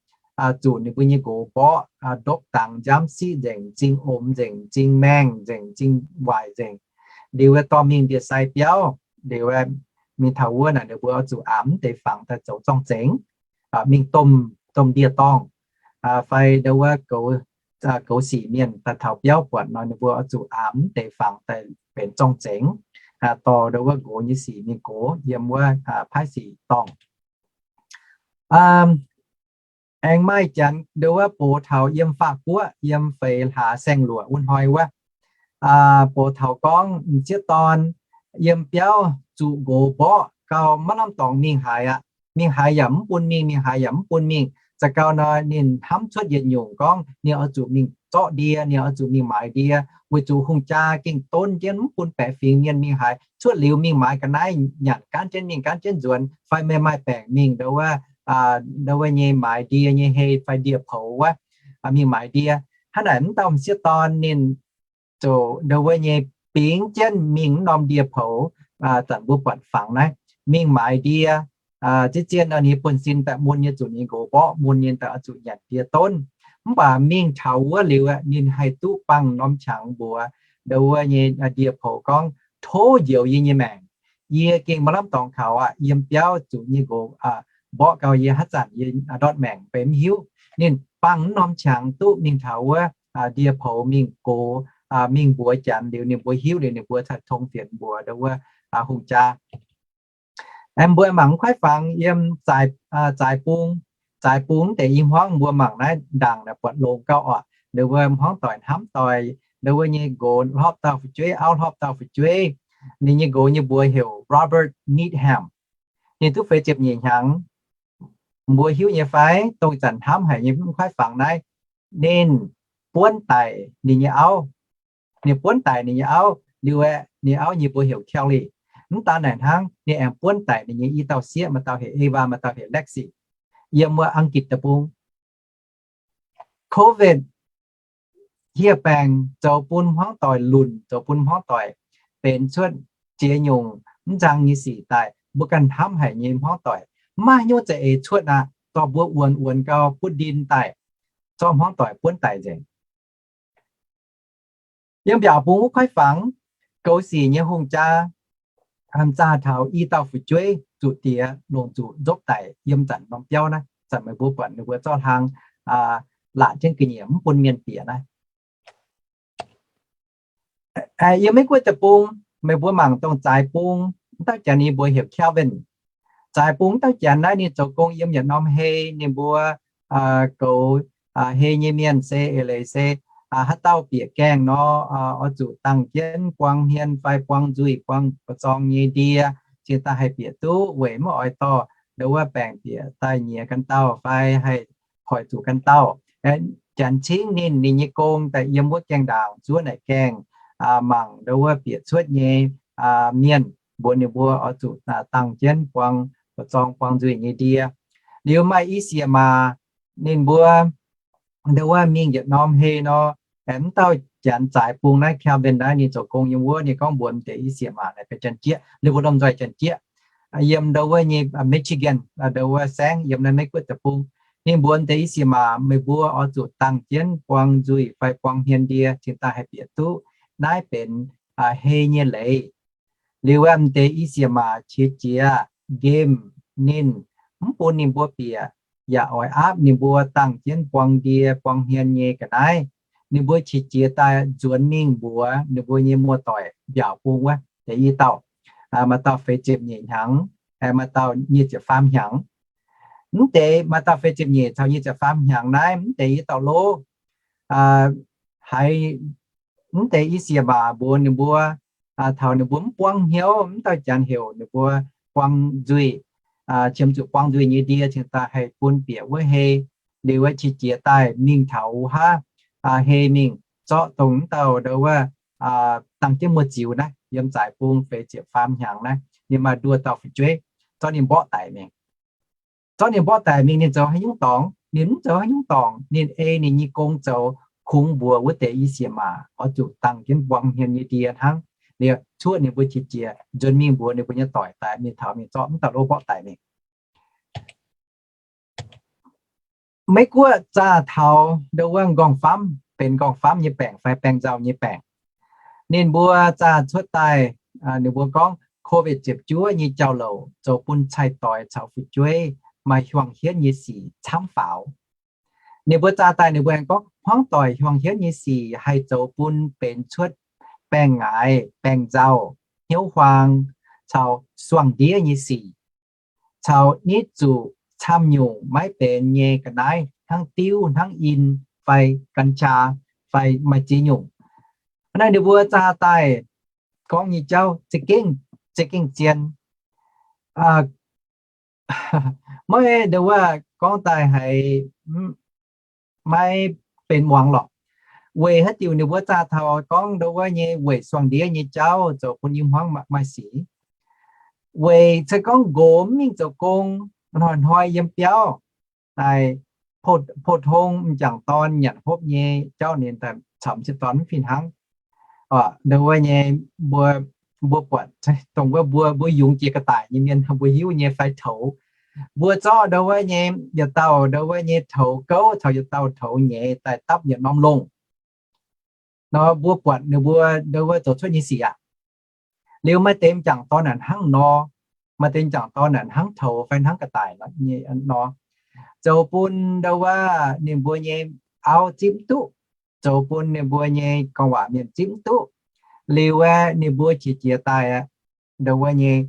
zuqc ninh mbuo nyei nqox mborqv, ndopv dangx, njamv siqv nzengc, m'zing omx nzengc, m'zing maengh nzengc, m'zing waaic nzengc. Liuz dorh mingh ndie-sai biauv, liuz mingh taux wuov naaic ninh mbuo oix zuqc aapv mv deix fangx daaih zoux zorng-zengx, mingh domh, domh ndie-dorngh, fai ndo wuov goux sic mienh daaih taux biauv buatc nor, ninh mbuo oix zuqc aapv mv deix fangx daaih benx zorng-zengx, dorh ndo wuov nqox nyei sic mingh gox yiem wuov paaiv sic dorngh. Aengx maaih janx ndo wuov box taux yiem Faatv Guoqv, yiem feix hlaax saeng-luoqc wuov hnoi wuov, box taux gorngv m'sieqv dorn yiem biauv zuqc nqox mborqv gau, maiv lamh dorngx mingh haaix aqv. Mingh haaix yaac mv bun mingh, mingh haaix yaac mv bun mingh. Za'gau nor ninh hnamv cuotv yietc nyungc gorngv ninh oix zuqc mingh zorqv ndie, ninh oix zuqc mingh maaiz ndie, weic zuqc hungh jaa gengh donv jienv mv bun baeqc fingx mienh mingh haaix. Cuotv liuz mingh maaiz ga'naaiv nyanc gaanv jienv mingh gaanv jienv nzuonx, fai meih maaih baengc mingh ndo wuov, ndo wuov nyei maaiz ndie nyei hei fai ndie-poux wuov, mingh maaiz ndie. Hnangv naaic mv dauh m'sieqv dorn ninh ziouc ndo wuov nyei bingx jienv mingh mv norm ndie-poux, zanc mbuo buatc fangx naaiv, mingh maaiz ndie. Zien-zien nor ninh buonv-sin daaih mun nyei zuqc ninh nqox mborqv mun nyei daaih oix zuqc nyanc ndie donv. Mv baac mingh taux wuov liuz aeqv, ninh haih duqv bangh norm qangx mbuox ndo wuov nyei ndie-poux gorngv, tov njoux yie nyei maengc. Yie gengh maiv lamh dorngx kaux aqv. Yiem biauv zuqc nyei nqox mborqv gau yie, haaix zanc yie ndortv maengc benx mv hiuv. Ninh bangh mv norm qangx duqv mingh taux wuov ndie-poux mingh gox, mingh mbuox janx liuz ninh mbuo hiuv liuz ninh mbuo cingx tong fienx mbuox ndo wuov hungh jaa. Aengx mbuo mangc mv kuaaiv fangx yiem zaaix bung, zaaix bung deix i hmuangv mbuo mangc naaiv ndaangc naaic buatc longx gauh oc. Ndo wuov hmuangv doic hnamv doic, ndo wuov nyei nqox hlopv dauh fu'jueiv, auv hlopv dauh fu'jueiv. Ninh nyei nqox nyei mbuox heuc Robert Needham. Ninh duqv feix ziepc nyeic hnyangx. Mbuo hiuv nyei fai? Dongh zanc hnamv haic nyei mv kuaaiv fangx naaiv, ninh buonv daic ninh nyei auv. Ninh buonv daic ninh nyei auv liuz aeqv, ninh auv nyei mbuox heuc Kelly. Mv daan naaic hnangv, ninh aengx buonv daic ninh nyei i dauh sieqv, maaih dauh heuc Ava, maaih dauh heuc Lexi, yiem wuov Aang^gitc Deic-Bung. Covid hieh baengc zoux bun hmuangv doic lunc, zoux bun hmuangv doic benx cuotv ziex nyungc mv nzang nyei sic daaih. Mbuo ganh hnamv haic nyei hmuangv doic, mv maaih haaix nyungc za'eix cuotv aqv. Dorh mbuo wuonx wuonx gau, butv ndin daaih, zorqv hmuangv doic buonv daic nzengc. Yiem mbiaauc bung wuov kuaaiv fangx, goux sic nyei hungh jaa zaah taux i dauh fu'jueiv zuqc diex longc zuqc nzopv daic yiem zanc norm biauv naaiv. Zanc meih mbuo buatc ninh mbuo zorqv hlang laatc jienv ga'nyiec mv bun mienh bieqc naaiv. Yiem Meiv Guoqv deic-bung, meih mbuo mangc dongh zaaix bung, mv dauh janx ninh mbuox heuc Calvin. Zaaix bung mv dauh janx naaiv ninh zoux gong yiem yietc norm hei, ninh mbuo goux hei nyei mienh se eix leiz se haaix dauh bieqc gaengh nor, oix zuqc dangh jienv buang hmien fai buang nzuih, buang buoz-zorng nyei ndie, cingx daaih haih bieqc duqv, weic maiv oix dorh ndo wuov baengc bieqc daaih nyiex ganh dauh fai haih hoic zuqc ganh dauh. Janx cingv ninh, ninh nyei gong daaih yiem wuov gaengh ndaangc zuov naaic gaengh mangc ndo wuov bieqc cuotv nyei mienh, mbuox ninh mbuo oix zuqc dangh jienv buang buoz-zorng buang nzuih nyei ndie. Liuz maaih i sieqv maac, ninh mbuo ndo wuov mingh yietc norm hei nor, mv dauh janx zaaix bung naaiv Calvin naaiv ninh zoux gong yiem wuov, ninh gorngv mbuox m'deix i sieqv maac naaic benx janx-jieqv, ninh mbuo lomh nzoih janx-jieqv, yiem ndo wuov nyei Michigan, ndo wuov saengv yiem naaiv Meiv Guoqv deic-bung. Ninh mbuox m'deix i sieqv maac, meih mbuo oix zuqc dangh jienv buang nzuih fai buang hmien ndie cingx daaih haih bieqc duqv. Naaiv benx hei nyei leiz. Liuz wuov m'deix i sieqv maac qiex jiez nqemh ninh, mv bun ninh mbuo bieqc, yaac oix aapv ninh mbuo dangh jienv buang ndie buang hmien nyei ga'naaiv. Ninh mbuo qiex jiez daaih nzuonx mingh mbuox ninh mbuo nyei muoz-doic mbiaauc bung wuov deix i dauh, maaih dauh feix ziepc nyeic hnyangx, maaih dauh nyic ziepc faam hnyangx. Mv deix maaih dauh feix ziepc nyeic caux nyic ziepc faam hnyangx naaiv, mv deix i dauh lov, haiz mv deix i sieqv maac mbuox ninh mbuo, taux ninh mbuo mv buangv hnyouv, mv dauh janx heuc ninh mbuo buang nzuih, qiemx zuqc buang nzuih nyei ndie cingx daaih haih bun bieqc wuov hei. Liuz wuov qiex jiez daaih mingh taux wuov haav hei mingh zorqv dongh mv dauh ndo wuov dangh jienv muoz-ziux naaiv, yiem zaaix bung feix ziepc faam hnyangx naaiv, ninh maaih nduoh dauh fu'jueiv, zorqv ninh mborqv daic mingh. Zorqv ninh mborqv daic mingh, ninh zoux haaix nyungc dorngc? Ninh mv zoux haaix nyungc dorngc. Ninh ei ninh nyei gong zoux, kungx mbuox wuov deix i sieqv maac oix zuqc dangh jienv buang hmien nyei ndie hnangv. Liuz cuotv ninh mbuo qiex jiez nzuonx mingh mbuox ninh mbuo nyei doic daaih mingh taux mingh zorqv mv dauh lov mborqv daic mingh. Meiv Guoqv zaah taux ndo wuov nqorngv-famv, benx nqorngv-famv nyei baengc fai baengh nzauh nyei baengc. Ninh mbuo zaah cuotv daaih, ninh mbuo gorngv COVID ziepc juov nyei jauv-louc zoux bun cai-doix caux fu'jueiv maaih hiuang hienv nyei sic camv faaux. Ninh mbuo zaah daaih ninh mbuo aengx gorngv hmuangv doic hiuang hienv nyei sic haih zoux bun benx cuotv baengh ngaix, baengh nzauh, hnyouv huaang, caux suangx ndiev nyei sic, caux nitv zuqc camv nyungc maiv benx nyei ga'naaiv hnangv diuv, hnangv in, fai gan qaa, fai maaih ziex nyungc. Hnangv naaiv ninh mbuo zaah daaih gorngv nyei jauv za'gengh, za'gengh zien. Maiv ndo wuov gorngv daaih haiz maiv benx muangx lorqc. Weic haaix diuc ninh mbuo zaah taux gorngv ndo wuov nyei weic suangx ndiev nyei jauv zoux bun i hmuangv maaih sic? Weic se gorngv nqox mv mingh zoux gong, hnoi-hnoi yiem biauv daaih, pou-tong m'jangc dorn nyanc hopv nyei jauv ninh daaih camv sieqv dorn mv fih hnangv. Ndo wuov nyei mbuo, mbuo buatc dongh wuov mbuo, mbuo yungz jiex ga'daic nyei mienh mbuo hiuv nyei fai toux. Mbuo zorqv ndo wuov nyei yietc dauh ndo wuov nyei toux gouv caux yietc dauh toux nyeiz daaih dapv yietc norm longh. Nor mbuo buatc ninh mbuo ndo wuov zoux cuotv nyei sic aqv. Liuz maaih deix m'jangc dorn naaic hnangv nor, maaih deix m'jangc dorn naaic hnangv toux fai hnangv ga'daic nor, zoux bun ndo wuov ninh mbuo nyei auv zipv mv duqv, zoux bun ninh mbuo nyei gorngv waac mienh zipv mv duqv. Liuz aeqv, ninh mbuo qiex jiez daaih aeqv, ndo wuov nyei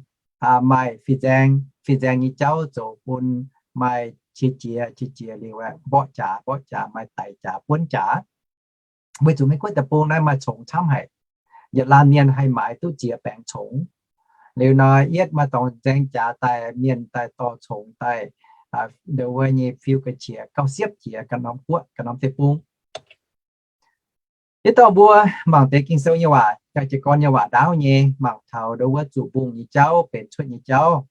maaih fin-saeng, fin-saeng nyei jauv zoux bun maaih qiex jiez, qiex jiez liuz aeqv, mborqv jaax, mborqv jaax, maaih daix jaax, buonv jaax. Weic zuqc Meiv Guoqv deic-bung naaiv maaih congx camv haic. Yietc laanh mienh haih maaiz duqv ziex baengc congx. Liuz nor, yietv maaih dorngx nzaeng jaax daaih, mienh daaih dorh congx daaih, ndo wuov nyei fiu ga'qiex gauh siepv jiex ganh norm guoqv, ganh norm deic-bung. Yie dorh mbuo mangc deix Ging-Sou nyei waac, jiez gorn nyei waac ndaauv nyei, mangc taux ndo wuov zuqc mbungh nyei jauv, benx cuotv nyei jauv.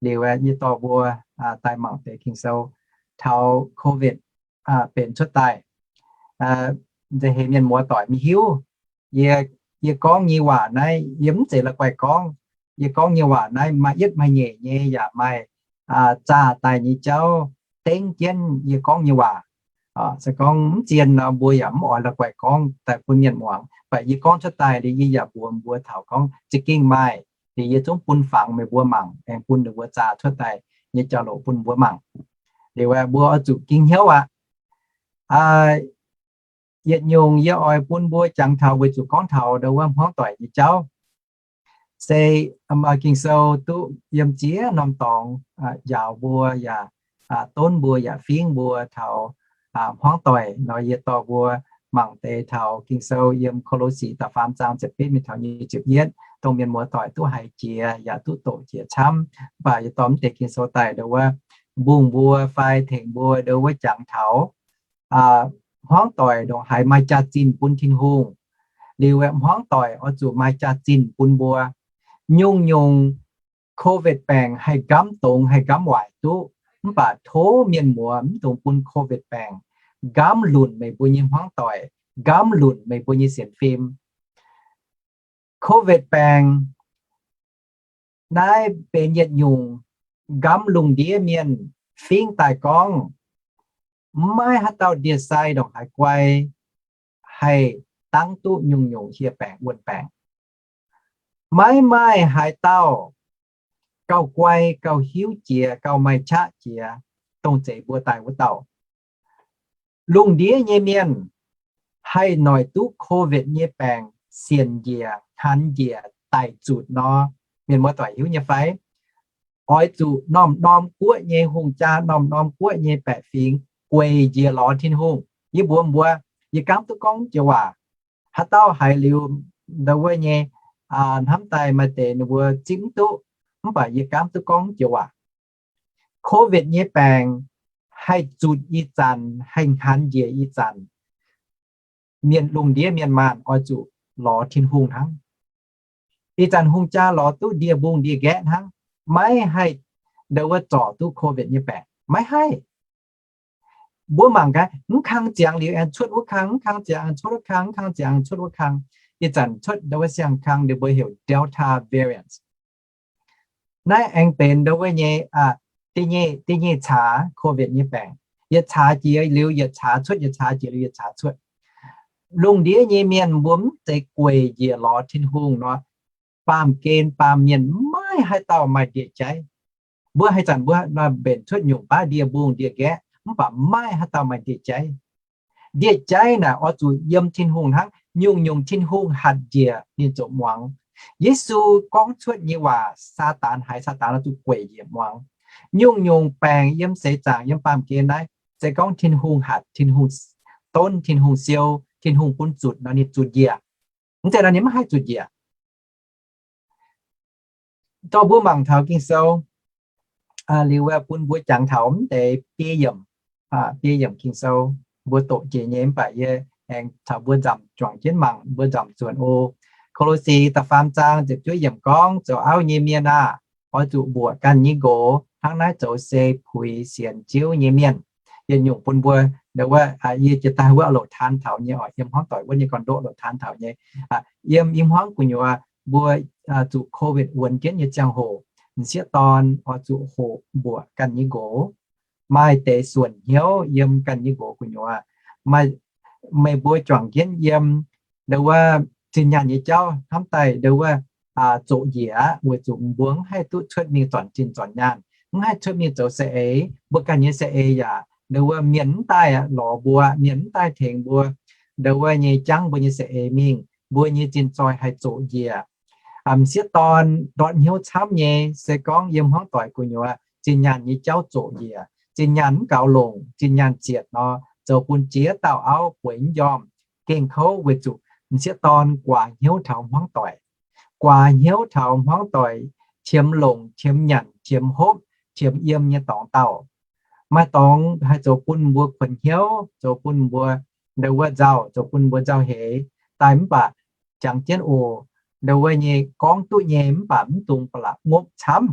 Liuz yie dorh mbuo daaih mangc deix Ging-Sou taux COVID benx cuotv daaih. Nza'heix mienh muoz doic maiv hiuv. Yie, yie gorngv nyei waac naaiv yie mv zeiz la'guaih gorngv. Yie gorngv nyei waac naaiv maaih yietv maaih nyeic nyei yaac maaih zaah daaih nyei jauv dengv jienv yie gorngv nyei waac. Se gorngv mv zien nor, mbuo yaac mv oix la'guaih gorngv daaih bun mienh muangx. Mv baac yie gorngv cuotv daaih liuz, yie yaac mbuox mbuo taux gorngv za'gengh maaih, liuz yie zungv bun fangx meih mbuo mangc, aengx bun ninh mbuo zaah cuotv daaih nyei jauv-louc bun mbuo mangc. Liuz mbuo oix zuqc ging hnyouv aqv. Yietc nyungc yie oix bun mbuo jangx taux weic zuqc gorngv taux ndo wuov hmuangv doic nyei jauv. Se maaih Ging-Sou duqv yiem ziex norm dorngx njaaux mbuo yaac donv mbuo yaac fingv mbuo taux hmuangv doic nor, yie dorh mbuo mangc deix taux Ging-Sou yiem Ko^lo^si da'faam zaang ziepc betv mingh taux nyic ziepc yietv, dongh mienh muoz doic duqv haiz jiex yaac duqv doqc jiex camv. Mv baac yie dorh mv deix Ging-Sou daaih ndo wuov mbungh mbuo fai tengx mbuo ndo wuov jangx taux hmuangv doic ndongc haaix maaih jaax-zinh bun Tin-Hungh, liuz hmuangv doic oix zuqc maaih jaax-zinh bun mbuo. Nyungc-nyungc COVID baengc haih nqamv dongz haih nqamv waaic duqv, mv baac tov mienh muoz mv dungx bun COVID baengc nqamv lunc meih mbuo nyei hmuangv doic, nqamv lunc meih mbuo nyei sienx fim. COVID baengc naaiv benx yietc nyungc nqamv lungh ndiev mienh fingv daaih gorngv, maiv maaih haaix dauh ndie-sai ndongc haaix guai haih dangv duqv nyungc-nyungc hieh baengc wuonh baengc. Maiv maaih haaix dauh gauh guai, gauh hiuv jiex, gauh maaih qaqv jiex, dongh zeiz mbuo daaih wuov dauh. Lungh ndiev nyei mienh haih noic duqv COVID nyei baengc sienx njiec, hnaanx njiec, daic zutc nor, mienh muoz doic hiuv nyei fai? Oix zuqc norm-norm guoqv nyei hungh jaa, norm-norm guoqv nyei baeqc fingx gueic njiec lorz Tin-Hungh. Yie mbuox mbuo, yie gaamv duqv gorngv joux waac. Haaix dauh haiz liuz ndo wuov nyei hnamv daaih maaih deix ninh mbuo zipv mv duqv, mv baac yie gaamv duqv gorngv joux waac. COVID nyei baengc haih zutc ih zanc, haih hnaanx njiec ih zanc, mienh lungh ndiev mienh maanh oix zuqc lorz Tin-Hungh hnangv. Ih zanc hungh jaa lorz duqv ndie-mbung ndie-nqaeqv hnangv, maiv haih ndo wuov zorc duqv COVID nyei baengc, maiv haih. Mbuo mangc gaax, mv kang ziangx liuz aengx cuotv wuov kang, mv kang ziangx aengx cuotv wuov kang, mv kang ziangx aengx cuotv wuov kang. Ih zanc cuotv ndo wuov siang-kang ninh mbuo heuc Delta variant. Naaiv aengx benx ndo wuov nyei da'nyeic caax COVID nyei baengc. Yietc caax jiex liuz yietc caax cuotv, yietc caax jiex liuz yietc caax cuotv. Lungh ndiev nyei mienh mbuo mv zeiz gueic njiec lorz Tin-Hungh nor, baamh gen baamh mienh maiv haaix dauh maaih ndie-jaiv. Mbuo haaix zanc mbuo mbenc cuotv nyungc baav ndie-mbung ndie-nqaeqv, mv baac maiv haaix dauh maaih ndie-jaiv. Ndie-jaiv naaic oix zuqc yiem Tin-Hungh hnangv. Nyungc-nyungc Tin-Hungh hatc njiec ninh ziouc muangx. Yesu gorngv cuotv nyei waac, Saadaan haiz, Saadaan oix zuqc gueic njiec muangx. Nyungc-nyungc baengc yiem seix zaangc yiem baamh gen naaiv, se gorngv Tin-Hungh hatc, Tin-Hungh donv, Tin-Hungh siou, Tin-Hungh bun zutc nor ninh zutc njiec. Mv zeiz nor ninh maiv haih zutc njiec. Dorh mbuo mangc taux Ging-Sou liuz, bun mbuo jangx taux mv deix biei yiemc, biei yiemc Ging-Sou, mbuo doqc jiex nyei mv baac yie aengx caux mbuo nzamc juangc jienv mangc, mbuo nzamc zuonx oc. Ko^lo^si da'faam zaang ziepc juov yiemc gorngv, Zoux auv nyei mienh aah! Oix zuqc mbuoqc ganh nyei nqox, hnangv naaiv zoux se puix sienx Ziouv nyei mienh. Yietc nyungc bun mbuo, wuov, yie jiex daaih wuov loc taan taux nyei oc, yiem hmuangv doic wuov nyei gorn-ndoqv loc taan taux nyei. Yiem i hmuangv gu'nyuoz mbuo zuqc Covid wuonx jienv nyei ziangh hoc, m'sieqv dorn oix zuqc hoqc mbuoqc ganh nyei nqox. Maaih deix suonc hnyouv yiem ganh nyei nqox gu'nyuoz. Meih mbuo juangc jienv yiem ndo wuov zinh nyaanh nyei jauv hnamv daaih ndo wuov zoqc njiec aqv, weic zuqc mbuo mv haih duqv cuotv mingh zornc zinh zornc nyaanh, mv haih cuotv mingh zoux saeng-eix. Mbuo ganh nyei saeng-eix yaac ndo wuov mienh mv daaih lorz mbuo, mienh mv daaih tengx mbuo, ndo wuov nyei jangv mbuo nyei saeng-eix mingh, mbuo nyei zinh zoih haih zoqc njiec. M'sieqv dorn ndortv hnyouv camv nyei se gorngv yiem hmuangv doic gu'nyuoz zinh nyaanh nyei jauv zoqc njiec, zinh nyaanh mv gaux longc, zinh nyaanh zietc nor, zoux bun jiex dauh auv bueix mv njormh, gengh kouv weic zuqc m'sieqv dorn guaax hnyouv taux hmuangv doic. Guaax hnyouv taux hmuangv doic qiemx longc, qiemx nyanc, qiemx hopv, qiemx yiem nyei dorngx dauh. Maaih dorngx haih zoux bun mbuo kuonx hnyouv, zoux bun mbuo ndo wuov nzauh, zoux bun mbuo nzauh heix daaih mv baac jangx jienv oc, ndo wuov nyei gorngv duqv nyei mv baac mv dungx ba'laqc ngopv camv.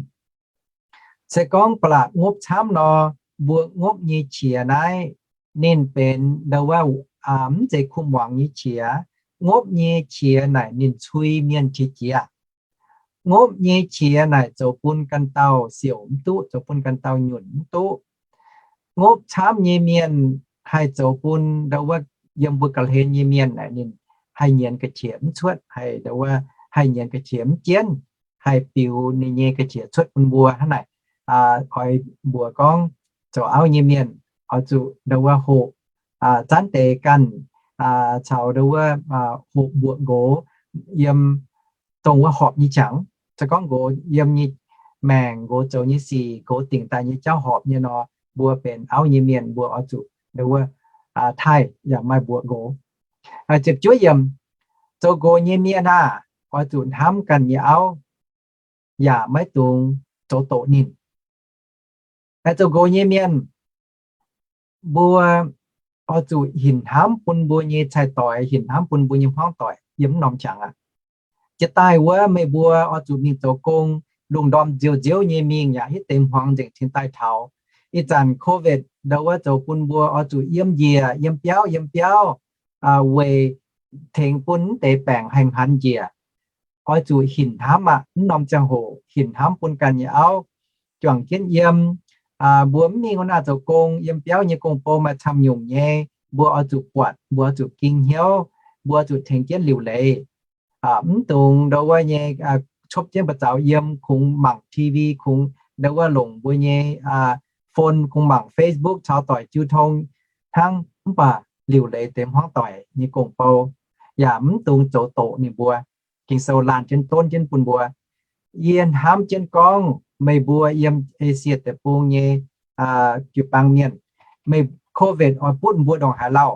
Se gorngv ba'laqc ngopv camv nor, mbuo ngopv nyei qiex naaiv ninh benx ndo wuov mv zeiz kuv muangx nyei qiex. Ngopv nyei qiex naaic ninh cui mienh qiex jiez. Ngopv nyei qiex naaic zoux bun ganh dauh siouc mv duqv, zoux bun ganh dauh nyunc mv duqv. Ngopv camv nyei mienh haih zoux bun ndo wuov yiem mbuo ga'hlen nyei mienh naaic ninh haih nyienz ga'qiex mv cuotv, haih ndo wuov haih nyienz ga'qiex mv jienv, haih biux ninh nyei ga'qiex cuotv bun mbuo hnangv naaic. Oix mbuox gorngv zoux auv nyei mienh oix zuqc ndo wuov hoqc zanv deix ganh caux ndo wuov hoqc mbuoqc nqox yiem dongh wuov horpc nyei qangx. Se gorngv nqox yiem nyei maengc, nqox zoux nyei sic, nqox dingc daaih nyei jauv horpc nyei nor, mbuo benx auv nyei mienh mbuo oix zuqc ndo wuov taaih yaac maaih mbuoqc nqox. Ziepc juov yiemc, zoux nqox nyei mienh aah! Oix zuqc hnamv ganh nyei auv, yaac maiv dungx zoux doqc ninh. Zoux nqox nyei mienh, mbuo oix zuqc hinc hnamv bun mbuo nyei cai-doix, hinc hnamv bun mbuo nyei hmuangv doic yiem mv norm qangx aqv. Jiex daaih wuov meih mbuo oix zuqc mingh zoux gong, lungh ndorm nziouv nziouv nyei mingh yaac hitv deix hmuangx nzengc cingx daaih taux. Ih zanc Covid ndo wuov zoux bun mbuo oix zuqc yiem njiec, yiem biauv, yiem biauv, weic tengx bun mv deix baengc haih hmanx njiec. Oix zuqc hinc hnamv aqv. Mv norm ziangh hoc hinc hnamv bun ganh nyei auv, juangc jienv yiem. Mbuo mv mingh wuov naaiv zoux gong, yiem biauv nyei gong-bou maaih camv nyungc nyei, mbuo oix zuqc buatc, mbuo oix zuqc ging hnyouv, mbuo oix zuqc tengx jienv liuc leiz. Mv dungx ndo wuov nyei copv jienv ba'zaux yiem, kungx mangc T V, kungx ndo wuov longc mbuo nyei phone, kungx mangc Facebook caux doic jiu tong hnangv, mv baac liuc leiz deix hmuangv doic nyei gong-bou, yaac mv dungx zoux doqc ninh mbuo. Ging-Sou laanh jienv donv jienv bun mbuo. Yie hnamv jienv gorngv meih mbuo yiem Esie Deic-Bung nyei jiu-baang mienh, meih Covid oix butv mbuo ndongc haaix lauh,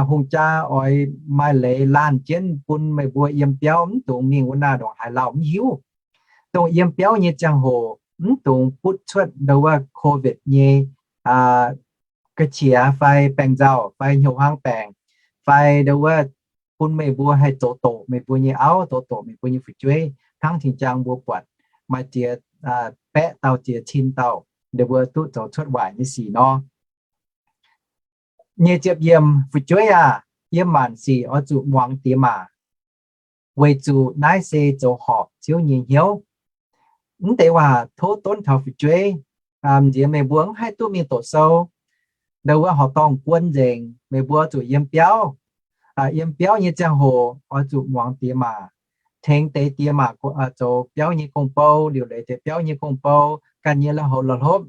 hungh jaa oix maaih leiz laanh jienv bun meih mbuo yiem biauv mv dungx mingh wuov naaiv ndongc haaix lauh mv hiuv. Dongh yiem biauv nyei ziangh hoc mv dungx butv cuotv ndo wuov Covid nyei ga'qiex fai baengc nzauh fai hnyouv hlang baengc fai ndo wuov bun meih mbuo haih zoux doqc meih mbuo nyei auv, zoux doqc meih mbuo nyei fu'jueiv, hnangv cing-jang mbuo buatc maaih ziex baeqv dauh ziex cin dauh, ninh mbuo duqv zoux cuotv waaic nyei sic nor. Nyic ziepc yiemc, fu'jueiv aah! Yiem maanc sic oix zuqc muangx diex maac, weic zuqc naaiv se zoux horpc Ziouv nyei hnyouv. Mv deix waac tov donv taux fu'jueiv. M'nziex meih mbuo mv haih duqv mingh doqc sou. ndau wuov horqc dorngh guon nzengc, meih mbuo zuqc yiem biauv. Yiem biauv nyei ziangh hoc oix zuqc muangx diex maac, tengx deix diex maac zoux biauv nyei gong-bou, liuc leiz deix biauv nyei gong-bou, ganh nyei lui-houx la'hlopv,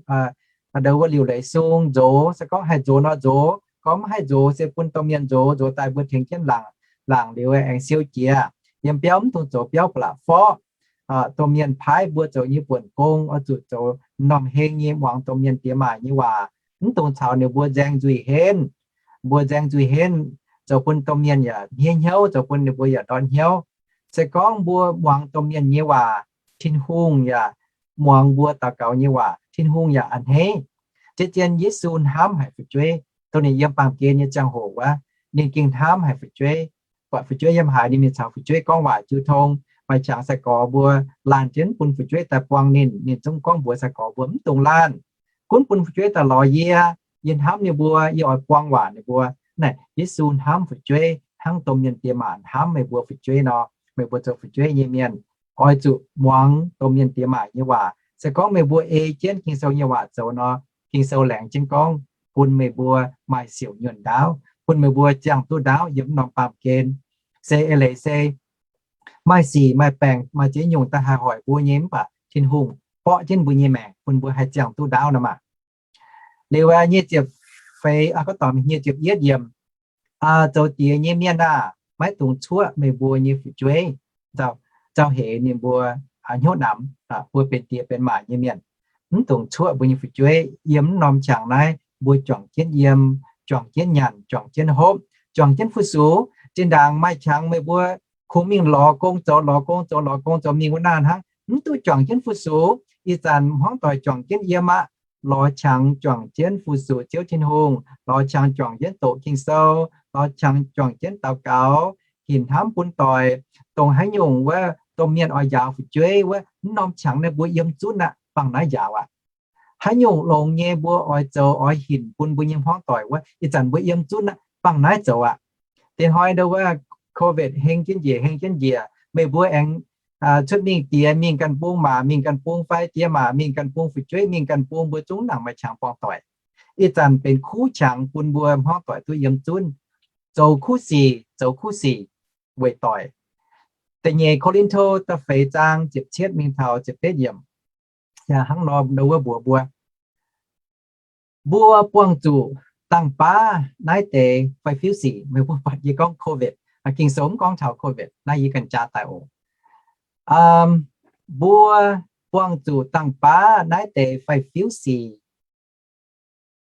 ndau wuov liuc leiz sung nzox. Se gorngv haih nzox nor nzox, gorngv mv haih nzox se bun domh mienh nzox, nzox daaih mbuo tengx jienv laangc, laangc liuz aengx siou jiex. Yiem biauv mv dungx zoux biauv ba'laqc forv. Domh mienh paaiv mbuo zoux nyei buonc gong oix zuqc zoux m'normh heng nyei muangx domh mienh diex maac nyei waac, mv dungx caux ninh mbuo nzaeng nzuih henv. Mbuo nzaeng nzuih henv zoux bun domh mienh yaac hniev hnyouv, zoux bun ninh mbuo yaac ndortv hnyouv. Se gorngv mbuo muangx domh mienh nyei waac, Tin-Hungh yaac muangx mbuo daux gaux nyei waac, Tin-Hungh yaac a'hneiv. Zien-zien Yesu hnamv haic fu'jueiv. Dongh ninh yiem baamh gen nyei ziangh hoc wuov, ninh gengh hnamv haic fu'jueiv. Buatc fu'jueiv yiem haaix, ninh mingh caux fu'jueiv gorngv waac jiu tong. Maaih qangx sai-gorx mbuo laanh jienv bun fu'jueiv daaih buang ninh, ninh zungv gorngv mbuox sai-gorx mbuo, mv dungx laanh. Gunv bun fu'jueiv daaih lorz yie. Yie hnamv ninh mbuo, yie oix buang waac ninh mbuo. Naaiv Yesu hnamv fu'jueiv hnangv domh mienh diex maac hnamv meih mbuo fu'jueiv nor. Meih mbuo zoux fu'jueiv nyei mienh oix zuqc muangx domh mienh diex maac nyei waac. Se gorngv meih mbuo ei jienv Ging-Sou nyei waac zoux nor, Ging-Sou laengz jienv gorngv bun meih mbuo maaih siouc nyuonh ndaauv, bun meih mbuo ziangh duqv ndaauv yiem m'normh baamh gen. Se eix leiz se maaih sic maaih baengc maaih ziex nyungc daaih haih hoic mbuo nyei, mv baac Tin-Hungh borqv jienv mbuo nyei maengc bun mbuo haih ziangh duqv ndaauv nor maah. Liuz aqv, nyic ziepc feix, gorngv dorngx nyic ziepc yietv yiemc, zoux diex nyei mienh aah, maiv dungx cuoqv meih mbuo nyei fu'jueiv. Nzauh heix ninh mbuo hnyouv namx, mbuo benx diex benx maac nyei mienh, mv dungx cuoqv mbuo nyei fu'jueiv. Yiem m'normh qangx naaiv mbuo juangc jienv yiem, juangc jienv nyanc, juangc jienv hopv, juangc jienv fu-sux. Zinh ndaangc maaih qangx meih mbuo kungx mingh lorz gong zoux, lorz gong zoux, lorz gong zoux mingh wuov naaiv hnangv, mv duqv juangc jienv fu-sux. Ih zanc hmuangv doic juangc jienv yiem aqv. Lorz qangx juangc jienv fu-sux Ziouv Tin-Hungh, lorz qangx juangc jienv doqc Ging-Sou, lorz qangx juangc jienv daux gaux, hinc hnamv bun doic, dongh haaix nyungc wuov domh mienh oix njaaux fu'jueiv wuov, m'normh qangx naaiv mbuo yiem zunv aqv, bangc naaiv njaaux aqv. Haaix nyungc longx nyei mbuo oix zoux oix hinc bun mbuo nyei hmuangv doic wuov, ih zanc mbuo yiem zunv aqv, bangc naaiv zoux aqv. Diex hnoi ndau wuov COVID heng jienv njiec, heng jienv njiec, meih mbuo aengx cuotv mingh diex, mingh ganh bung maac, mingh ganh bung fai diex maac, mingh ganh bung fu'jueiv, mingh ganh bung, mbuo zungv nangc maaih qangx buangh doic. Ih zanc benx kuv qangx bun mbuo hmuangv doic duqv yiem zunv, zoux kuv sic, zoux kuv sic weic doic. Da'nyeic Ko^lin^to da'feix zaang ziepc cietv mingh taux ziepc betv yiemc, hnangv nor ndau wuov mbuox mbuo, mbuo buangh zuqc dangh baav naaiv deix fai fiuv sic. Meih mbuo buatc yie gorngv COVID, Ging-Sou mv gorngv taux COVID, naaiv yie ganh jaa daaih oc. Mbuo buangh zuqc dangh baav naaiv deix fai fiuv sic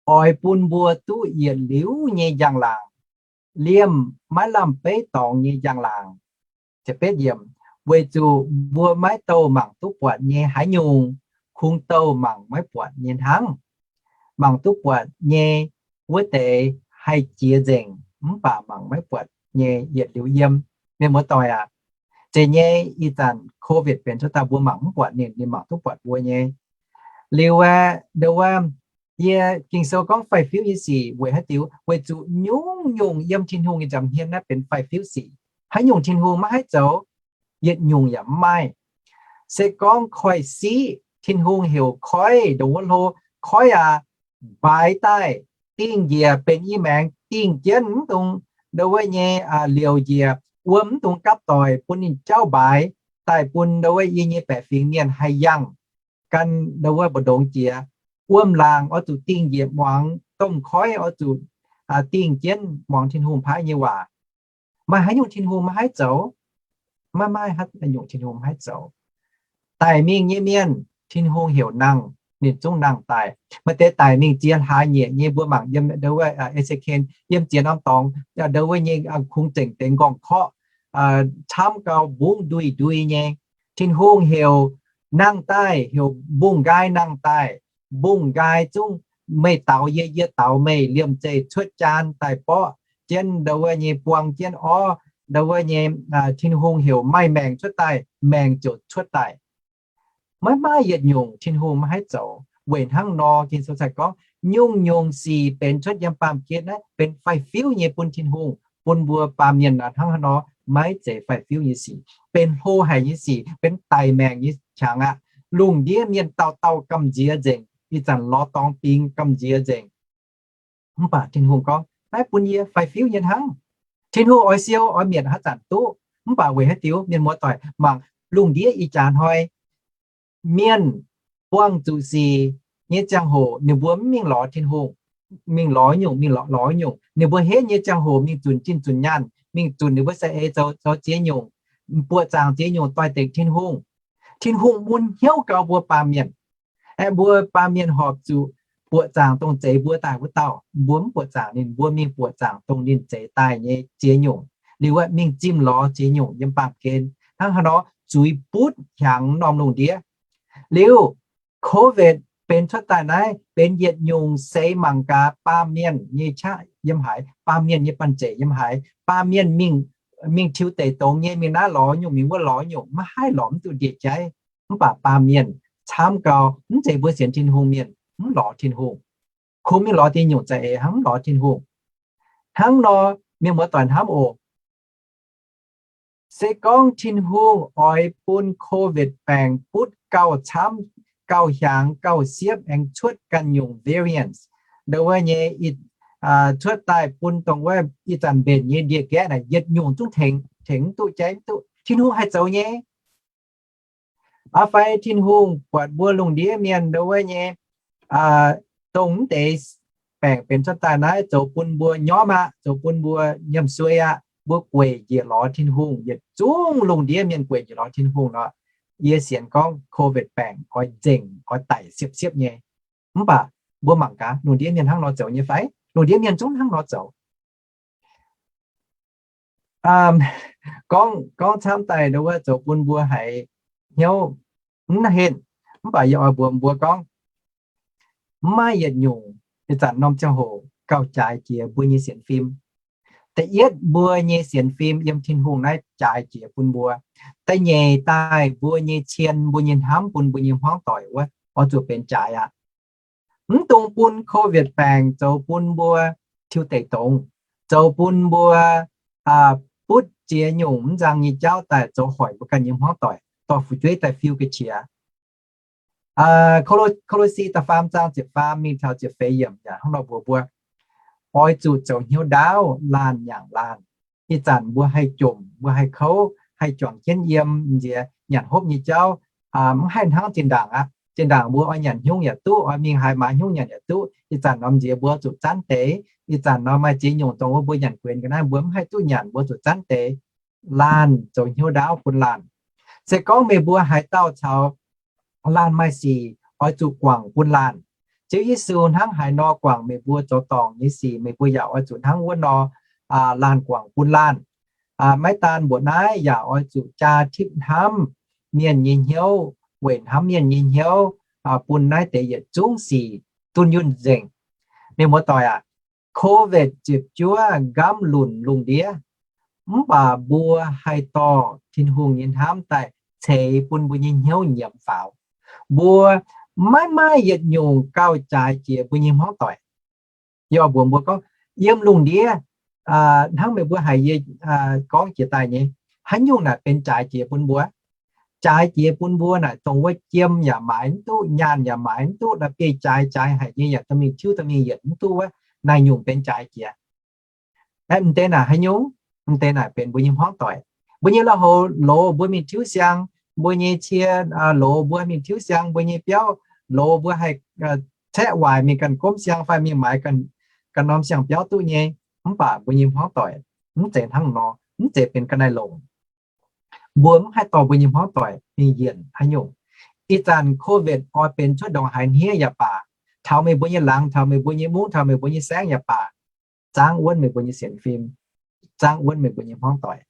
oix bun mbuo duqv yietc liuz nyei njang-laangc, liemh maiv lamh beiv dorngx nyei njang-laangc. Weic zuqc mbuo maiv douh mangc duqv buatc nyei haaix nyungc, kungx douh mangc maiv buatc nyei hnangv. Mangc duqv buatc nyei wuov deix haih jiex nzengc, mv baac mangc maiv buatc nyei yietc liuz yiem. Mienh muoz-doic aac, zeiz nyei, ih zanc COVID benx cuotv daaih mbuo mangc mv buatc ninh, ninh mangc duqv buatc mbuo nyei. Liuz aeqv, ndau wuov, yie Ging-Sou gorngv fai-fiuv nyei sic weic haaix diuc? Weic zuqc nyungc-nyungc yiem Tin-Hungh nyei nza'hmien naaiv benx fai-fiuv sic. Haaix nyungc Tin-Hungh maiv haih zoux, yietc nyungc yaac mv maaih. Se gorngv koiv-siqv, Tin-Hungh heuc koiv, ndongc wuov hlo, koiv aac, mbaaix daaih, dingh njiec benx i maengx, dingh jienv mv dungx ndau wuov nyei liouc njiec, wuom mv dungx gapv doic, bun ninh jauv mbaaix daaih bun ndau wuov yie nyei baeqc fingx mienh haih yangh gan ndau wuov mbu'ndongx jiex. Wuom-laangc oix zuqc dingh njiec muangx, domh koiv oix zuqc dingh jienv muangx Tin-Hungh paaiv nyei waac. Maaih haaix nyungc Tin-Hungh maiv haih zoux? Maiv maaih haaix nyungc Tin-Hungh maiv haih zoux. Daic mingh nyei mienh, Tin-Hungh heuc nangh, ninh zungv nangh daaih. Maaih deix daic mingh ziex hlaax nyeic nyei, mbuo mangc yiem ndau wuov E^se^ken yiem ziex norm dorngx, ndau wuov nyei kungx zengc deix nqorngv-korqv, camv gau, mbungv ndui-ndui nyei. Tin-Hungh heuc nangh daaih, heuc mbungh nqaai nangh daaih. Mbungh nqaai zungv, meih daux yie, yie daux meih, liemh zeih cuotv jaan daaih borqv jienv ndau wuov nyei, buang jienv orv ndau wuov nyei, Tin-Hungh heuc maaih maengc cuotv daaih, maengc ziouc cuotv daaih. Maiv maaih yietc nyungc Tin-Hungh maiv haih zoux. Weic hnangv nor, Ging-Sou cingx gorngv, nyungc-nyungc sic benx cuotv yiem baamh gen naaiv benx fai-fiuv nyei bun Tin-Hungh, bun mbuo baamh mienh hnangv haaix nor maiv zeiz fai-fiuv nyei sic, benx hlo haic nyei sic, benx daic maengc nyei qangx aqv. Lungh ndiev mienh dauh dauh gamh nziex nzengc, ih zanc lorz dorngx bingx gamh nziex nzengc. Mv baac Tin-Hungh gorngv, naaiv bun yie fai fiuv nyei hnangv. Tin-Hungh oix siou oix mietc haaix zanc duqv. Mv baac weic haaix diuc mienh muoz-doic mangc lungh ndiev ih jaax hnoi, mienh buangh zuqc sic nyei ziangh hoc ninh mbuo mv mingh lorz Tin-Hungh, mingh lorz nyungc, mingh lorz, lorz nyungc. Ninh mbuo henv nyei ziangh hoc mingh zunc zinh zunc nyaanh, mingh zunc ninh mbuo saeng-eix zoux, zoux ziex nyungc, buoqc zaangc ziex nyungc doix-dekc Tin-Hungh. Tin-Hungh mun hnyouv gau mbuo baamh mienh. Aeqv, mbuo baamh mienh horpc zuqc buoqc zaangc dongh zeix mbuo daaih wuov dauh. Mbuo mv buoqc zaangc ninh, mbuo mingh buoqc zaangc dongh ninh zeix daaih nyei ziex nyungc. Liuz aeqv, mingh zimh lorz ziex nyungc yiem baamh gen. Hnangv haaix nor zuiz butv hiaangx norm lungh ndiev. Liuz, Covid benx cuotv daaih naaiv benx yietc nyungc seix mangc gaax baamh mienh nyei qaqv yiem haaix, baamh mienh nyei banh zeic yiem haaix, baamh mienh mingh, mingh tiux deic dongz nyei, mingh naaiv lorz nyungc, mingh wuov lorz nyungc, maiv haih lorz mv duqv ndie-jaiv. Mv baac baamh mienh camv gau, mv zeiz mbuo sienx Tin-Hungh mienh mv lorz Tin-Hungh. Kungx mingh lorz deix nyungc za'eix hnangv mv lorz Tin-Hungh. Hnangv nor, mienh muoz-doic hnamv oc. Se gorngv Tin-Hungh oix bun Covid baengc butv gauh camv, gauh hiaangx, gauh siepv, aengx cuotv ganh nyungc variants, ndo wuov nyei, cuotv daaih bun dongh wuov ih zanc mbenc nyei ndie-nqaeqv naaic yietc nyungc zungv tengx, tengx mv duqv, jaiv mv duqv. Tin-Hungh haih zoux nyei. Aa fai Tin-Hungh buatc mbuo lungh ndiev mienh ndo wuov nyei, dongh mv deix baengc benx cuotv daaih naaiv zoux bun mbuo nyormv aqv, zoux bun mbuo nyiemc suei aqv, mbuo gueic njiec lorz Tin-Hungh, yietc zungv lungh ndiev mienh gueic njiec lorz Tin-Hungh nor, yie sienx gorngv Covid baengc oix nzengc, oix daic siepv-siepv nyei. Mv baac mbuo mangc gaax, lungh ndiev mienh hnangv nor zoux nyei fai? Lungh ndiev mienh zungv hnangv nor zoux. Gorngv, gorngv camv daaih ndo wuov zoux bun mbuo haiz hnyouv mv henh. Mv baac yie oix mbuox mbuo gorngv, mv maaih yietc nyungc ih zanc norm ziangh hoc gauh jaaix jiex mbuo nyei sienx fim. Da'yietv, mbuo nyei sienx fim yiem Tin-Hungh naaiv jaaix jiex bun mbuo. Da'nyeic daaih, mbuo nyei cien, mbuo nyei hnamv bun mbuo nyei hmuangv doic wuov oix zuqc benx jaaix aqv. Mv dungx bun Covid baengc zoux bun mbuo tiux deic dongz, zoux bun mbuo butv ziex nyungc mv nzang nyei jauv daaih zoux hoic mbuo ganh nyei hmuangv doic, dorh fu'jueiv daaih fiu ga'qiex. Ko^lo^si da'faam zaang ziepc faam mingh taux ziepc feix yiemc yaac hnangv nor mbuox mbuo, oix zuqc zoux hnyouv ndaauv, laanh nyaangc laanh. Ih zanc mbuo haih jomc, mbuo haih kouv, haih juangc jienv yiem nziex nyanc hopv nyei jauv, mv haih hnangv zinh ndaangc aqv. Zinh ndaangc mbuo oix nyanc hnyungv yaac duqv, oix mingh haaix maaiz hnyungv nyanc yaac duqv. Ih zanc norm nziex mbuo zuqc zanv deix. Ih zanc norm maaih ziex nyungc dongh wuov mbuo nyanc guenx ga'naaiv mbuo mv haih duqv nyanc, mbuo zuqc zanv deix. Laanh zoux hnyouv ndaauv bun laanh. Se gorngv meih mbuo haaix dauh caux laanh maaih sic, oix zuqc guangc bun laanh. Ziouv Yesu hnangv haaix nor guangc meih mbuo zoux dorngc nyei sic, meih mbuo yaac oix zuqc hnangv wuov nor laanh guangc bun laanh. Maiv daan mbuoqc naaiv, yaac oix zuqc jaa tipv hnamv mienh nyei hnyouv, weic hnamv mienh nyei hnyouv, bun naaiv deix yietc zungv sic dunh yunh nzengc. Mienh muoz-doic aac, Covid ziepc juov nqamv lunc lungh ndiev, mv baac mbuo haih dorh Tin-Hungh nyei hnamv daaih ceix bun mbuo nyei hnyouv nyiemz faaux. Mbuo maiv maaih yietc nyungc gauh jaaix jiex mbuo nyei hmuangv doic. Yie oix mbuox mbuo gorngv, yiem lungh ndiev, hnangv meih mbuo haiz yie gorngv jiex daaih nyei, haaix nyungc naaic benx jaaix jiex bun mbuo? Jaaix jiex bun mbuo naaic dongh wuov jiem yaac maaiz mv duqv, nyaanh yaac maaiz mv duqv, la'bieiv-jaaix jaaix haic nyei yaac dorh mingh tiuv, dorh mingh yietc mv duqv wuov, naaiv nyungc benx jaaix jiex. Aeqv, m'deix naaic haaix nyungc? M'deix naaic benx mbuo nyei hmuangv doic. Mbuo nyei lui-houx loz mbuo mingh tiuv siang, mbuo nyei cie loz mbuo mingh tiuv siang, mbuo nyei biauv loz mbuo haih caeqv waaic mingh ganh gomv siang fai mingh maaiz ganh norm siang-biauv duqv nyei. Mv baac mbuo nyei hmuangv doic mv zeiz hnangv nor, mv zeiz benx ga'naaiv-longc. Mbuo mv haih dorh mbuo nyei hmuangv doic mingh yienc haaix nyungc. Ih zanc Covid oix benx cuotv ndongc haaix hniev yaac baac, taux meih mbuo nyei laangz, taux meih mbuo nyei mungv, taux meih mbuo nyei saengv yaac baac, zaangv wuonv meih mbuo nyei sienx fim, zaangv wuonv meih mbuo nyei hmuangv doic.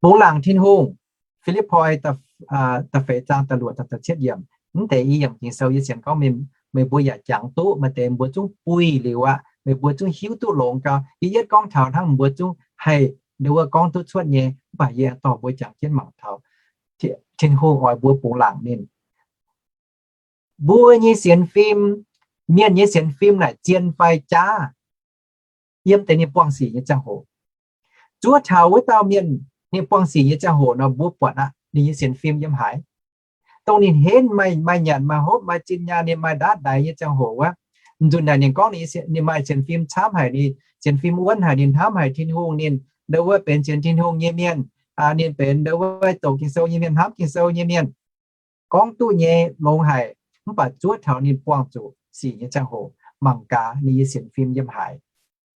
Bungx laangc Tin-Hungh. Fi^lipv^poi da'feix zaang da'luoqc taux da'cietv yiemc. Mv deix i yiemc Ging-Sou yie sienx gorngv meih mbuo yaac jangx duqv. Maaih deix mbuo zungv buih liuz aqv, meih mbuo zungv hiuv duqv longx gau. Yie yietv gorngv taux hnangv mbuo zungv haih ndo wuov gorngv duqv cuotv nyei, mv baac yie dorh mbuo jangx jienv mangc taux Tin-Hungh oix mbuo bungx laangc ninh. Mbuo nyei sienx fim, mienh nyei sienx fim naaic zien fai jaav, yiem deix ninh buangh sic nyei ziangh hoc. Zuov taux wuov dauh mienh ninh buangh sic nyei ziangh hoc nor, mbuo buatc aqv ninh nyei sienx fim yiem haaix. Dongh ninh henv maaih, maaih nyanc maaih hopv maaih zinh nyaanh, ninh maaih ndaatv ndaix nyei ziangh hoc wuov, Nzunc naaic ninh gorngv ninh, ninh maaih sienx fim camv haic, ninh sienx fim wuonv haic, ninh hnamv haic Tin-Hungh, ninh ndo wuov benx sienx Tin-Hungh nyei mienh, ninh benx ndo wuov doqc Ging-Sou nyei mienh, hnamv Ging-Sou nyei mienh, gorngv duqv nyei longx haic. Mv baac zuov taux ninh buangh zuqc sic nyei ziangh hoc, mangc gaax ninh nyei sienx fim yiem haaix.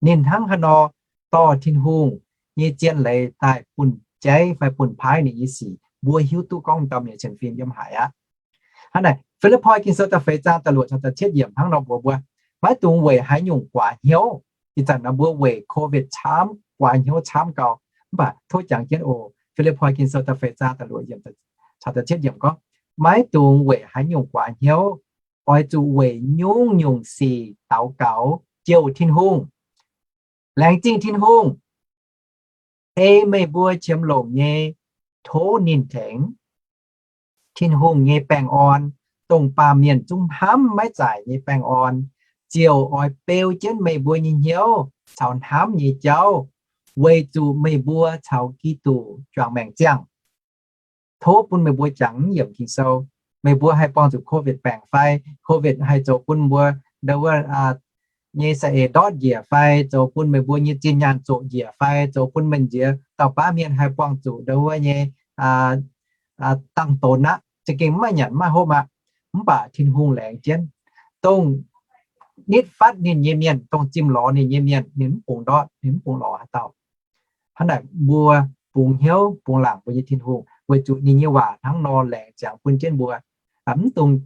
Ninh hnangv haaix nor dorh Tin-Hungh nyei zien leiz daaih bun jaiv fai bun paaiv ninh nyei sic, mbuo hiuv duqv gorngv dauh mienh sienx fim yiem haaix aqv. Hnangv naaic, Fi^lipv^poi Ging-Sou da'feix zaang da'luoqc caux da'cietv yiemc hnangv nor mbuox mbuo, maiv dungx weic haaix nyungc guaax hnyouv. Ih zanc naaiv mbuo weic Covid camv, guaax hnyouv camv gau. Mv baac tov jangx jienv oc. Fi^lipv^poi Ging-Sou da'feix zaang da'luoqc yiemc caux da'cietv yiemc gorngv, maiv dungx weic haaix nyungc guaax hnyouv. Oix zuqc weic nyungc-nyungc sic daux gaux jouh Tin-Hungh, laengz zingh Tin-Hungh, ei meih mbuo qiemx longc nyei tov ninh tengx. Tin-Hungh nyei baengh orn, dongh baamh mienh zungv hnamv maiv zaaic nyei baengh orn, ziouc oix beu jienv meih mbuo nyei hnyouv caux hnamv nyei jauv, weic zuqc meih mbuo caux Giduc juangc maengc ziangh. Tov bun meih mbuo jangx yiemc Ging-Sou. Meih mbuo haih buangh zuqc Covid baengc fai? Covid haih zoux bun mbuo ndo wuov nyei saeng-eix ndortv njiec fai? Zoux bun meih mbuo nyei zinh nyaanh zoqc njiec fai? Zoux bun meih nziex dauh baav mienh haih buangh zuqc ndo wuov nyei dangh donx aqv, za'gengh maiv nyanc maiv hopv aqv. Mv baac Tin-Hungh laengz jienv, dongh nitv fatv ninh nyei mienh, dongh zimh lorz ninh nyei mienh, ninh mv bungx ndortv, ninh mv bungx lorz haaix dauh. Hnangv naaic mbuo bungx hnyouv bungx laangc mbuo nyei Tin-Hungh, weic zuqc ninh nyei waac hnangv nor laengz ziangx bun jienv mbuo. Mv dungx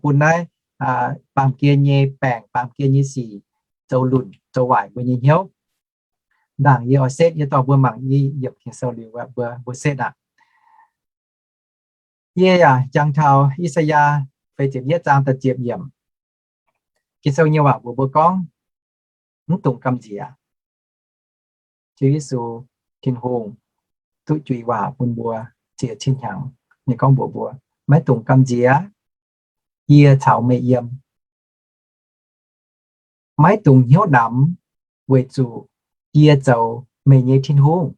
bun naaiv baamh gen nyei baengc, baamh gen nyei sic zoux lunc zoux waaic mbuo nyei hnyouv. Ndaangc yie oix setv, yie dorh mbuo mangc yie yiemc Ging-Sou liuz, mbuo setv aqv. Yie yaac jangx taux I^saa^yaa feix ziepc yietv zaang da'ziepc yiemc. Ging-Sou nyei waac mbuox mbuo gorngv, mv dungx gamh nziex. Ziouv Yesu, Tin-Hungh, duqv juix waac bun mbuo ziex cin hnyangx. Ninh gorngv mbuox mbuo, maiv dungx gamh nziex. Yie caux meih yiem. Maiv dungx hnyouv namx, weic zuqc yie zoux meih nyei Tin-Hungh.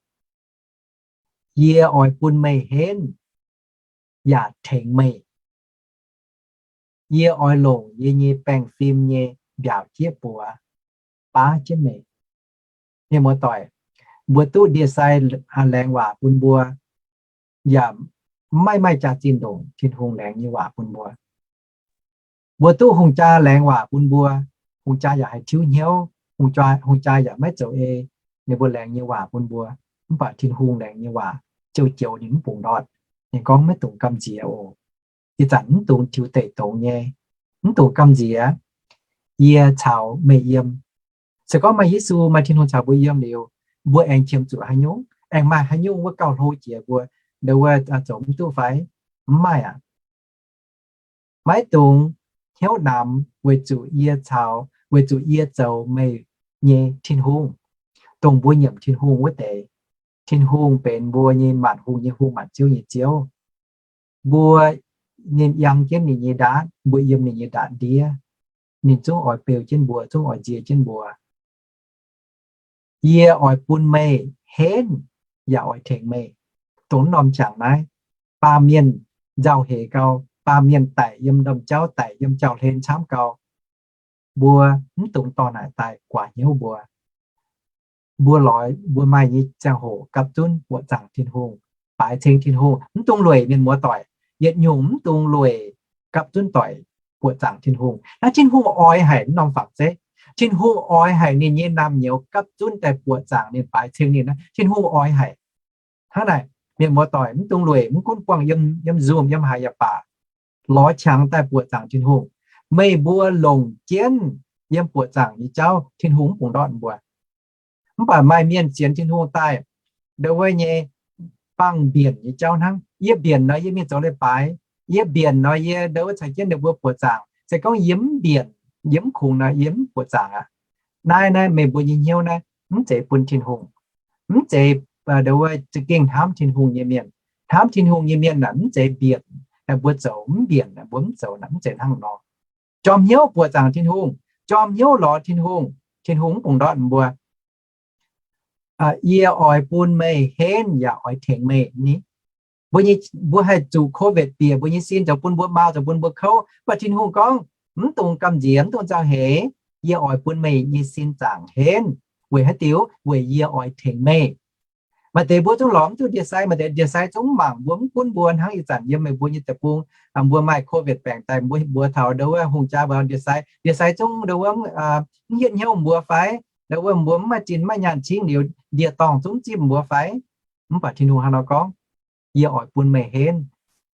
Yie oix bun meih henv yaac tengx meih. Yie oix longc yie nyei baengh fim nyei mbiaauc jieqv buoz baav jienv meih. Mienh muoz-doic, mbuo duqv ndie-sai laengz waac bun mbuo, yaac maiv maaih jaax-zinh ndongc Tin-Hungh laengz nyei waac bun mbuo. Mbuo duqv hungh jaa laengz waac bun mbuo, hungh jaa yaac haih tiuv hnyouv, hungh jaa yaac maiv zoux ei ninh mbuo laengz nyei waac bun mbuo. Mv baac Tin-Hungh laengz nyei waac joux-joux ninh mv bungx ndortv. Ninh gorngv maiv dungx gamh nziex oc. Ih zanc mv dungx tiux deic dongz nyei, mv dungx gamh nziex. Yie caux meih yiem. Se gorngv maaih Yesu, maaih Tin-Hungh caux mbuo yiem liuz, mbuo aengx qiemx zuqc haaix nyungc? Aengx maaih haaix nyungc wuov gauh hlo jiex mbuo, ndo wuov zoux mv duqv fai? Mv maaih aqv. Maiv dungx hnyouv namx weic zuqc yie caux, weic zuqc yie zoux meih nyei Tin-Hungh, dongh mbuo nyiemc Tin-Hungh wuov deix. Tin-Hungh benx mbuo nyei maanc hungh nyei Hungh, maanc ziouv nyei Ziouv. Mbuo, ninh yangh jienv ninh nyei ndaatv, mbuo yiem ninh nyei ndaatv ndiev. Ninh zungv oix beu jienv mbuo, zungv oix nzie jienv mbuo. Yie oix bun meih henv yaac oix tengx meih. Dongh norm qangx naaiv, baamh mienh nzauh heix gau, baamh mienh daic yiem domh jauv, daic yiem jauv-hlen camv gau. Mbuo mv dungx dorh naaic daaih guaax hnyouv mbuo. Mbuo lorz mbuo maaih nyei ziangh hoc gapv zunv buoqc zaangc Tin-Hungh, baaix ceng Tin-Hungh. Mv dungx lueic, mienh muoz-doic. Yietc nyungc mv dungx lueic, gapv zunv doic buoqc zaangc Tin-Hungh. Naaiv Tin-Hungh oix haic norm fangx zeiv. Tin-Hungh oix haic ninh nyei naamh nyouz gapv zunv daaih buoqc zaangc ninh, baaix ceng ninh. Naaiv Tin-Hungh oix haic. Hnangv naaic, mienh muoz-doic, mv dungx lueic, mv gunv buangh yiem, yiem Zoom yiem haaix yaac baac, lorz qangx daaih buoqc zaangc Tin-Hungh. Meih mbuo longc jienv yiem buoqc zaangc nyei jauv, Tin-Hungh mv bungx ndortv mbuo. Mv baac maaih mienh sienx Tin-Hungh daaih, ndo wuov nyei, bangh mbienc nyei jauv hnangv. Yie mbienc nor, yie mingh zoux leiz-baaix. Yie mbienc nor, yie ndo wuov caux jienv ninh mbuo buoqc zaangc. Se gorngv yie mv mbienc, yie mv kungx nor, yie mv buoqc zaangc aqv. Naaiv, naaiv meih mbuo nyei hnyouv naaiv mv zeiz bun Tin-Hungh. Mv zeiz ndo wuov za'gengh hnamv Tin-Hungh nyei mienh. Hnamv Tin-Hungh nyei mienh naaic mv zeiz mbienc, mbuo zoux mv mbienc, mbuo mv zoux naaic, mv zeiz hnangv nor. Jorm hnyouv buoqc zaangc Tin-Hungh, jorm hnyouv lorz Tin-Hungh, Tin-Hungh mv bungx ndortv mbuo. Yie oix bun meih henv yaac oix tengx meih ni. Mbuo nyei, mbuo haih zuqc Covid bieqc mbuo nyei sin, zoux bun mbuo mau, zoux bun mbuo kouv. Mv baac Tin-Hungh gorngv, mv dungx gamh nziex, mv dungx nzauh heix. Yie oix bun meih nyei sin zaangc henv. Weic haaix diuc? Weic yie oix tengx meih. Maaih deix mbuo zungv lorz mv duqv ndie-sai, maaih deix ndie-sai zungv mv mangc mbuo, mv gunv mbuo. Hnangv ih zanc yiem meih mbuo nyei deic-bung, mbuo maaih COVID baengc daaih, mbuo, mbuo taux ndau wuov hungh jaa mbuo ndie-sai, ndie-sai zungv ndau wuov mv hietv hnyouv mbuo fai? Ndau wuov mbuo mv maaih zinh mv maaih nyaanh cingv liuz, ndie-dorngh zungv zipv mbuo fai? Mv baac Tin-Hungh hnangv nor gorngv, Yie oix bun meih henv,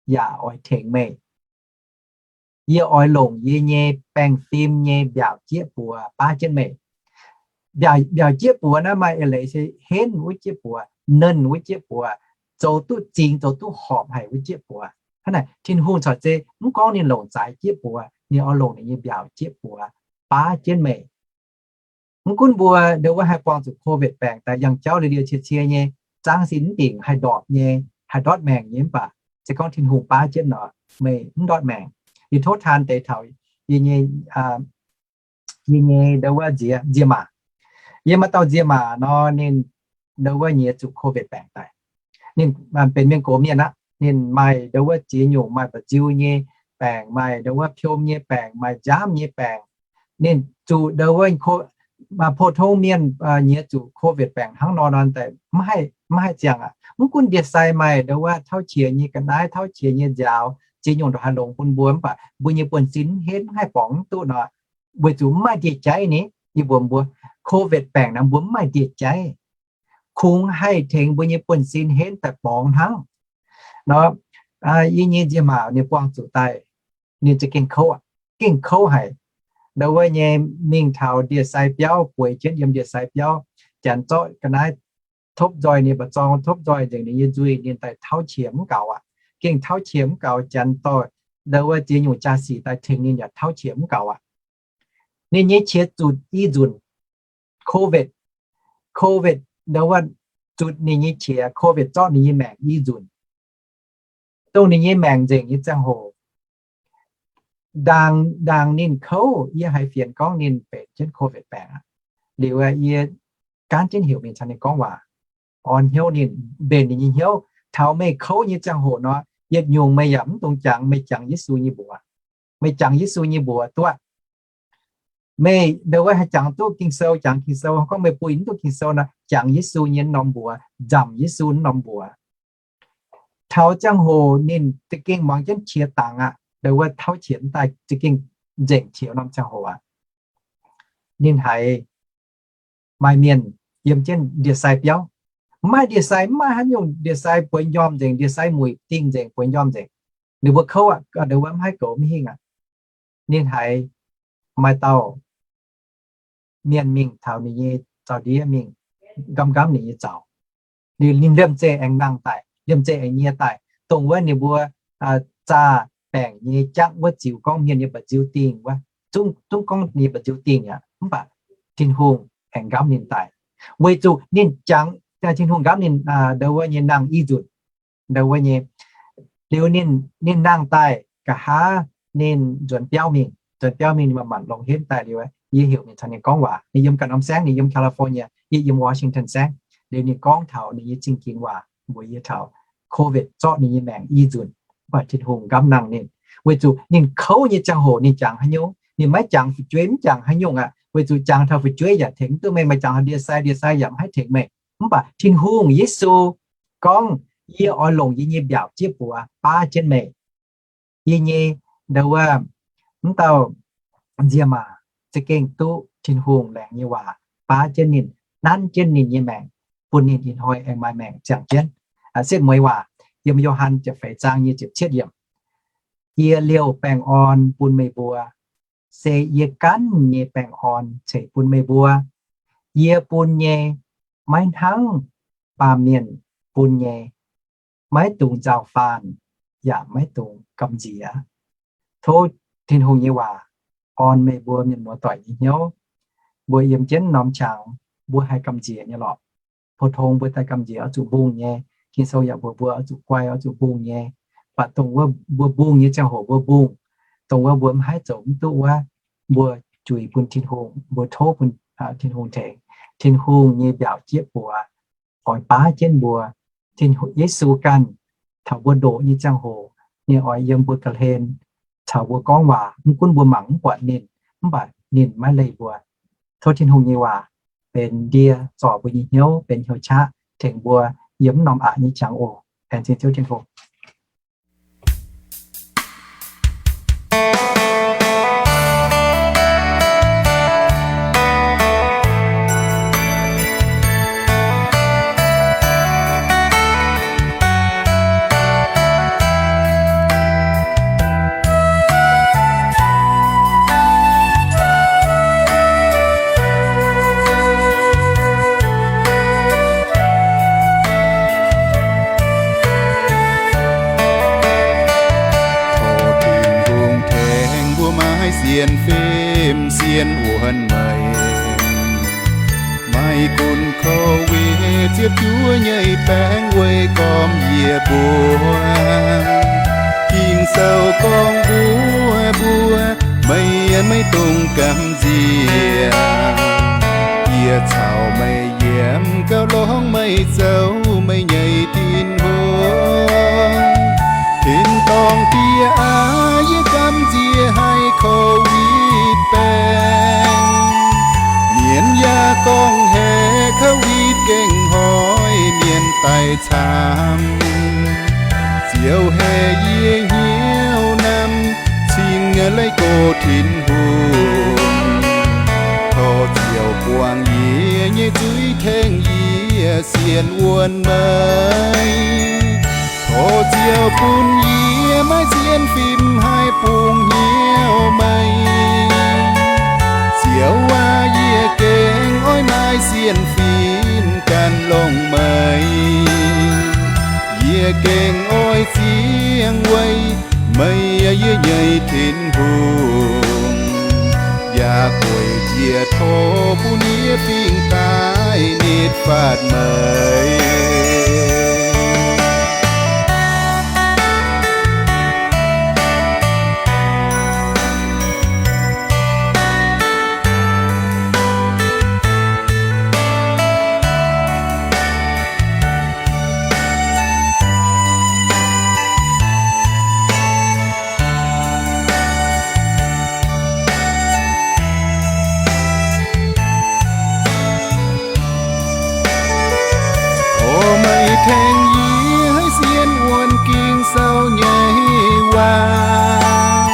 yaac oix tengx meih. Yie oix longc yie nyei baengh fim nyei mbiaauc jieqv buoz baav jienv meih. Mbiaauc, mbiaauc jieqv buoz naaiv maaih eix leiz se henv wuov jieqv buoz, nernh wuov jieqv buoz, zoux duqv zingx zoux duqv horpc haic wuov jieqv buoz. Hnangv naaic Tin-Hungh corc zei mv gorngv ninh longc zaaix jieqv buoz, ninh oix longc ninh nyei mbiaauc jieqv buoz baav jienv meih. Mv gunv mbuo ndau wuov haih buangh zuqc COVID baengc daaih yangh jauv liuz liuz cie cie nyei, zaang sin mv dingc, haih ndorpc nyei, haih ndortv maengc nyei, mv baac se gorngv Tin-Hungh baav jienv nor, meih mv ndortv maengc. Yie tov taan deix taux yie nyei, yie nyei ndau wuov nziex, nziex maac. Yie maaih dauh nziex maac nor, ninh ndau wuov nyiex zuqc COVID baengc daaih. Ninh benx mienh gox mienh aqv. Ninh maaih ndau wuov ziex nyungc, maaih mba'nziu nyei baengc, maaih ndau wuov piom nyei baengc, maaih nziaamv nyei baengc. Ninh zuqc ndau wuov, maaih pou-tong mienh nyiex zuqc COVID baengc hnangv nor nor daaih mv haih, mv haih ziangh aqv. Mv gunv ndie-sai maaih ndau wuov tauv qiex nyei ga'naaiv, tauv qiex nyei nziaaux, ziex nyungc ndongc haaix longx bun mbuo, mv baac mbuo nyei buonv-sin henv mv haih borngz mv duqv nor, weic zuqc mv maaih ndie-jaiv ni. Yie mbuox mbuo, COVID baengc naaiv mbuo mv maaih ndie-jaiv, kungx haih tengx mbuo nyei buonv-sin henv daaih borngz hnangv. Nor, yie nyei nziex maac ninh buangh zuqc daaih, ninh za'gengh kouv, gengh kouv haic. Ndau wuov nyei mingh taux ndie-sai biauv, bueix jienv yiem ndie-sai biauv, janx zorqv ga'naaiv topv nzoih ninh mba'zorng, topv nzoih nzengc ninh nyei nzuih, ninh daaih tauv qiex mv gaux aqv. Gengh tauv qiex mv gaux, janx dorh ndau wuov ziex nyungc jaa-sic daaih tengx ninh yaac tauv qiex mv gaux aqv. Ninh nyei qiex zutc i nzunc. COVID, COVID ndau wuov zutc ninh nyei qiex, COVID zorqv ninh nyei maengc i nzunc. Dongh ninh nyei maengc nzengc nyei ziangh hoc, ndaangc, ndaangc ninh kouv, yie haiz fienx gorngv ninh benx jienv COVID baengc aqv. Liuz yie gaanv jienv heuc mingh caux ninh gorngv waac, orn hnyouv ninh, mbenc ninh nyei hnyouv. Taux meih kouv nyei ziangh hoc nor, yietc nyungc meih yaac mv dungx jangx, meih jangx Yesu nyei mbuox. Meih jangx Yesu nyei mbuox duqv. Meih ndau wuov haih jangx duqv Ging-Sou, jangx Ging-Sou. Gorngv meih buih mv duqv Ging-Sou nor, jangx Yesu nyei norm mbuox, nzamc Yesu norm mbuox. Taux ziangh hoc ninh za'gengh muangx jienv qiex dangx aqv. Ndau wuov tauv qiex daaih za'gengh nzengc qiex norm ziangh hoc aqv. Ninh haiz maaih mienh yiem jienv ndie-sai biauv. Mv maaih ndie-sai, mv maaih haaix nyungc, ndie-sai bueix njormh nzengc, ndie-sai muic dingh nzengc, bueix njormh nzengc. Ninh mbuo kouv aqv, ndau wuov mv haih goux mv hingh aqv. Ninh haiz maaih dauh mienh mingh taux ninh nyei zaux-ndiev mingh, nqamv nqamv ninh nyei zaux. Ninh liemh zeih aengx nangh daaih, liemh zeih aengx nyie daaih. Dongh wuov ninh mbuo zaah baengc nyei jangv wuov ziux gorngv mienh nyei mba'nziu dingh wuov, zungv gorngv ninh mba'nziu dingh aqv. Mv baac Tin-Hungh aengx nqamv ninh daaih, weic zuqc ninh jangx, Tin-Hungh nqamv ninh ndau wuov nyei nangh i nzunc. Ndau wuov nyei, liuz ninh, ninh nangh daaih nqa'haav ninh nzuonx biauv mingh, nzuonx biauv mingh ninh manc-manc longx henv daaih liuz, yie heuc ninh caux ninh gorngv waac. Ninh yiem ganh norm saengv, ninh yiem California, yie yiem Washington saengv. Liuz ninh gorngv taux ninh nyei zingh ginx waac mbuox yie taux COVID zorqv ninh nyei maengc i nzunc, mv baac Tin-Hungh nqamv nangh ninh. Weic zuqc ninh kouv nyei ziangh hoc ninh jangx haaix nyungc? Ninh maiv jangx fu'jueiv, mv jangx haaix nyungc aqv. Weic zuqc jangx taux fu'jueiv yaac tengx mv duqv meih, meih jangx taux ndie-sai, ndie-sai yaac mv haih tengx meih. Mv baac Tin-Hungh Yesu gorngv, yie oix longc yie nyei mbiaauc jieqv buoz baav jienv meih. Yie nyei ndau wuov, mv dauh nziex maac za'gengh duqv Tin-Hungh laengz nyei waac baav jienv ninh, nanv jienv ninh nyei maengc, bun ninh ih hnoi aengx maaih maengc ziangh jienv. Setv mueiz waac yiem Yo^han ziepc feix zaang nyei ziepc cietv yiemc. Yie liouh baengh orn bun meih mbuo, se yie ganh nyei baengh orn ceix bun meih mbuo. Yie bun nyei maiv hnangv baamh mienh bun nyei. Maiv dungx nzauh faanh, yaac maiv dungx gamh nziex. Tov Tin-Hungh nyei waac orn meih mbuo mienh muoz-doic nyei hnyouv. Mbuo yiem jienv norm qangx, mbuo haih gamh nziex nyei lorqc. Pou-tong mbuo daaih gamh nziex oix zuqc mbungh nyei. Ging-Sou yaac mbuox mbuo oix zuqc guai, oix zuqc mbungh nyei. Mv baac dongh wuov mbuo mbungh nyei ziangh hoc mbuo mbungh, dongh wuov mbuo mv haih zoux mv duqv wuov, mbuo juix bun Tin-Hungh, mbuo tov bun Tin-Hungh tengx. Tin-Hungh nyei mbiaauc jieqv buoz oix baav jienv mbuo. Tin-Hungh, Yesu ganh taux mbuo ndoqc nyei ziangh hoc, ninh oix yiem mbuo ga'hlen caux mbuo gorngv waac. Mv gunv mbuo mangc mv buatc ninh, mv baac ninh maiv leih mbuo. Tov Tin-Hungh nyei waac benx ndie zorc mbuo nyei hnyouv, benx hnyouv qaqv tengx mbuo yiem mv norm aqc nyei qangx oc. Laengz zingh Ziouv Tin-Hungh. Tov Tin-Hungh tengx mbuo maiv sienx fim sienx wuonh meih. Maiv gunv COVID ziepc juov nyei baengc weic gormx yie mbuo. Ging-Sou gorngv mbuox mbuo, meih maiv dungx gamh nziex. Yie caux meih yiem gauh lorngx meih zoux meih nyei Tin-Hungh. Tin-dorngh Die aac, yie gamh nziex haiz COVID baengc. Mienh yaac gorngv heix COVID gengh hnoi mienh daic camv. Ziouv, haiz yie hnyouv namx cingx leih go Tin-Hungh. Tov Ziouv buangh yie nyei zuiz, tengx yie sienx wuonh meih. Tov Ziouv bun yie maiv sienx fim haih bungx hnyouv meih. Ziouv aac, yie gengh oix maaih sienx fim gan longx meih. Yie gengh oix ziangh weic meih, yie nyei Tin-Hungh, yaac gueic njiec tov bun yie fingx daaih nitv faatv meih. Tov meih tengx yie haiz sienx wuonh Ging-Sou nyei waac.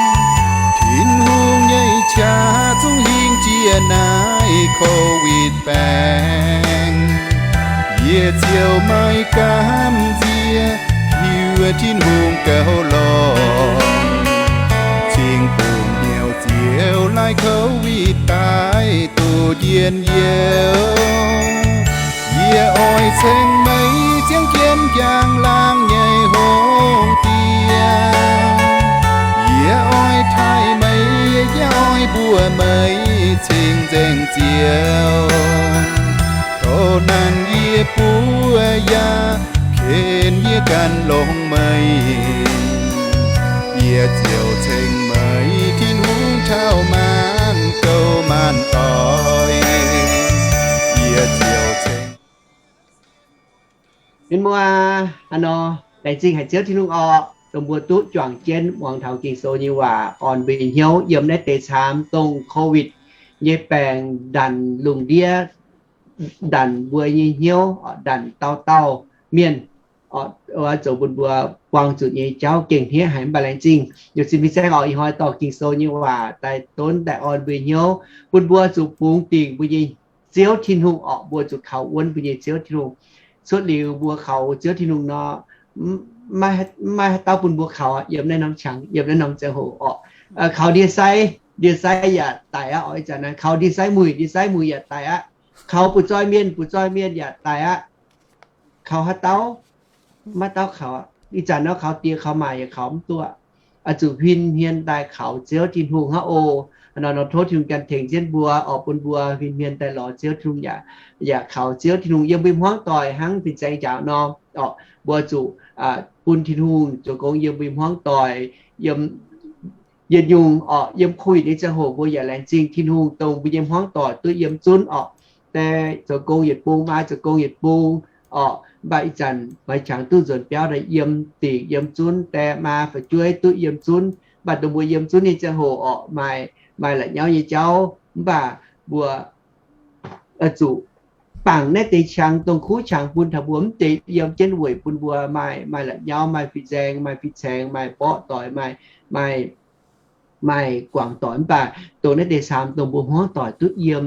Tin-Hungh nyei qaqv zungv hingh jiex naaiv COVID baengc. Yie ziouc maiv gamh nziex, hiuv Tin-Hungh gauh lorngx, cingx bungx hnyouv Ziouv laai COVID daaih duqv njien-youh. Yie oix ceng meih ziangh jienv njang-laangc nyei hungh diex. Yie oix taaih meih, yie oix mbuox meih cing-nzengc Ziouv. Tov nanc yie buov yaac ken yie gan longx meih. Yie ziouc ceng meih Tin-Hungh taux maanc gouv maanc doic. Yie ziouc ceng Mienh muoz, hnangv nor, laengz zingh haic Ziouv Tin-Hungh orqc, dongh mbuo duqv juangc jienv muangx taux Ging-Sou nyei waac, orn mbuo nyei hnyouv yiem naaiv deix camv dongh COVID nyei baengc ndanc lungh ndiev, ndanc mbuo nyei hnyouv, ndanc dauh dauh mienh, zoux bun mbuo buangh zuqc nyei jauv gengh hniev haic. Mv baac laengz zingh yaac zinh fin-saeng orqc, ih hnoi dorh Ging-Sou nyei waac daaih donv daaih orn mbuo nyei hnyouv, bun mbuo zuqc bungx dingc mbuo nyei Ziouv Tin-Hungh orqc, mbuo zuqc kaux wuonv mbuo nyei Ziouv Tin-Hungh. Cuotv liuz mbuo kaux Ziouv Tin-Hungh nor, mv maaih haaix dauh bun mbuo kaux yiem naaiv norm qangx, yiem naaiv norm ziangh hoc orqc. Kaux ndie-sai, ndie-sai yaac daic aqv orqc. Ih zanc naaiv kaux ndie-sai muic, ndie-sai muic yaac daic aqv. Kaux butv-zoih mienh, butv-zoih mienh yaac daic aqv. Kaux haaix dauh, maiv dauh kaux aqv. Ih zanc nor kaux diex kaux maac yaac kaux mv duqv. Oix zuqc huin hmien daaih kaux Ziouv Tin-Hungh hnangv oc. Nor nor tov Tin-Hungh ganh tengx jienv mbuo orqc, bun mbuo huin hmien daaih lorz Ziouv Tin-Hungh yaac, yaac kaux Ziouv Tin-Hungh yiem mbuo hmuangv doic hnangv fin-saeng njaaux nor orqc. Mbuo zuqc bun Tin-Hungh zoux gong yiem mbuo hmuangv doic, yiem yietc nyungc orqc, yiem COVID nyei ziangh hoc mbuo yaac laengz zingh Tin-Hungh dongh mbuo nyei hmuangv doic duqv yiem zunv orqc. Die zoux gong yietc bung, maa zoux gong yietc bung orqc. Mv baac ih zanc maaih qangx duqv nzuonx biauv daaih yiem dingc yiem zunv, die maa fu'jueiv duqv yiem zunv. Mv baac dongh mbuo yiem zunv nyei ziangh hoc orqc, maaih, maaih la'nyauv nyei jauv, Mv baac mbuo oix zuqc bangc naaiv deix qangx dongh kuv qangx bun taux mbuo, mv deix yiem jienv weic bun mbuo maaih, maaih la'nyauv, maaih fin-saeng, maaih fin-saeng, maaih mborqv doic, maaih, maaih, maaih guangc doic. Mv baac dongh naaiv deix camx dongh mbuo hmuangv doic duqv yiem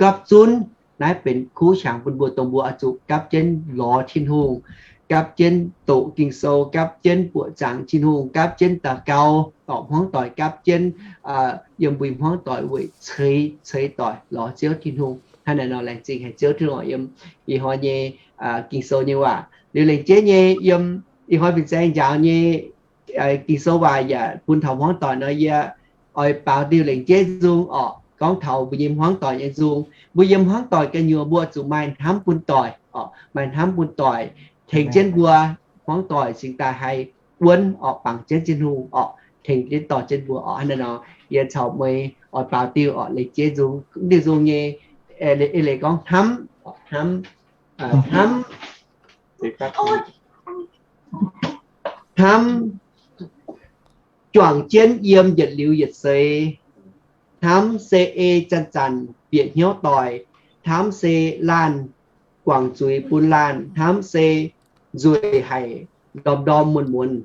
gapv zunv, naaiv benx kuv qangx bun mbuo dongh mbuo oix zuqc gapv jienv lorz Tin-Hungh, gapv jienv doqc Ging-Sou, gapv jienv buoqc zaangc Tin-Hungh, gapv jienv daux gau, orqc, hmuangv doic gapv jienv, yiem mbuo hmuangv doic weic ceix, ceix doic lorz Ziouv Tin-Hungh. Hnangv naaiv nor laengz zingh haic Ziouv Tin-Hungh yiem ih hnoi nyei Ging-Sou nyei waac. Liuz lengc jeiv nyei yiem ih hnoi fin-saeng njaaux nyei Ging-Sou waac yaac bun taux hmuangv doic nor, yie oix baaux diuh lengc jeiv nzung orqc, gorngv taux mbuo nyei hmuangv doic nyei nzung. Mbuo yiem hmuangv doic gu'nyuoz mbuo zuqc maaih hnamv bun doic orqc, maaih hnamv bun doic tengx jienv mbuo hmuangv doic cingx daaih haih wuonv orqc, bangc jienv Tin-Hungh orqc, tengx jienv dorh jienv mbuo orqc. Hnangv naaiv nor, yie caux meih oix baaux diuh orqc, lengc jeiv nzung. Diuh nzung nyei eix leiz gorngv hnamv, hnamv, hnamv, hnamv juangc jienv yiem yietc liuz yietc seix. Hnamv se ei zanc-zanc bieqc hnyouv doic. Hnamv se laanh guangc zuiz bun laanh. Hnamv se nzueic haic, ndorm-ndorm muonz-muonz.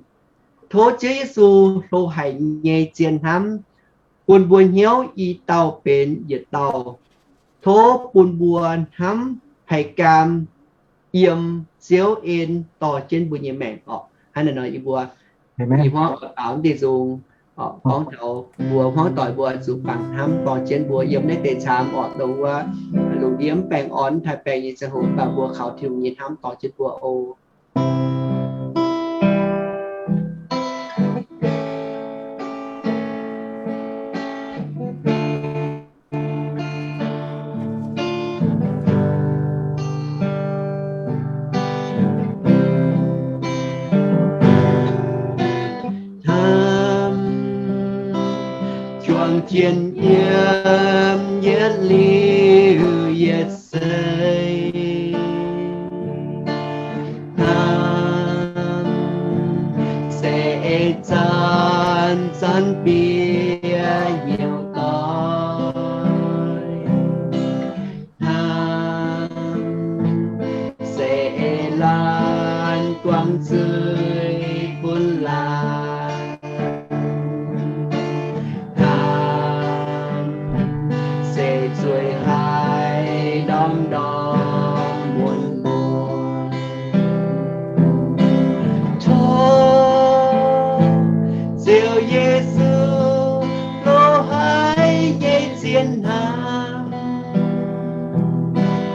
Tov Ziouv Yesu hlo haic nyei zien hnamv bun mbuo hnyouv i dauh benx yietc dauh. Tov bun mbuo hnamv haih gaam yiem Ziouv en dorh jienv mbuo nyei maengc orqc. Hnangv naaiv nor, yie mbuo ih hnoi oix baaux deix nzung, gorngv taux mbuo hmuangv doic mbuo zuqc bangc hnamv dorh jienv mbuo yiem naaiv deix camx orqc, dongh wuov lungh ndiev mv baengh orn, mv taaih baengh nyei ziangh hoc, mv baac mbuo kaux Tin-Hungh nyei hnamv dorh jienv mbuo oc. Hnamv juangc jienv yiem yietc liuz yietc seix. Hnamv se ei zanc-zanc bieqc hnyouv doic. Hnamv se ei laanh guangc zuiz bun laanh. Hnamv se zueiz haic ndorm-ndorm muonz-muonz. Tov Ziouv Yesu hlo haic nyei zien hnamv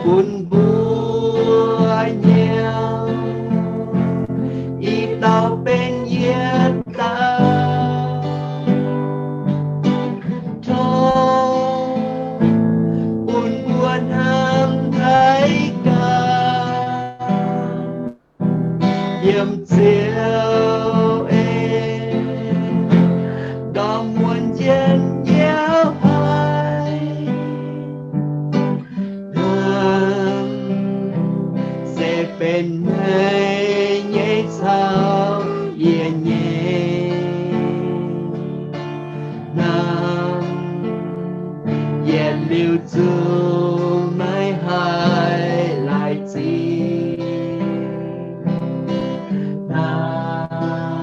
bun mbuo hnyouv i dauh benx yietc dauh. Tov bun mbuo hnamv haiz gaax yiem Ziouv en, ndorm muonz jienv nyauv haic. Hnamv se benx meih nyei caux yie nyei. Hnamv yietc liuz zuqc meih haih laaix zingh. Hnamv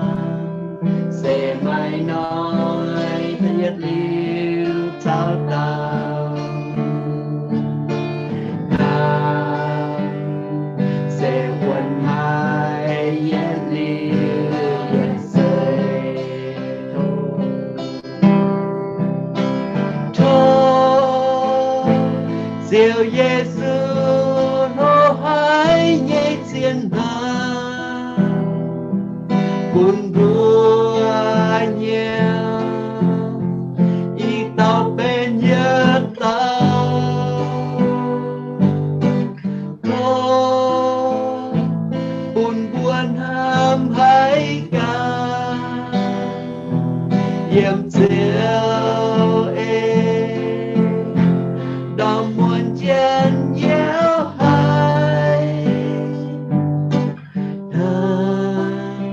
se maaih hnoi yietc liuz caux dauh. Hnamv se wuonx haic yietc liuz yietc seix. Tov Ziouv Yesu hlo haic nyei zien hnamv bun mbuo hnyouv i dauh benx yietc dauh. Tov bun mbuo hnamv haiz gaax yiem Ziouv en, ndorm muonz jienv nyauv haic. Hnamv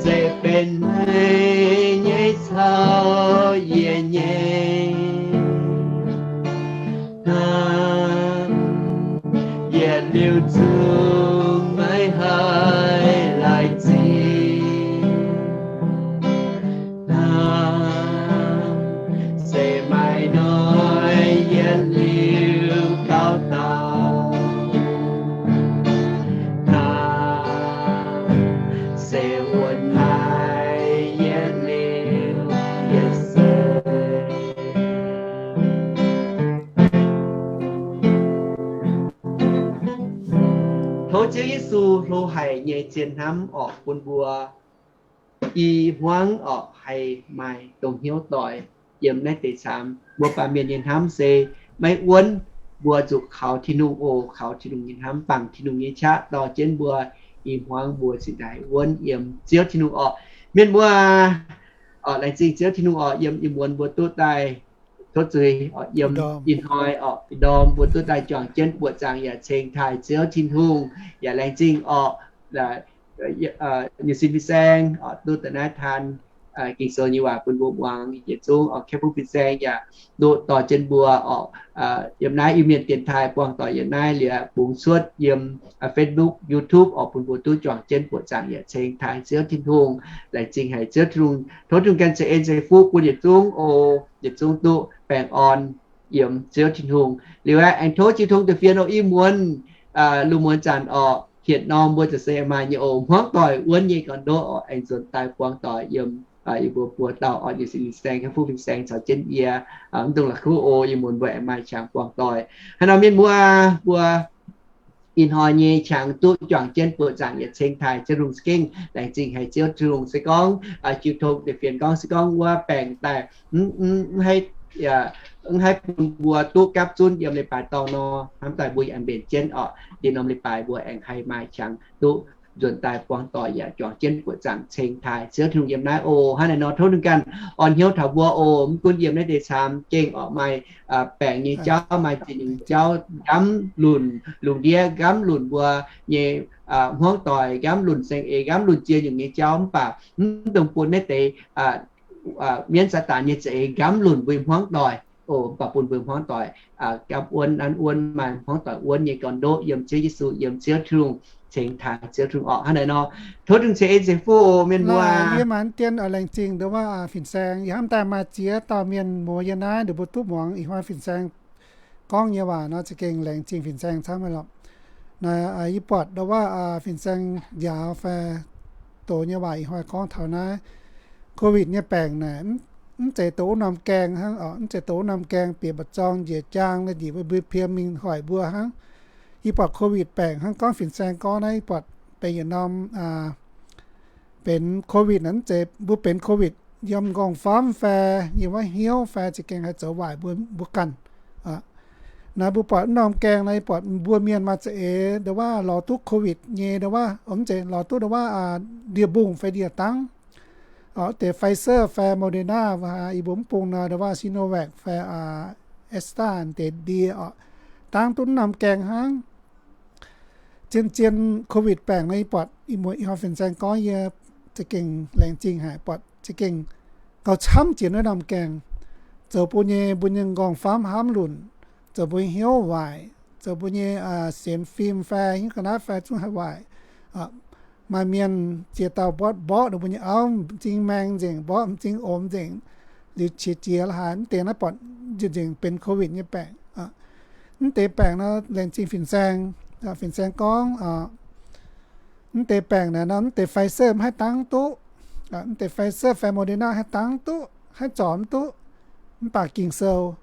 se benx meih nyei caux yie nyei. haic nyei zien hnamv orqc bun mbuo i hmuangv orqc haih maaih dongh hnyouv doic yiem naaiv deix camv. Mbuo baamh mienh nyei hnamv se maiv wuonv. Mbuo zuqc kaux Tin-Hungh oc, kaux Tin-Hungh nyei hnamv, bangc Tin-Hungh nyei qaqv dorh jienv mbuo i hmuangv mbuo cingx daaih wuonv yiem Ziouv Tin-Hungh orqc. Mienh muoz, orqc, laengz zingh Ziouv Tin-Hungh orqc, yiem ih muonz mbuo duqv daaih tov zuiz orqc, yiem ih hnoi orqc, ndorm mbuo duqv daaih juangc jienv buoqc zaangc yaac ceng taaih Ziouv Tin-Hungh, yaac laengz zingh orqc, nyei sin fin-saeng orqc, duqv daaih naaiv taan Ging-Sou nyei waac bun mbuo muangx. Yietc zungv orqc, kepv bung fin-saeng yaac duqv dorh jienv mbuo orqc, yiem naaiv Iu-Mienh dienx taaih buangh doic yiem naaiv liuz bungx cuotv yiem Facebook, YouTube orqc, bun mbuo duqv juangc jienv buoqc zaangc yaac ceng taaih Ziouv Tin-Hungh. Laengz zingh haic Ziouv Tin-Hungh. Tov Tin-Hungh ganh ceix en ceix fuqv bun yietc zungv oc, yietc zungv duqv baengh orn yiem Ziouv Tin-Hungh. Liuz aeqv, aengx tov jiu tong deic-bung oc, ih muonz, lungh muonz zanc orqc, hietc norm mbuo ziouc se maaih nyei oc, hmuangv doic wuonv nyei gorn-ndoqv orqc, aengx nzuonx daaih buangh doic yiem yie mbuo buo dauh orqc, nyei sin fin-saeng, kepv bung fin-saeng caux jienv yie, mv dungx la'kuqv oc, ih muonz mbuo aengx maaih qangx buangh doic. Haaix nor mienh muoz, mbuo ih hnoi nyei qangx duqv juangc jienv buoqc zaangc yaac ceng taaih Ziouv Tin-Hungh se gengh laengz zingh haic Ziouv Tin-Hungh. Se gorngv jiu tong deic-bung gorngv, se gorngv wuov baengc daaih mv haih bun mbuo duqv gapv zunv yiem leiz-baaix dorngh nor, hnamv daaih mbuo yaac mbenc jienv orqc, dinh norm leiz-baaix mbuo aengx haih maaih qangx duqv nzuonx daaih buangh doic yaac juangc jienv buoqc zaangc ceng taaih Ziouv Tin-Hungh yiem naaiv oc. Hnangv naaiv nor tov Tin-Hungh ganh orn hnyouv taux mbuo oc. Mv gunv yiem naaiv deix camv gengh orqc maaih baengc nyei jauv, maaih ziex nyungc jauv, nqamv lunc lungh ndiev, nqamv lunc mbuo nyei hmuangv doic, nqamv lunc saeng-eix, nqamv lunc ziex nyungc nyei jauv, mv baac mv dungx bun naaiv deix mienv Saadaan nyei za'eix nqamv lunc mbuo hmuangv doic oc. Mv baac bun mbuo hmuangv doic gapv wuonv, nanv wuonv, maaih hmuangv doic wuonv nyei gorn-ndoqv yiem Ziouv Yesu, yiem Ziouv Tin-Hungh, ceng taaih Ziouv Tin-Hungh orqc. Hnangv naaiv nor, tov Tin-Hungh ceix en ceix fuqv oc mienh muoz. Yie maanc dien laengz zingh nduov waac fin-saeng, yie hnamv daaih maaih ziex dauh mienh muoz yie naaiv, ninh mbuo duqv muangx ih hnoi fin-saeng gorngv nyei waac nor, za'gengh laengz zingh fin-saeng camv haic lorqc. Naaiv yie buatc nduov waac fin-saeng njaaux fai doz nyei waac ih hnoi gorngv taux naaiv COVID nyei baengc naaic, mv zeiz doz wuov norm gaeng hnangv orqc, mv zeiz doz wuov norm gaeng bieqc mba'zorng njiec jaang naaiv njiec mbuo, mbuo piem mingh hoic mbuo hnangv. Yie buatc COVID baengc hnangv gorngv fin-saeng gorngv naaiv, yie buatc benx yietc norm benx COVID naaic, mv zeiz mbuo benx COVID yiem nqorngv-famv fai yiem wuov hnyouv fai za'gengh haih zoux waaic mbuo, mbuo ganh. Naaiv mbuo buatc wuov norm gaeng naaiv, yie buatc mbuo mienh maaih za'eix nduov waac lorz duqv COVID nyei nduov waac, mv zeiz lorz duqv nduov waac ndie-mbungh fai ndie-dangv. Deix Pfizer fai Moderna, yie mbuo mv bung nor nduov waac Sinovac fai AstraZeneca deix ndie orqc, dangv duqv wuov norm gaeng hnangv. Zien-zien COVID baengc naaiv, yie buatc ih muonz ih hnoi fin-saeng gorngv yie za'gengh laengz zingh haic, buatc za'gengh gauh camv jiex wuov norm gaeng. Zoux bun nyei, mbuo nyei nqorngv-famv hnamv lunc, zoux mbuo nyei hnyouv waaic, zoux mbuo nyei sienx fim fai nyungc ga'naaiv fai zungv haih waaic. Maaih mienh ziex dauh mborqv mborqv ninh mbuo nyei auv, m'zing maeng nzengc, mborqv m'zing omx nzengc, liuz qiex jiez la'haaix. Mv deix naaiv buatc nzengc benx COVID nyei baengc. Mv deix baengc nor laengz zingh fin-saeng, fin-saeng gorngv mv deix baengc naaic nor, mv deix Pfizer mv haih dangv duqv. Mv deix Pfizer fai Moderna haih dangv duqv, haih zorc mv duqv. Mv baac Ging-Sou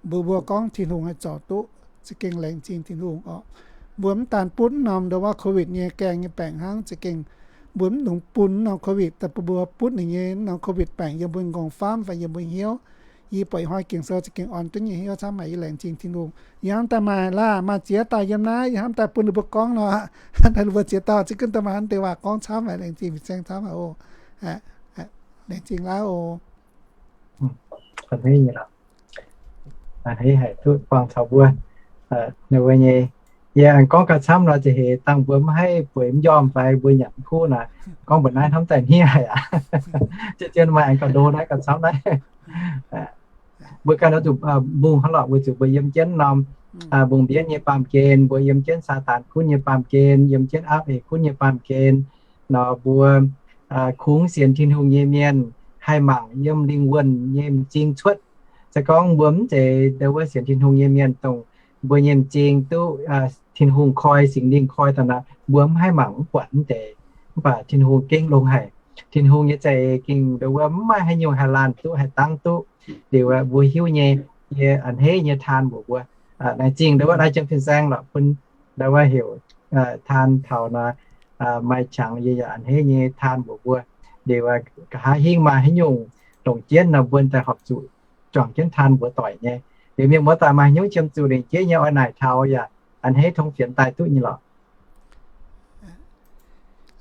mbuox mbuo gorngv Tin-Hungh haih zorc duqv. Za'gengh laengz zingh Tin-Hungh orqc. Mbuo mv daan butv norm nduov waac COVID nyei gaeng nyei baengc hnangv, za'gengh mbuo mv dungx bun norm COVID, daaih bun mbuo butv ninh nyei norm COVID baengc yiem mbuo nqorngv-famv fai yiem mbuo hnyouv. Yie buatc ih hnoi Ging-Sou za'gengh orn jienv nyei hnyouv camv haic, yie laengz zingh Tin-Hungh. Yie hnamv daaih maaih laaih maaih ziex dauh yiem naaiv, yie hnamv daaih bun ninh mbuo gorngv nor, daaih ninh mbuo ziex dauh za'gengh daaih maaih hnamv deix waac gorngv camv haic, laengz zingh fin-saeng camv haic oc. Laengz zingh laav oc. A'hneiv haic duqv buangh taux mbuo, ninh mbuo nyei. Yie aengx gorngv gauh camv nor, za'gengh dangh mbuo mv haih bueix mv njormh fai mbuo nyanc mv kuv naaic, gorngv mbuox naaiv hnamv daaih hniev haic aqv. Zien-zien maaih aengx gauh ndo naaiv gauh camv naaiv. Mbuo ganh oix zuqc mbungh hnangv lorqc, weic zuqc mbuo yiem jienv norm mbungh mbienv nyei baamh gen, mbuo yiem jienv Saadaan gunv nyei baamh gen, yiem jienv aapv eix gunv nyei baamh gen nor, mbuo kungx sienx Tin-Hungh nyei mienh haih mangc yiem lingh wuonh nyei m'zing cuotv. Se gorngv mbuo mv zeiz ndo wuov sienx Tin-Hungh nyei mienh, dongh mbuo nyei m'zing duqv Tin-Hungh koi, Singx Lingh koi daaih nor, mbuo mv haih mangc mv buatc mv deix. Mv baac Tin-Hungh gengh longx haic. Tin-Hungh nyei za'eix gengh ndo wuov mv maaih haaix nyungc haih laanh duqv, haih dangv duqv. Liuz mbuo hiuv nyei, yie a'hneiv nyei taan mbuox mbuo, laengz zingh ndo wuov naaiv jienv fin-saeng lorqc, bun ndo wuov heuc taan taux nor, maaih qangx yie yaac a'hneiv nyei taan mbuox mbuo. Liuz nqa'haav hingv maaih haaix nyungc longc jienv nor, mbuo daaih horpc zuqc juangc jienv taan mbuox doic nyei. Liuz mienh muoz-doic maaih haaix nyungc qiemx zuqc lengc jeiv nyei oix naaic taux yaac a'hneiv tong fienx daaih duqv nyei lorqc.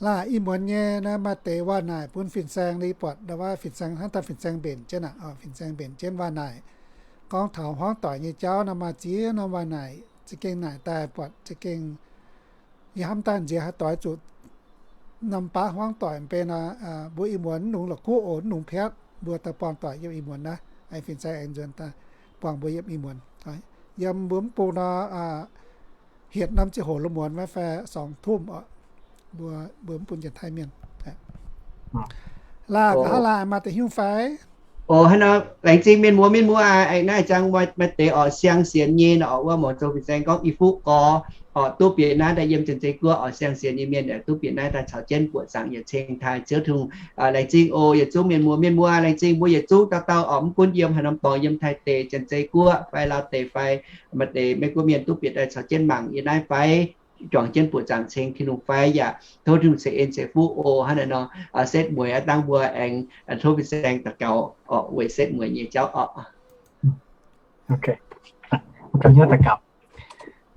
Laah, ih muonz nyei naaiv maaih deix waac-naaic bun fin-saeng, yie buatc fin-saeng hnangv daaih fin-saeng mbenc jienv aqv, fin-saeng mbenc jienv waac-naaic. Gorngv taux hmuangv doic nyei jauv nor, maaih ziex norm waac-naaic za'gengh naaic daaih buatc za'gengh yie hnamv daaih nziex haih doix zuqc norm baav hmuangv doic mbenc nor, mbuo ih muonz mv nungx la'kuqv oc, mv nungx piatv, mbuo daaih buangh doic yiem ih muonz naaiv. Fin-saeng aengx nzuonx daaih buangh mbuo yiem ih muonz. Yiem mbuo mv bung nor, hietc norm ziangh hoc lungh muonz maiv fai สองทุ่ม oc, mbuo, mbuo mv bun Janx-Taiv mienh. Laah, nqa'haav laanh maaih deix hiuv fai? Oc, hnangv nor, laengz zingh mienh muoz, mienh muoz aac, naaiv jangx maaih deix oc siang sienx nyei nor, oc, wuov muoz-doic fin-saeng gorngv i fuqv gorx, oc, duqv bieqc naaiv daaih yiem Janx-Zei Guoqv, oc, siang sienx nyei mienh yaac duqv bieqc naaiv daaih caux jienv buoqc zaangc yietc ceng taaih Ziouv Tin-Hungh. Laengz zingh oc, yietc zungv mienh muoz, mienh muoz, laengz zingh mbuo yietc zungv dauh dauh oc, mv gunv yiem haaix norm dorngx, yiem Taiv deic, Janx-Zei Guoqv fai Laauv deic fai maaih deix Meiv Guoqv mienh duqv bieqc daaih caux jienv mangc yie naaiv fai, juangc jienv buoqc zaangc ceng Tin-Hungh fai yaac tov Tin-Hungh ceix en ceix fuqv oc. Hnangv naaiv nor, setv mueiz aav dangh mbuo aengx tov fin-saeng daux gaux oc, weic setv mueiz nyei jauv oc.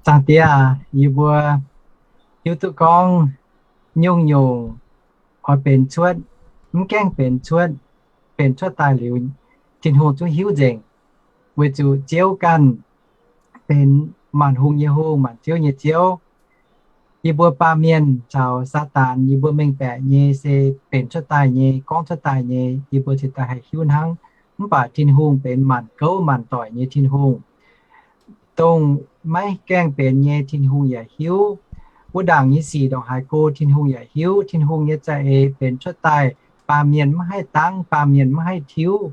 Zaangc Diex aac, yie mbuo hiuv duqv gorngv nyungc-nyungc oix benx cuotv, mv gaengh benx cuotv, benx cuotv daaih liuz, Tin-Hungh zungv hiuv nzengc, weic zuqc Ziouv ganh benx maanc hungh nyei Hungh, maanc ziouv nyei Ziouv. Yie mbuo baamh mienh caux Saadaan, yie mbuo mengh baeqc nyei se benx cuotv daaih nyei, gorngv cuotv daaih nyei, yie mbuo cingx daaih haih hiuv hnangv. Mv baac Tin-Hungh benx maanc gouv maanc doic nyei Tin-Hungh, dongh maiv gaengh benx nyei Tin-Hungh yaac hiuv. Wuov ndaangc nyei sic ndongc haaix go Tin-Hungh yaac hiuv. Tin-Hungh nyei za'eix benx cuotv daaih, baamh mienh maiv haih dangv, baamh mienh maiv haih tiuv.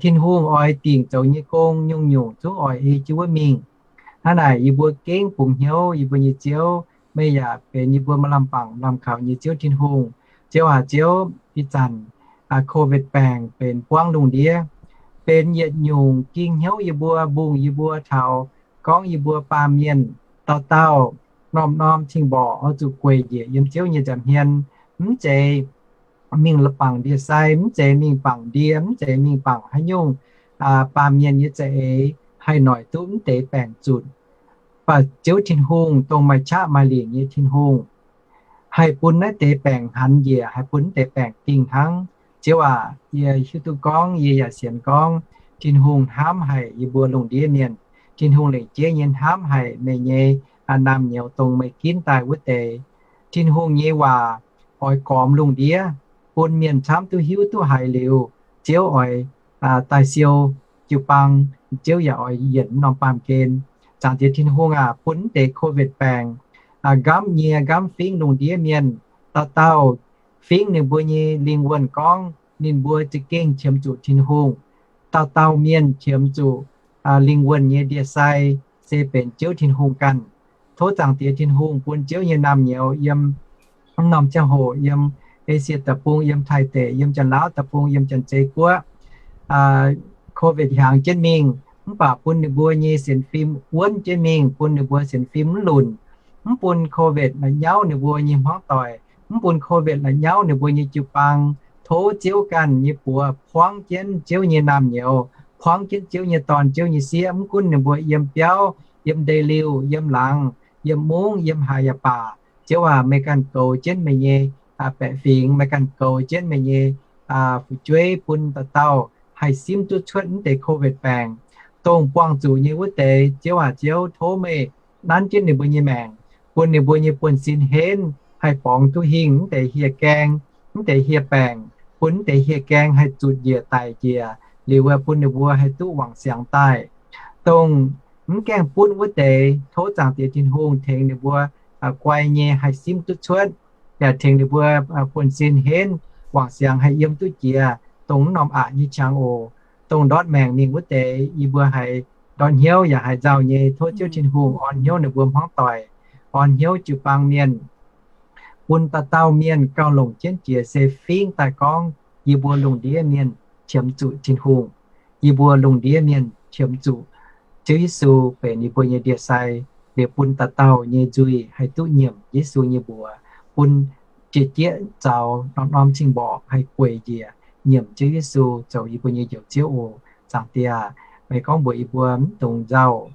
Tin-Hungh oix dingc zoux nyei gong nyungc-nyungc zungv oix ei jienv wuov mingh. Hnangv naaic yie mbuo gengh bungx hnyouv yie mbuo nyei Ziouv, meih yaac benx yie mbuo maaih lamh bangc lamh kaux nyei Ziouv Tin-Hungh. Ziouv aac, Ziouv, ih zanc Covid baengc benx buangv lungh ndiev, benx yietc nyungc ging hnyouv yie mbuo, mbungh yie mbuo taux gorngv yie mbuo baamh mienh dauh dauh norm-norm cing-mborqc oix zuqc gueic njiec yiem Ziouv nyei nza'hmien, mv zeiz mingh bangc ndie-sai, mv zeiz mingh bangc ndie, mv zeiz mingh bangc haaix nyungc. Baamh mienh nyei za'eix haih noic duqv mv deix baengc zutc. Mv baac Ziouv Tin-Hungh, dongh maaih qaqv maaih lingc nyei Tin-Hungh, haih bun naaiv deix baengc hanx njiec, haih bun naaiv deix baengc dingh hnangv. Ziouv aac, yie hiuv duqv gorngv, yie yaac sienx gorngv, Tin-Hungh hnamv haic yie mbuo lungh ndiev mienh. Tin-Hungh lengc jeiv nyei hnamv haic meih nyei naamh nyouz dongh meih ginv daaih wuov deix. Tin-Hungh nyei waac oix gormx lungh ndiev, bun mienh camv duqv hiuv duqv haiz liuz, Ziouv oix daaih siou jiu-baang, Ziouv yaac oix yienc norm baamh gen. Zaangc Diex Tin-Hungh aac, bun naaiv deix Covid baengc nqamv nyie nqamv fingv lungh ndiev mienh, dauh dauh fingv ninh mbuo nyei lingh wuonh gorngv ninh mbuo za'gengh qiemx zuqc Tin-Hungh. Dauh dauh mienh qiemx zuqc lingh wuonh nyei ndie-sai se benx Ziouv Tin-Hungh ganh. Tov Zaangc Diex Tin-Hungh bun Ziouv nyei naamh nyouz yiem norm ziangh hoc yiem Esie Deic-Bung, yiem Taiv Deic, yiem Janx-Laauv Deic-Bung, yiem Janx-Zei Guoqv, Covid hiaangx jienv mingh, mv baac bun ninh mbuo nyei sienx fim wuonv jienv mingh, bun ninh mbuo sienx fim mv lunc, mv bun Covid la'nyauv ninh mbuo nyei hmuangv doic, mv bun Covid la'nyauv ninh mbuo nyei jiu-baang. Tov Ziouv ganh nyei buoz buangv jienv Ziouv nyei naamh nyouz, buangv jienv Ziouv nyei dorn, Ziouv nyei sieqv, mv gunv ninh mbuo yiem biauv, yiem ndeic-liuh, yiem laangz, yiem mungv, yiem haaix yaac baac. Ziouv aac, meih ganh goux jienv meih nyei baeqc fingx, meih ganh goux jienv meih nyei fu'jueiv, bun dauh dauh haih simv duqv cuotv mv deix Covid baengc, dongh buangh zuqc nyei wuov deix. Ziouv aac, Ziouv, tov meih nanv jienv ninh mbuo nyei maengc, bun ninh mbuo nyei buonv-sin henv haih borngz duqv hingh mv deix hieh gaeng, mv deix hieh baengc, bun mv deix hieh gaeng haih zutc njiec daic njiec, liuz bun ninh mbuo haih duqv wangc siangx daaih. Dongh mv gaengh butv wuov deix, tov Zaangc Diex Tin-Hungh tengx ninh mbuo guai nyei haih simv duqv cuotv, yaac tengx ninh mbuo buonv-sin henv wangc siangx haih yiem duqv jiex dongh mv norm aqc nyei qangx oc. Dongh ndortv maengc mingh wuov deix, yie mbuo haiz ndortv hnyouv yaac haiz nzauh nyei. Tov Ziouv Tin-Hungh orn hnyouv ninh mbuo hmuangv doic, orn hnyouv jiu-baang mienh, bun dauh dauh mienh gauh longc jienv jiex se fingv daaih gorngv, yie mbuo lungh ndiev mienh qiemx zuqc Tin-Hungh. Yie mbuo lungh ndiev mienh qiemx zuqc Ziouv Yesu benx yie mbuo nyei ndie-sai, liuz bun dauh dauh nyei nzuih haih duqv nyiemc Yesu nyei mbuox. bun jiex jieqv zaux norm-norm cing-mborqc haih gueic njiec nyiemc Ziouv Yesu zoux yie mbuo nyei Njoux Ziouv oc. Zaangc Diex, meih gorngv mbuox yie mbuo mv dungx nzauh.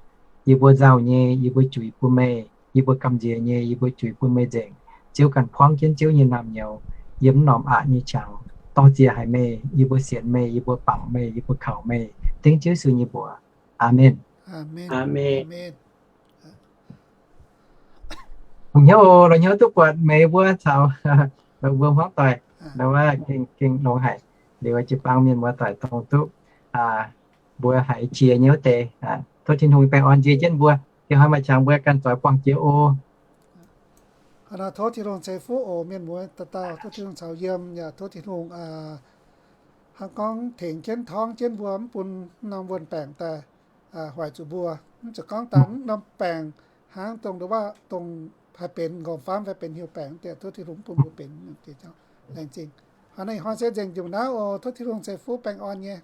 Yie mbuo nzauh nyei, yie mbuo juix bun meih. Yie mbuo gamh nziex nyei, yie mbuo juix bun meih nzengc. Ziouv ganh buangv jienv Ziouv nyei naamh nyouz yiem mv norm aqc nyei qangx. Dor-ziec haic meih, yie mbuo sienx meih, yie mbuo bangc meih, yie mbuo kaux meih. Dengv Ziouv Yesu nyei mbuox. Aamen. Aamen. Longx hnyouv oc, longx hnyouv duqv buatc meih mbuo caux meih mbuo hmuangv doic, gengh longx haic. Liuz jiu-baang mienh muoz doic dongh duqv mbuo haiz jiex nyei wuov deix, tov Tin-Hungh baengh orn nzie jienv mbuo. Ih hnoi maaih qangx mbuo ganh zoix buangh jiex oc. Tov Tin-Hungh ceix fuqv oc mienh muoz dauh dauh, tov Tin-Hungh caux yiem yaac tov Tin-Hungh hnangv gorngv tengx jienv torngv jienv mbuo mv bun norm wuon-baengc daaih hoic zuqc mbuo. Mv zeiz gorngv dangh mv norm baengc hnangv dongh ndau wuov dongh haih benx nqorngv-famv fai benx hnyouv baengc diex, tov Tin-Hungh mv bun mbuo benx. Laengz zingh. Hnoi naaiv ih hnoi se nzengc jomc naaiv oc. Tov Tin-Hungh ceix fuqv baengh orn nyei.